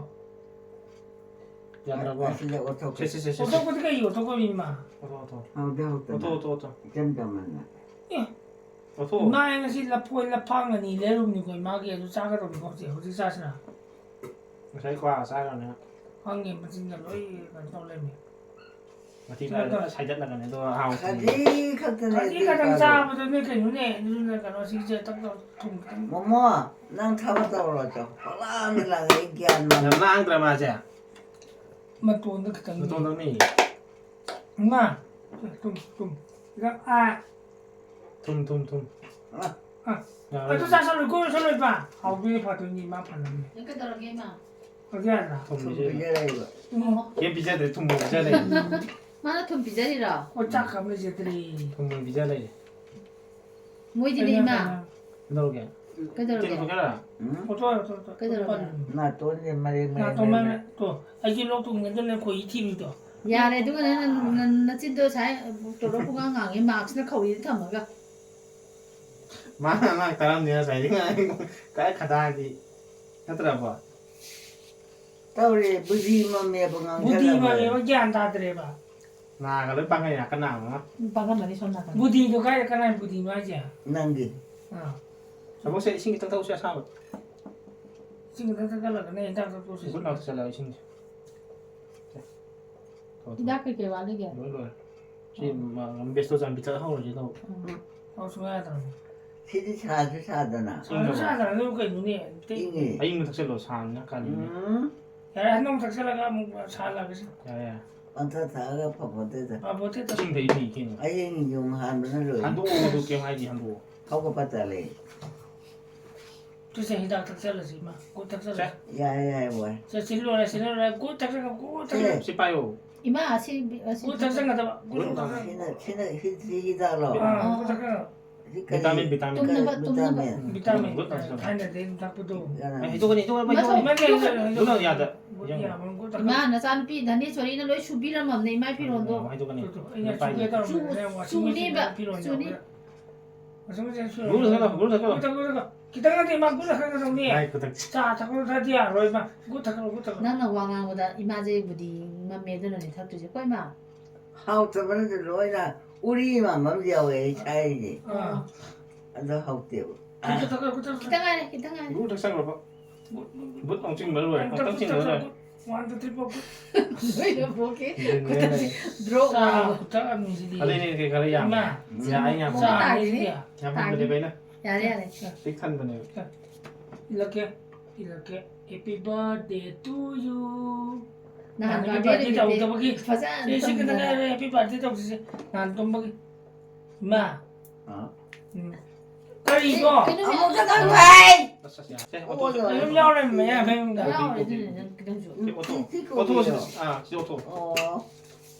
ꯌꯥꯗ꯭ꯔꯕꯣ? ꯑꯁꯤꯗ ꯑꯣꯟꯊꯣꯛꯀꯦ꯫ ꯁꯦ, ꯁꯦ, ꯁꯦ, ꯁꯦ꯫ ꯑꯣꯟꯊꯣꯛꯄꯗꯤ ꯀꯩ ꯑꯣꯟꯊꯣꯛꯄ ꯏꯃꯥ? ꯑꯣꯊꯣ, ꯑꯣꯊꯣ꯫ ꯍꯥꯎꯗ ꯍꯥꯎꯇꯅ꯫ ꯑꯣꯊꯣ, ꯑꯣꯊꯣ, ꯑꯣꯊꯣ꯫ ꯏꯆꯝ ꯆꯝꯃꯟꯅ꯫ ꯑꯣꯊꯣ꯫ ꯏꯃꯥ, ꯑꯩ ꯉꯁꯤ ꯂꯐꯣꯏ ꯂꯐꯥꯡ ꯑꯅꯤ ꯂꯩꯔꯨꯕꯅꯤꯀꯣ, ꯏꯃꯥꯒꯤ ꯑꯗꯨ ꯆꯥꯒꯗꯧꯕꯅꯤꯀꯣ ꯍꯧꯖꯤꯛ, ꯍꯧꯖꯤꯛ ꯆꯥꯁꯤꯔꯥ? ꯉꯁꯥꯏ ꯀ꯭ꯋꯥ ꯆꯥꯈ꯭ꯔꯕꯅꯤꯅ꯫ ꯈꯪꯉꯦ, ꯃꯆꯤꯟꯗ ꯂꯣꯏ ꯀꯩꯅꯣ ꯇꯧ ꯂꯩꯔꯝꯃꯦ꯫ ꯃꯊꯤ ꯐꯥꯏꯗꯅ ꯁꯥꯏꯗꯠꯂꯒꯅꯦ, ꯑꯗꯣ ꯍꯥꯎ ꯈꯖꯤꯛ ꯈꯛꯇꯅꯦ ꯈꯖꯤꯛ ꯑꯗꯨ ꯈꯛꯇꯪ ꯆꯥꯗꯣꯏ꯫ ꯆꯥꯕꯗꯨꯅꯦ ꯀꯩꯅꯣꯅꯦ, ꯑꯗꯨꯅ ꯀꯩꯅꯣ ꯁꯤꯒꯤꯁꯦ ꯇꯛ ꯇꯧ ꯊꯨꯝ ꯈꯤꯇꯪ꯫ ꯃꯣꯃꯣ, ꯅꯪ ꯊꯕꯛ ꯇꯧꯔꯣ ꯆꯣ꯫ ꯄꯪꯂꯥꯡꯗ ꯂꯥꯡꯉꯦ, ꯑꯩ ꯒ꯭ꯌꯥꯟ ꯃꯥꯟ ꯌꯥꯝ ꯂꯥꯡꯗ꯭ꯔ ꯃꯥꯁꯦ? ꯃꯇꯣꯟꯗ ꯈꯤꯇꯪ꯫ ꯃꯇꯣꯟꯗꯧꯅꯤ꯫ ꯏꯃꯥ, ꯊꯨꯝ, ꯊꯨꯝ꯫ ꯈꯤꯇꯪ, ꯑꯥ꯫ ꯊꯨꯝ, ꯊꯨꯝ, ꯊꯨꯝ꯫ ꯑ꯫ ꯌꯥꯔꯦ꯫ ꯑꯗꯨ ꯆꯥꯁꯜꯂꯨ, ꯀꯣꯏꯔꯨ ꯆꯠꯂꯣꯏꯕ꯫ ꯍꯥꯎꯕꯤꯔꯦ, ꯐꯗꯣꯏꯅꯤ, ꯏꯃꯥ ꯐꯅꯕꯅꯦ꯫ ꯅꯪ ꯀꯩꯗꯧꯔꯒꯦ, ꯏꯃꯥ? ꯍꯧꯖꯤꯛ ꯌꯥꯔꯦ꯫ ꯊꯨꯝ ꯊꯨꯝ ꯄꯤꯖꯩ꯫ ꯄꯤꯖꯔꯛꯏꯕ꯫ ꯎꯝ꯫ ꯀꯩꯝ ꯄꯤꯖꯗ꯭ꯔꯦ, ꯊꯨꯝ ꯃꯣꯔꯣꯛ ꯄꯤꯖ ꯂꯩ꯫ ꯃꯥꯅ ꯊꯨꯝ ꯄꯤꯖꯔꯤꯔꯣ? ꯑꯣ, ꯆꯥꯛ ꯀꯝ ꯂꯩꯖꯗ꯭ꯔꯦ꯫ ꯊꯨꯝ ꯃꯣꯔꯣꯛ ꯄꯤꯖ ꯂꯩ꯫ ꯃꯣꯏꯗꯤꯅꯦ, ꯏꯃꯥ꯫ ꯀꯩꯗꯧꯔꯒꯦ? ꯀꯩꯗꯧꯔꯒꯦ? ꯏꯆꯦ ꯊꯣꯛꯀꯦꯔꯥ? ꯎꯝ? ꯑꯣ, ꯇꯣ, ꯇꯣ, ꯇꯣ, ꯀꯩꯗꯧꯔꯒꯦ? ꯇꯣ꯫ ꯅꯥꯇꯣꯟꯁꯦ ꯃꯔꯦꯡ ꯃꯔꯦꯡ ꯅꯥꯇꯣꯟ ꯃꯔꯦꯡ ꯃꯔꯦꯡ꯫ ꯇꯣ, ꯑꯩꯒꯤ ꯂꯣꯛ ꯊꯨꯡꯉꯦ, ꯑꯗꯨꯅ ꯈꯣꯏꯍꯤ ꯊꯤꯔꯨꯏꯗꯣ꯫ ꯌꯥꯔꯦ, ꯑꯗꯨꯒ ꯅꯪ, ꯅꯪ, ꯅꯪ ꯅꯆꯤꯟꯗꯣ ꯁꯥꯏ ꯇꯣꯔꯣ ꯄꯨꯡꯉꯥꯡ ꯉꯥꯡꯉꯤ, ꯃꯥꯛꯁꯅ ꯈꯧꯔꯤꯗ ꯊꯝꯃꯒ꯫ ꯃꯥꯅ ꯑꯉꯥꯡ ꯇꯥꯔꯝꯅꯤ ꯉꯁꯥꯏꯗꯤ꯫ ꯀꯥꯏ ꯈꯗꯥꯡꯗꯤ ꯅꯠꯇ꯭ꯔꯕꯣ? ꯇꯧꯔꯦ, ꯕꯨꯙꯤ ꯃꯝꯃꯦꯕ ꯕꯨꯙꯤ ꯉꯥꯡꯁꯜꯂꯕ꯫ ꯃꯝꯃꯦꯕ, ꯒ꯭ꯌꯥꯟ ꯇꯥꯗ꯭ꯔꯦꯕ꯫ ꯅꯥꯒ ꯂꯣꯏ ꯄꯥꯡꯒꯩ ꯅꯥꯀꯟ ꯅꯥꯝꯃ꯫ ꯄꯥꯡꯒꯟꯕꯅꯤ ꯁꯣꯝ ꯅꯥꯀꯟ꯫ ꯕꯨꯙꯤꯗꯣ ꯀꯥꯏꯗ, ꯀꯅꯥꯏ ꯕꯨꯙꯤꯅꯣ ꯍꯥꯏꯁꯦ? ꯅꯪꯒꯤ꯫ ꯑꯥ꯫ ꯊꯕꯛꯁꯦ ꯏꯁꯤꯡ ꯈꯤꯇꯪ ꯊꯛꯎꯁꯦ ꯑꯁꯥꯕ꯫ ꯏꯁꯤꯡ ꯈꯤꯇꯪ ꯊꯛꯆꯜꯂꯒꯅꯦ ꯍꯤꯗꯥꯛꯇꯣ ꯇꯣꯛꯁꯤ꯫ ꯒꯨꯠ ꯅꯥꯏꯠ ꯆꯠꯂꯒ ꯏꯁꯤꯡꯁꯦ꯫ ꯁꯦ꯫ ꯊꯛꯑꯣ, ꯊꯛꯑꯣ꯫ ꯍꯤꯗꯥꯛ ꯀꯩꯀꯩ ꯋꯥꯠꯂꯤꯒꯦ? ꯂꯣꯏ ꯂꯣꯏꯔꯦ꯫ ꯁꯤ ꯃ-, ꯕꯦꯁꯇꯣ ꯆꯥꯟꯕꯤ ꯊꯛꯍꯧꯔꯁꯤ ꯇꯧꯕ꯫ ꯎꯝ꯫ ꯑꯧ, ꯁꯨꯡꯌꯥ ꯌꯥꯗ꯭ꯔꯕꯅꯦ꯫ ꯁꯤꯗꯤ ꯁꯥꯁꯨ ꯁꯥꯗꯅ꯫ ꯁꯥꯁꯨ ꯏꯪꯗꯕ? ꯁꯥꯗꯅ ꯑꯗꯨ ꯀꯩꯅꯣꯅꯦ? ꯇꯦ-, ꯏꯪꯉꯦ꯫ ꯑꯌꯤꯡꯕ ꯊꯛꯆꯜꯂꯣ, ꯁꯥꯕꯅꯤꯅ ꯀꯥꯂꯦꯟꯅꯤ꯫ ꯎꯝ꯫ ꯌꯥꯔꯦ, ꯍꯟꯗꯛ ꯊꯛꯆꯜꯂꯒ ꯑꯃꯨꯛ ꯁꯥꯍꯜꯂꯛꯑꯒꯦꯁꯦ꯫ ꯌꯥꯔꯦ, ꯌꯥꯔꯦ꯫ ꯄꯪꯊꯛ ꯊꯛꯑꯒ ꯐꯄꯣꯟꯇꯦꯗ꯫ ꯐꯄꯣꯟꯇꯦꯗ꯫ ꯏꯁꯤꯡ ꯊꯛꯏꯅꯤ ꯀꯩꯅꯣ꯫ ꯑꯍꯤꯡ ꯌꯨꯡ ꯍꯥꯟꯕꯅ ꯂꯣꯏꯔꯦ꯫ ꯍꯟꯗꯣꯛꯑꯣ, ꯑꯗꯨ ꯀꯩꯝ ꯍꯥꯏꯗꯦ, ꯍꯟꯗꯣꯛꯑꯣ꯫ ꯍꯧꯒꯠꯄ ꯇꯜꯂꯦ꯫ ꯇꯨꯁꯦ, ꯍꯤꯗꯥꯛ ꯊꯛꯆꯜꯂꯁꯤ, ꯏꯃꯥ꯫ ꯒꯨꯠ ꯊꯛꯆꯜꯂꯁꯤ꯫ ꯁꯦ꯫ ꯌꯥꯔꯦ, ꯌꯥꯔꯦ, ꯋꯥꯏ꯫ ꯁꯦ, ꯁꯤ ꯂꯣꯏꯔꯦ, ꯁꯤ ꯂꯣꯏꯔꯦ꯫ ꯒꯨꯠ ꯊꯛꯆꯜꯂꯣ, ꯒꯨꯠ ꯁꯦ꯫ ꯊꯛꯆꯜꯂꯣ꯫ ꯁꯤ ꯄꯥꯏꯌꯣ꯫ ꯏꯃꯥ, ꯑꯁꯤ, ꯑꯁꯤ ꯒꯨꯠ ꯊꯛꯆꯟꯒꯗꯕ꯫ ꯒꯨꯠ ꯒꯨꯠ ꯊꯛꯆꯜꯂꯣ꯫ ꯁꯤꯅ, ꯁꯤꯅ, ꯁꯤ, ꯁꯤ ꯍꯤꯗꯥꯛꯂꯣ? ꯑꯥ, ꯑꯥ꯫ ꯒꯨꯠ ꯊꯛꯆꯜꯂꯣ꯫ ꯁꯤ ꯀꯔꯤ? Vitamin, vitamin. ꯇꯨꯝꯅꯕ, ꯇꯨꯝꯅꯕ꯫ ꯚꯤꯇꯥꯃꯤꯟ꯫ ꯒꯨꯠ ꯊꯛꯆꯜꯂꯣ꯫ ꯊꯥꯏꯅꯗꯩ ꯑꯗꯨꯝ ꯊꯛꯄꯗꯣ꯫ ꯌꯥꯔꯦ꯫ ꯑꯦ, ꯍꯩꯗꯣꯛꯀꯅꯤ, ꯍꯩꯗꯣꯛꯀꯅꯤ, ꯃꯥ ꯃꯩꯗꯣꯛꯀꯅꯤ꯫ ꯊꯣꯛ-, ꯃꯥ ꯊꯣꯛ-, ꯒꯨꯠ ꯌꯥꯗ꯫ ꯒꯨꯠ ꯌꯥꯕ, ꯒꯨꯠ ꯊꯛꯆꯜꯂꯣ꯫ ꯏꯃꯥ, ꯅꯆꯥꯅꯨꯄꯤ ꯙꯅꯦꯁꯣꯔꯤꯅ ꯂꯣꯏ ꯁꯨꯕꯤꯔꯝꯃꯕꯅꯦ, ꯏꯃꯥꯏ ꯐꯤꯔꯣꯟꯗꯣ꯫ ꯍꯩꯗꯣꯛꯀꯅꯤ꯫ ꯇꯨ, ꯇꯨ, ꯑꯩꯅ ꯅꯨꯄꯥꯒꯤ꯫ ꯁꯨꯒꯦ ꯇꯧꯔꯝꯕꯅꯦ, ꯆꯨ-, ꯋꯥꯁꯤꯡ ꯃꯦꯆꯤꯟꯗ ꯆꯨꯅꯦꯕ, ꯐꯤꯔꯣꯟ ꯆꯨꯅꯤ꯫ ꯌꯥꯎꯕꯗ꯫ ꯒꯨꯂꯨ ꯊꯛꯀꯅꯨ, ꯒꯨꯂꯨ ꯊꯛꯀꯅꯨ꯫ ꯒꯨꯂꯨ ꯊꯛꯀꯅꯨ, ꯒꯨꯂꯨ ꯊꯛꯀꯅꯨ꯫ ꯈꯤꯇꯪ ꯅꯠꯇꯦ, ꯏꯃꯥ, ꯒꯨꯂꯨ ꯊꯛꯀꯅꯨꯅꯦ꯫ ꯃꯥꯏ ꯈꯨꯊꯛꯁꯦ꯫ ꯆꯥ ꯊꯛꯄꯗꯣ ꯊꯛꯑꯗꯤ ꯌꯥꯔꯣꯏ, ꯏꯃꯥ꯫ ꯒꯨꯂꯨ ꯊꯛꯀꯅꯨ, ꯒꯨꯂꯨ ꯊꯛꯀꯅꯨ꯫ ꯅꯪꯅ ꯋꯥ ꯉꯥꯡꯕꯗ ꯏꯃꯥꯁꯦ ꯕꯨꯙꯤ ꯃꯝꯃꯦ, ꯑꯗꯨꯅꯅꯦ ꯊꯛꯇꯣꯏꯁꯦ꯫ ꯀꯣ ꯏꯃꯥ? ꯍꯥꯎꯇꯕꯅꯁꯨ ꯂꯣꯏꯅ ꯎꯔꯤ ꯃꯥꯟꯕ ꯑꯃ ꯌꯥꯎꯋꯦ ꯑꯩ ꯁꯥꯏꯁꯦ꯫ ꯑꯥ꯫ ꯑꯗꯣ ꯍꯥꯎꯇꯦꯕ꯫ ꯒꯨꯂꯨ ꯊꯛꯀꯅꯨ, ꯒꯨꯂꯨ ꯊꯛꯀꯅꯨ꯫ ꯈꯤꯇꯪ ꯉꯥꯏꯔꯦ, ꯈꯤꯇꯪ ꯉꯥꯏꯔꯦ꯫ ꯒꯨꯂꯨ ꯊꯛꯆꯈ꯭ꯔꯕ? ꯕꯨꯠ ꯑꯃꯨꯛ ꯆꯤꯡꯕ ꯂꯣꯏꯔꯦ꯫ ꯑꯃꯨꯛꯇꯪ ꯆꯤꯡꯕ ꯂꯣꯏꯔꯦ꯫ One, two, three, four, good. ꯂꯣꯏꯅ ꯄꯣꯛꯀꯦ꯫ ꯈꯨꯗꯛꯁꯦ drop ꯆꯥ ꯑꯣꯏꯔꯕ꯫ ꯈꯨꯊꯛ ꯑꯃꯅꯤ ꯁꯤꯗꯤ꯫ ꯑꯗꯩ, ꯑꯗꯩ ꯀꯩ ꯈꯔ ꯌꯥꯝꯃꯦ꯫ ꯏꯃꯥ, ꯌꯥ, ꯑꯩ ꯌꯥꯝ ꯆꯥ ꯇꯥꯔꯤꯅꯦ꯫ ꯁꯤꯗꯤ꯫ ꯌꯥꯝ ꯍꯟꯕꯅꯦꯕ ꯑꯩꯅ꯫ ꯌꯥꯔꯦ, ꯌꯥꯔꯦ꯫ ꯄꯤꯛ ꯊꯟꯕꯅꯦꯕ꯫ ꯏꯜꯂꯛꯀꯦ, ꯏꯜꯂꯛꯀꯦ꯫ Happy birthday to you꯫ ꯅꯍꯥꯟ ꯅꯍꯥꯟ ꯅꯨꯃꯤꯠ birthday ꯅꯨꯃꯤꯠꯇ꯫ ꯇꯧꯗꯕꯒꯤ꯫ ꯐꯖꯅ ꯁꯤ, ꯁꯤ ꯈꯛꯇ ꯇꯨꯝꯗꯅ꯫ ꯉꯥꯏꯔꯦ, happy birthday ꯇꯧꯁꯤꯁꯦ꯫ ꯅꯍꯥꯟ ꯇꯨꯝꯕꯒꯤ꯫ ꯏꯃꯥ꯫ ꯑ? ꯎꯝ꯫ ꯀꯔꯤꯅꯣ? ꯀꯩꯅꯣ? ꯑꯃꯨꯛꯇ ꯇꯪꯈꯥꯏ! ꯑꯁ, ꯑꯁ, ꯌꯥꯔꯦ꯫ ꯁꯦ, ꯑꯣ, ꯑꯣꯇꯣ꯫ ꯂꯣꯏꯔꯦ꯫ ꯀꯩꯅꯣꯝ ꯌꯥꯎꯔꯦ ꯃꯌꯥꯝ ꯃꯅꯨꯡꯗ꯫ ꯌꯥꯎꯔꯦ, ꯑꯗꯨꯅꯦ, ꯅꯪ ꯈꯤꯇꯪꯁꯨ꯫ ꯎꯝ, ꯁꯤ ꯑꯣꯇꯣ꯫ ꯁꯤ, ꯁꯤ ꯑꯣꯇꯣ ꯀꯣꯕꯤꯔꯣ? ꯁꯤꯗ, ꯑꯥ, ꯁꯤ ꯑꯣꯇꯣ꯫ ꯑꯣ꯫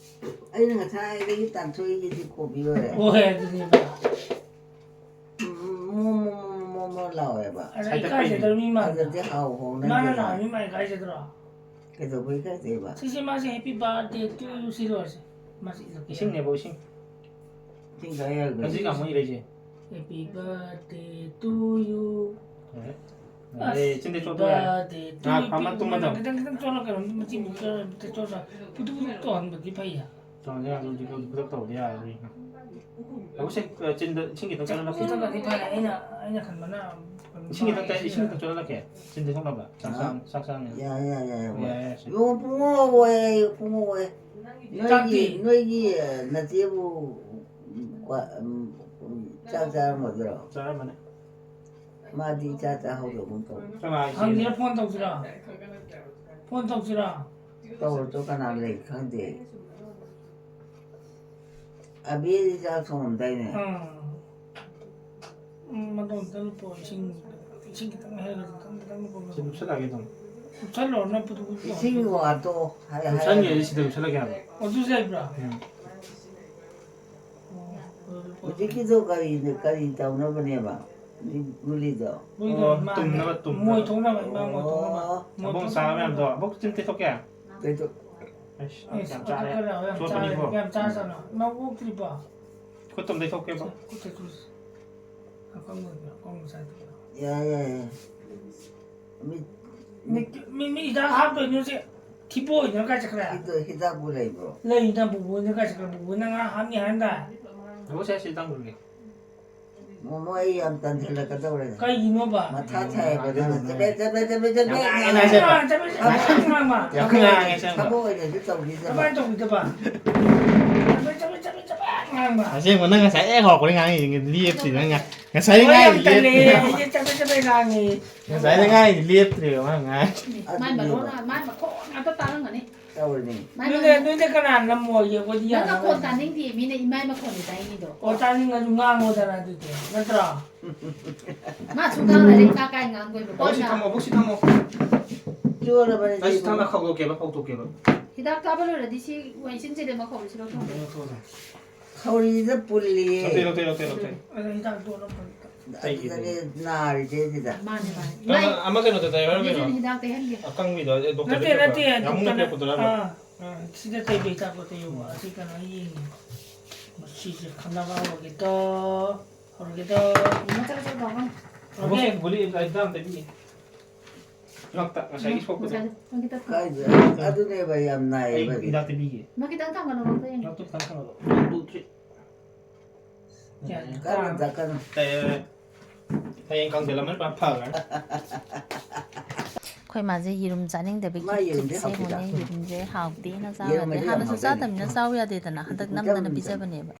ꯑꯩꯅ ꯉꯁꯥꯏꯗꯒꯤ ꯇꯥꯟꯊꯣꯛꯏꯁꯤꯗꯤ ꯀꯣꯕꯤ ꯑꯣꯏꯔꯦ꯫ ꯍꯣꯏ, ꯑꯗꯨꯅꯦꯕ꯫ ꯎꯝ, ꯃꯣ, ꯃꯣ, ꯃꯣ, ꯃꯣ, ꯃꯣ ꯂꯥꯎꯋꯦꯕ꯫ ꯑꯗ ꯁꯥꯏꯗ ꯏꯀꯥꯏꯖꯗ꯭ꯔꯣ ꯄꯩꯅꯦ꯫ ꯃꯤ ꯃꯥꯡꯗ? ꯑꯗꯨꯗꯤ ꯍꯥꯎ ꯍꯥꯎꯅ ꯃꯥꯅ ꯀꯩꯅꯣ꯫ ꯂꯥꯎꯔ ꯃꯤ ꯃꯥꯡ ꯏꯀꯥꯏꯖꯗ꯭ꯔꯣ? ꯀꯩꯗꯧꯕꯩ ꯀꯥꯏꯗꯩꯕ? ꯁꯤꯁꯦ ꯃꯥꯁꯦ happy birthday to you ꯁꯤ ꯂꯣꯏꯔꯁꯦ꯫ ꯃꯥꯁꯦ ꯏꯔꯛꯀꯦ꯫ ꯏꯁꯤꯡꯅꯦꯕ, ꯏꯁꯤꯡ꯫ ꯏꯁꯤꯡ ꯀꯥꯏ ꯌꯥꯔꯒꯦ? ꯍꯧꯖꯤꯛ ꯑꯃꯨꯛ ꯏꯔꯛꯏꯁꯦ꯫ Happy birthday to you. ꯍꯣꯏ꯫ ꯑꯁ, ꯑꯦ, ꯆꯤꯟꯗ happy ꯆꯣꯠꯄ ꯌꯥꯔꯦ꯫ Birthday to you. ꯉꯥꯏꯍꯥꯛ ꯐꯝꯃ ꯇꯨꯝꯃ ꯇꯧ꯫ ꯈꯤꯇꯪ, ꯈꯤꯇꯪ ꯆꯣꯠꯂꯛꯀꯅꯣ꯫ ꯃꯆꯤꯟ ꯈꯔ ꯑꯝꯇ ꯆꯣꯠꯂ-, ꯄꯨꯗꯨꯛ ꯄꯨꯗꯨꯛ ꯇꯧꯍꯟꯕꯗꯤ ꯐꯩ꯫ ꯇꯧꯍꯟꯗ ꯌꯥꯗꯦ, ꯍꯧꯖꯤꯛ ꯐꯨꯗꯣꯛ ꯇꯧꯗ ꯌꯥꯔꯣꯏ꯫ ꯇꯧꯁꯦ, ꯑ, ꯆꯤꯟꯗ ꯏꯁꯤꯡ ꯈꯤꯇꯪ ꯆꯠꯍꯜꯂꯛꯀꯦ꯫ ꯆꯤꯟꯗ ꯆꯠꯍꯜꯂꯛꯀꯦ ꯐꯔꯦ꯫ ꯑꯩꯅ, ꯑꯩꯅ ꯈꯟꯕꯅ ꯏꯁꯤꯡ ꯈꯤꯇꯪ ꯆꯠ-, ꯏꯁꯤꯡ ꯈꯤꯇꯪ ꯆꯠꯍꯜꯂꯛꯀꯦ꯫ ꯆꯤꯟꯗ ꯊꯣꯛꯅꯕ꯫ ꯆꯥꯛ ꯆꯥ-, ꯆꯥꯛ ꯆꯥꯅꯤ꯫ ꯌꯥꯏ, ꯌꯥꯏ, ꯌꯥꯏ, ꯌꯥꯏ꯫ ꯌꯥꯏ, ꯌꯥꯏ, ꯁꯦ꯫ ꯏꯕꯨꯡꯉꯣ, ꯄꯨꯡꯉꯣ ꯑꯣꯏ, ꯄꯨꯡꯉꯣ ꯑꯣꯏ꯫ ꯅꯣꯏꯒꯤ, ꯆꯥꯛꯇꯤ? ꯅꯣꯏꯒꯤ, ꯑ, ꯅꯆꯦꯕꯨ, ꯀ꯭ꯋꯥ-, ꯎꯝ, ꯎꯝ, ꯆꯥꯛ ꯆꯥꯔꯝꯃꯗ꯭ꯔꯣ? ꯆꯥꯔꯝꯃꯅꯤ꯫ ꯃꯥꯗꯤ ꯏꯆꯥ ꯆꯥꯍꯧꯗꯒꯨꯝ ꯇꯧ꯫ ꯀꯅꯥ ꯏꯆꯦꯅꯣ? ꯍꯪꯁꯤꯔꯥ, ꯐꯣꯟ ꯇꯧꯁꯤꯔꯥ? ꯐꯣꯟ ꯇꯧꯁꯤꯔꯥ? ꯇꯧꯔꯁꯨ ꯀꯅꯥ ꯂꯩ ꯈꯪꯗꯦ꯫ ꯑꯕꯦꯗꯤ ꯆꯥꯛ ꯊꯣꯡꯉꯝꯗꯥꯏꯅꯦ꯫ ꯑꯥ꯫ ꯎꯝ, ꯃꯇꯣꯝꯇ ꯂꯨꯞꯄꯣ, ꯏꯁꯤꯡ, ꯏꯁꯤꯡ ꯈꯤꯇꯪ ꯍꯩꯔꯒ ꯈꯤꯇꯪ, ꯈꯤꯇꯪ ꯂꯨꯞꯄꯣ꯫ ꯁꯤ ꯂꯨꯞꯁꯜꯂꯛꯑꯒꯦ ꯑꯗꯨꯝ꯫ ꯂꯨꯞꯁꯜꯂꯣ, ꯅꯞꯄꯗꯨ ꯂꯨꯞꯄꯣ꯫ ꯏꯁꯤꯡ ꯋꯥꯠꯇꯣ ꯍꯥꯏ-, ꯂꯨꯞꯁꯟꯒꯦ ꯍꯥꯏꯔꯒ꯫ ꯍꯥꯏꯗꯤ ꯁꯤꯗ ꯂꯨꯞꯁꯜꯂꯛꯀꯦ ꯍꯥꯏꯕ꯫ ꯑꯣ, ꯑꯗꯨꯁꯨ ꯂꯩꯕ꯭ꯔꯥ? ꯎꯝ꯫ ꯑꯣ, ꯍꯣꯏ, ꯂꯨꯞꯄꯣ꯫ ꯍꯧꯖꯤꯛꯀꯤꯗꯣ ꯀꯔꯤ, ꯀꯔꯤ ꯇꯧꯅꯕꯅꯦꯕ? ꯒꯨꯂꯤꯗꯣ? ꯒꯨꯂꯤꯗꯣ ꯑꯣ, ꯏꯃꯥꯅ ꯇꯨꯝꯅꯕ, ꯇꯨꯝꯅꯕ꯫ ꯃꯣꯏ ꯊꯣꯛꯅꯕ ꯏꯃꯥ ꯃꯣꯏ ꯊꯣꯛꯅꯕ꯫ ꯑꯣ꯫ ꯃꯣꯏ ꯑꯕꯣꯛ ꯆꯥꯕ ꯊꯣꯛꯅꯕ꯫ ꯃꯌꯥꯝꯗꯣ, ꯑꯕꯣꯛ ꯆꯤꯟ ꯇꯩꯊꯣꯛꯀꯦ? ꯇꯩꯊꯣꯛ꯫ ꯑꯩꯁ, ꯑꯩꯁ, ꯌꯥꯝ ꯆꯥꯔꯦ꯫ ꯑꯗꯨ ꯈꯔ ꯌꯥꯝ ꯆꯣꯠꯄꯅꯤꯀꯣ꯫ ꯆꯥꯔꯦ꯫ ꯌꯥꯝ ꯆꯥꯔ ꯆꯠꯂꯣ꯫ ꯏꯃꯥ ꯑꯣꯛꯇ꯭ꯔꯤꯕꯣ? ꯈꯨꯠꯇꯣ ꯑꯝ ꯇꯩꯊꯣꯛꯀꯦꯕ꯫ ꯈꯨꯠꯇ ꯇꯨ-, ꯑꯀꯪꯕꯗꯣ, ꯑꯀꯪꯕ ꯆꯥꯏꯗꯣ꯫ ꯌꯥꯏ, ꯌꯥꯏ, ꯌꯥꯏ꯫ ꯃꯤ, ꯃꯤ, ꯃꯤ, ꯃꯤ ꯍꯤꯗꯥꯛ ꯍꯥꯞꯇꯣꯏꯅꯣ ꯁꯤ? ꯊꯤꯕꯣꯏꯗꯨꯅ ꯀꯥꯏ ꯆꯠꯈ꯭ꯔꯦ? ꯍꯤꯗꯥꯛ-, ꯍꯤꯗꯥꯛꯄꯨ ꯂꯩꯕ꯭ꯔꯣ? ꯂꯩꯅ, ꯕꯨꯕꯣꯏꯅ ꯀꯥꯏ ꯆꯠꯈ꯭ꯔꯦ? ꯕꯨꯕꯣꯏꯅ ꯉꯥ ꯍꯥꯞꯅꯤ ꯍꯥꯏꯔꯝꯗꯥꯏ? ꯅꯕꯣꯛ, ꯁꯦ, ꯁꯤ ꯇꯪꯈ꯭ꯔꯒꯦ꯫ ꯃꯣꯃꯣ, ꯑꯩ ꯌꯥꯝ ꯇꯟꯁꯤꯜꯂꯛꯀꯗꯧꯔꯦ꯫ ꯀꯩꯒꯤꯅꯣꯕ? ꯃꯊꯥ ꯁꯥꯏꯕ ꯅꯪꯅ꯫ ꯆꯕꯦꯠ, ꯆꯕꯦꯠ, ꯆꯕꯦꯠ, ꯆꯕꯦꯠ ꯌꯥꯝ ꯉꯥꯡꯉꯦ ꯉꯥꯡꯉꯦ꯫ ꯅꯪꯁꯦ꯫ ꯆꯕꯦꯠ, ꯆꯕꯦꯠ, ꯆꯕꯦꯠ ꯉꯥꯡꯕ꯫ ꯌꯥꯝ ꯉꯥꯡꯉꯦ ꯑꯁꯦꯡꯕ꯫ ꯊꯕꯛ ꯑꯣꯏꯅꯁꯨ ꯇꯧꯕꯤꯗꯕ꯫ ꯀꯃꯥꯏꯅ ꯇꯧꯕꯤꯗꯕ? ꯆꯕꯦꯠ, ꯆꯕꯦꯠ, ꯆꯕꯦꯠ, ꯆꯕꯦꯠ ꯉꯥꯡꯕ꯫ ꯑꯁꯦꯡꯕ, ꯅꯪ ꯉꯁꯥꯏ ꯍꯦꯛ ꯍꯧꯔꯛꯄꯗꯩ ꯉꯥꯡꯉꯤꯁꯤꯡꯁꯦ ꯂꯦꯞꯇ꯭ꯔꯤ, ꯅꯪ ꯉ-, ꯉꯁꯥꯏꯗꯩ ꯍꯣꯏ, ꯌꯥꯝ ꯉꯥꯡꯉꯤꯁꯦ ꯇꯜꯂꯦ꯫ ꯂꯦꯞꯇ꯭ꯔꯤ꯫ ꯑꯩꯁꯦ ꯆꯕꯦꯠ, ꯆꯕꯦꯠ ꯉꯥꯡꯉꯦ꯫ ꯉꯁꯥꯏꯗꯩ ꯉꯥꯡꯉꯤꯁꯦ ꯂꯦꯞꯇ꯭ꯔꯤꯕ, ꯃꯥ ꯉꯥꯡꯉꯤ꯫ ꯃꯥꯏ ꯑꯗꯨꯅꯦꯕ꯫ ꯃꯔꯣꯟ ꯑꯃ, ꯃꯥꯏ ꯃꯈꯣꯟ ꯉꯥꯛꯇ ꯇꯥꯔꯝꯒꯅꯤ꯫ ꯇꯧꯔꯤꯅꯤ꯫ ꯃꯥꯏ ꯅꯣꯏꯅ, ꯃꯔꯣꯟ ꯅꯣꯏꯅ ꯀꯅꯥꯅ ꯅꯝꯃꯣ ꯍꯥꯏꯒꯦ? ꯑꯩꯈꯣꯏꯗꯤ ꯅꯪ ꯌꯥꯔꯔꯣꯏ꯫ ꯅꯈꯣꯟ ꯇꯥꯅꯤꯡꯗꯦ, ꯃꯤꯅ ꯏꯃꯥꯏ ꯃꯈꯣꯟꯗꯤ ꯇꯥꯅꯤꯡꯉꯤꯗꯣ꯫ ꯑꯣ, ꯇꯥꯅꯤꯡꯉꯁꯨ ꯉꯥꯡꯉꯣꯗꯅ ꯑꯗꯨꯗꯤ, ꯅꯠꯇ꯭ꯔꯣ? ꯃꯥ ꯁꯨꯡꯉꯥꯡ ꯂꯩꯔꯦ, ꯏꯃꯥ ꯀꯥꯏ ꯉꯥꯡꯗꯣꯏꯅꯣ? ꯑꯕꯣꯛꯁꯤ ꯊꯝꯃꯣ, ꯑꯕꯣꯛꯁꯤ ꯊꯝꯃꯣ꯫ ꯆꯣꯠꯂꯕꯅꯦ ꯑꯩꯁꯤ ꯁꯤꯕꯨ꯫ ꯊꯝꯃ ꯈꯧꯗꯣꯛꯀꯦꯕ, ꯈꯧꯗꯣꯛꯀꯦꯕ꯫ ꯍꯤꯗꯥꯛ ꯀꯥꯞꯄ ꯂꯣꯏꯔꯗꯤ ꯁꯤ ꯋꯥꯏ ꯁꯤꯟꯁꯤꯗ ꯃꯈꯧꯔꯤꯁꯤ ꯂꯧꯊꯣꯛꯈ꯭ꯔꯣ꯫ ꯂꯧꯊꯣꯛꯈ꯭ꯔꯣ꯫ ꯈꯧꯔꯤꯗ ꯄꯨꯜꯂꯤꯌꯦ꯫ ꯂꯧꯊꯣꯛꯑꯦ, ꯂꯧꯊꯣꯛꯑꯦ, ꯂꯧꯊꯣꯛꯑꯦ, ꯂꯧꯊꯣꯛꯑꯦ꯫ ꯑꯗꯣ ꯍꯤꯗꯥꯛꯇꯣ ꯂꯧꯊꯣꯛꯈ꯭ꯔꯣ꯫ ꯑꯗꯨꯗꯅꯦ ꯅꯥꯔꯤꯁꯦ ꯁꯤꯗ꯫ ꯃꯥꯅꯦ ꯃꯥꯅꯦ꯫ ꯑꯃ ꯀꯩꯅꯣꯗ ꯇꯩ ꯍꯥꯏꯔꯣ ꯀꯩꯅꯣ? ꯍꯤꯗꯥꯛ ꯇꯩꯍꯟꯒꯦ꯫ ꯑꯀꯪꯕꯤꯗꯣ ꯗꯣꯛꯇꯔꯗ ꯅꯠꯇꯦ ꯅꯠꯇꯦ ꯌꯥꯝ ꯃꯨꯟꯅ ꯄꯤꯔꯛꯄꯗꯨꯔꯕ? ꯑꯥ, ꯑꯥ, ꯁꯤꯗ ꯇꯩꯕ ꯍꯤꯗꯥꯛꯇꯣ ꯇꯩꯌꯣꯕ꯫ ꯑꯁꯤ ꯀꯩꯅꯣ ꯌꯦꯡꯉꯦ꯫ ꯃꯁꯤꯁꯦ ꯈꯜꯂꯒ ꯍꯧꯔꯒꯦꯗꯣ꯫ ꯍꯧꯔꯒꯦꯗꯣ꯫ ꯃꯆꯥ ꯃꯆꯥ ꯇꯧꯔꯣ꯫ ꯍꯧꯔꯒꯦ꯫ ꯒꯨꯂꯤ ꯑꯝꯇ ꯑꯝꯇ ꯄꯤꯒꯦ꯫ ꯉꯛꯇ ꯉꯁꯥꯏꯒꯤ ꯁꯣꯛꯄꯗꯣ꯫ ꯃꯆꯥꯗꯣ꯫ ꯃꯥ ꯈꯤꯇꯪ ꯀꯥꯏꯗ? ꯑꯗꯨꯅꯦꯕ ꯌꯥꯝ ꯑꯩ ꯅꯥꯏꯌꯦꯕ꯫ ꯍꯤꯗꯥꯛꯇ ꯄꯤꯒꯦ꯫ ꯃꯥ ꯈꯤꯇꯪ ꯊꯥꯡꯒꯠꯂꯣ ꯃꯈꯣꯏ ꯌꯦꯡꯒꯦ꯫ ꯉꯛꯇ ꯈꯤꯇꯪ ꯊꯥꯡꯒꯠꯂꯣ꯫ ꯌꯥꯔꯦ꯫ ꯀꯟꯅ ꯇꯥꯛꯀꯅꯨ꯫ ꯍꯌꯦꯡ ꯀꯪꯁꯤꯜꯂꯝꯃꯅꯤ ꯄꯨꯔꯥ ꯐꯈ꯭ꯔꯅꯤ꯫ ꯑꯩꯈꯣꯏ ꯃꯥꯁꯦ ꯌꯦꯔꯨꯝ ꯆꯥꯅꯤꯡꯗꯕꯒꯤ ꯃꯥ ꯌꯦꯔꯨꯝꯗꯤ ꯆꯤꯞꯁꯦ ꯍꯥꯎꯇꯦꯗ꯫ ꯍꯣꯡꯉꯦ꯫ ꯌꯦꯔꯨꯝꯁꯦ ꯍꯥꯎꯇꯦꯅ ꯆꯥꯕ ꯌꯦꯔꯨꯝ ꯌꯥꯗꯦ꯫ ꯍꯥꯏꯗꯤ ꯌꯥꯝ ꯍꯥꯟꯅꯁꯨ ꯍꯥꯎꯖꯩꯅꯦ꯫ ꯆꯥꯗꯕꯅꯤꯅ ꯆꯥꯎ ꯌꯥꯗꯦꯗꯅ ꯍꯟꯗꯛ ꯅꯝꯗꯅ ꯆꯥꯕꯨꯗꯤ ꯄꯤꯖꯕꯅꯦꯕ꯫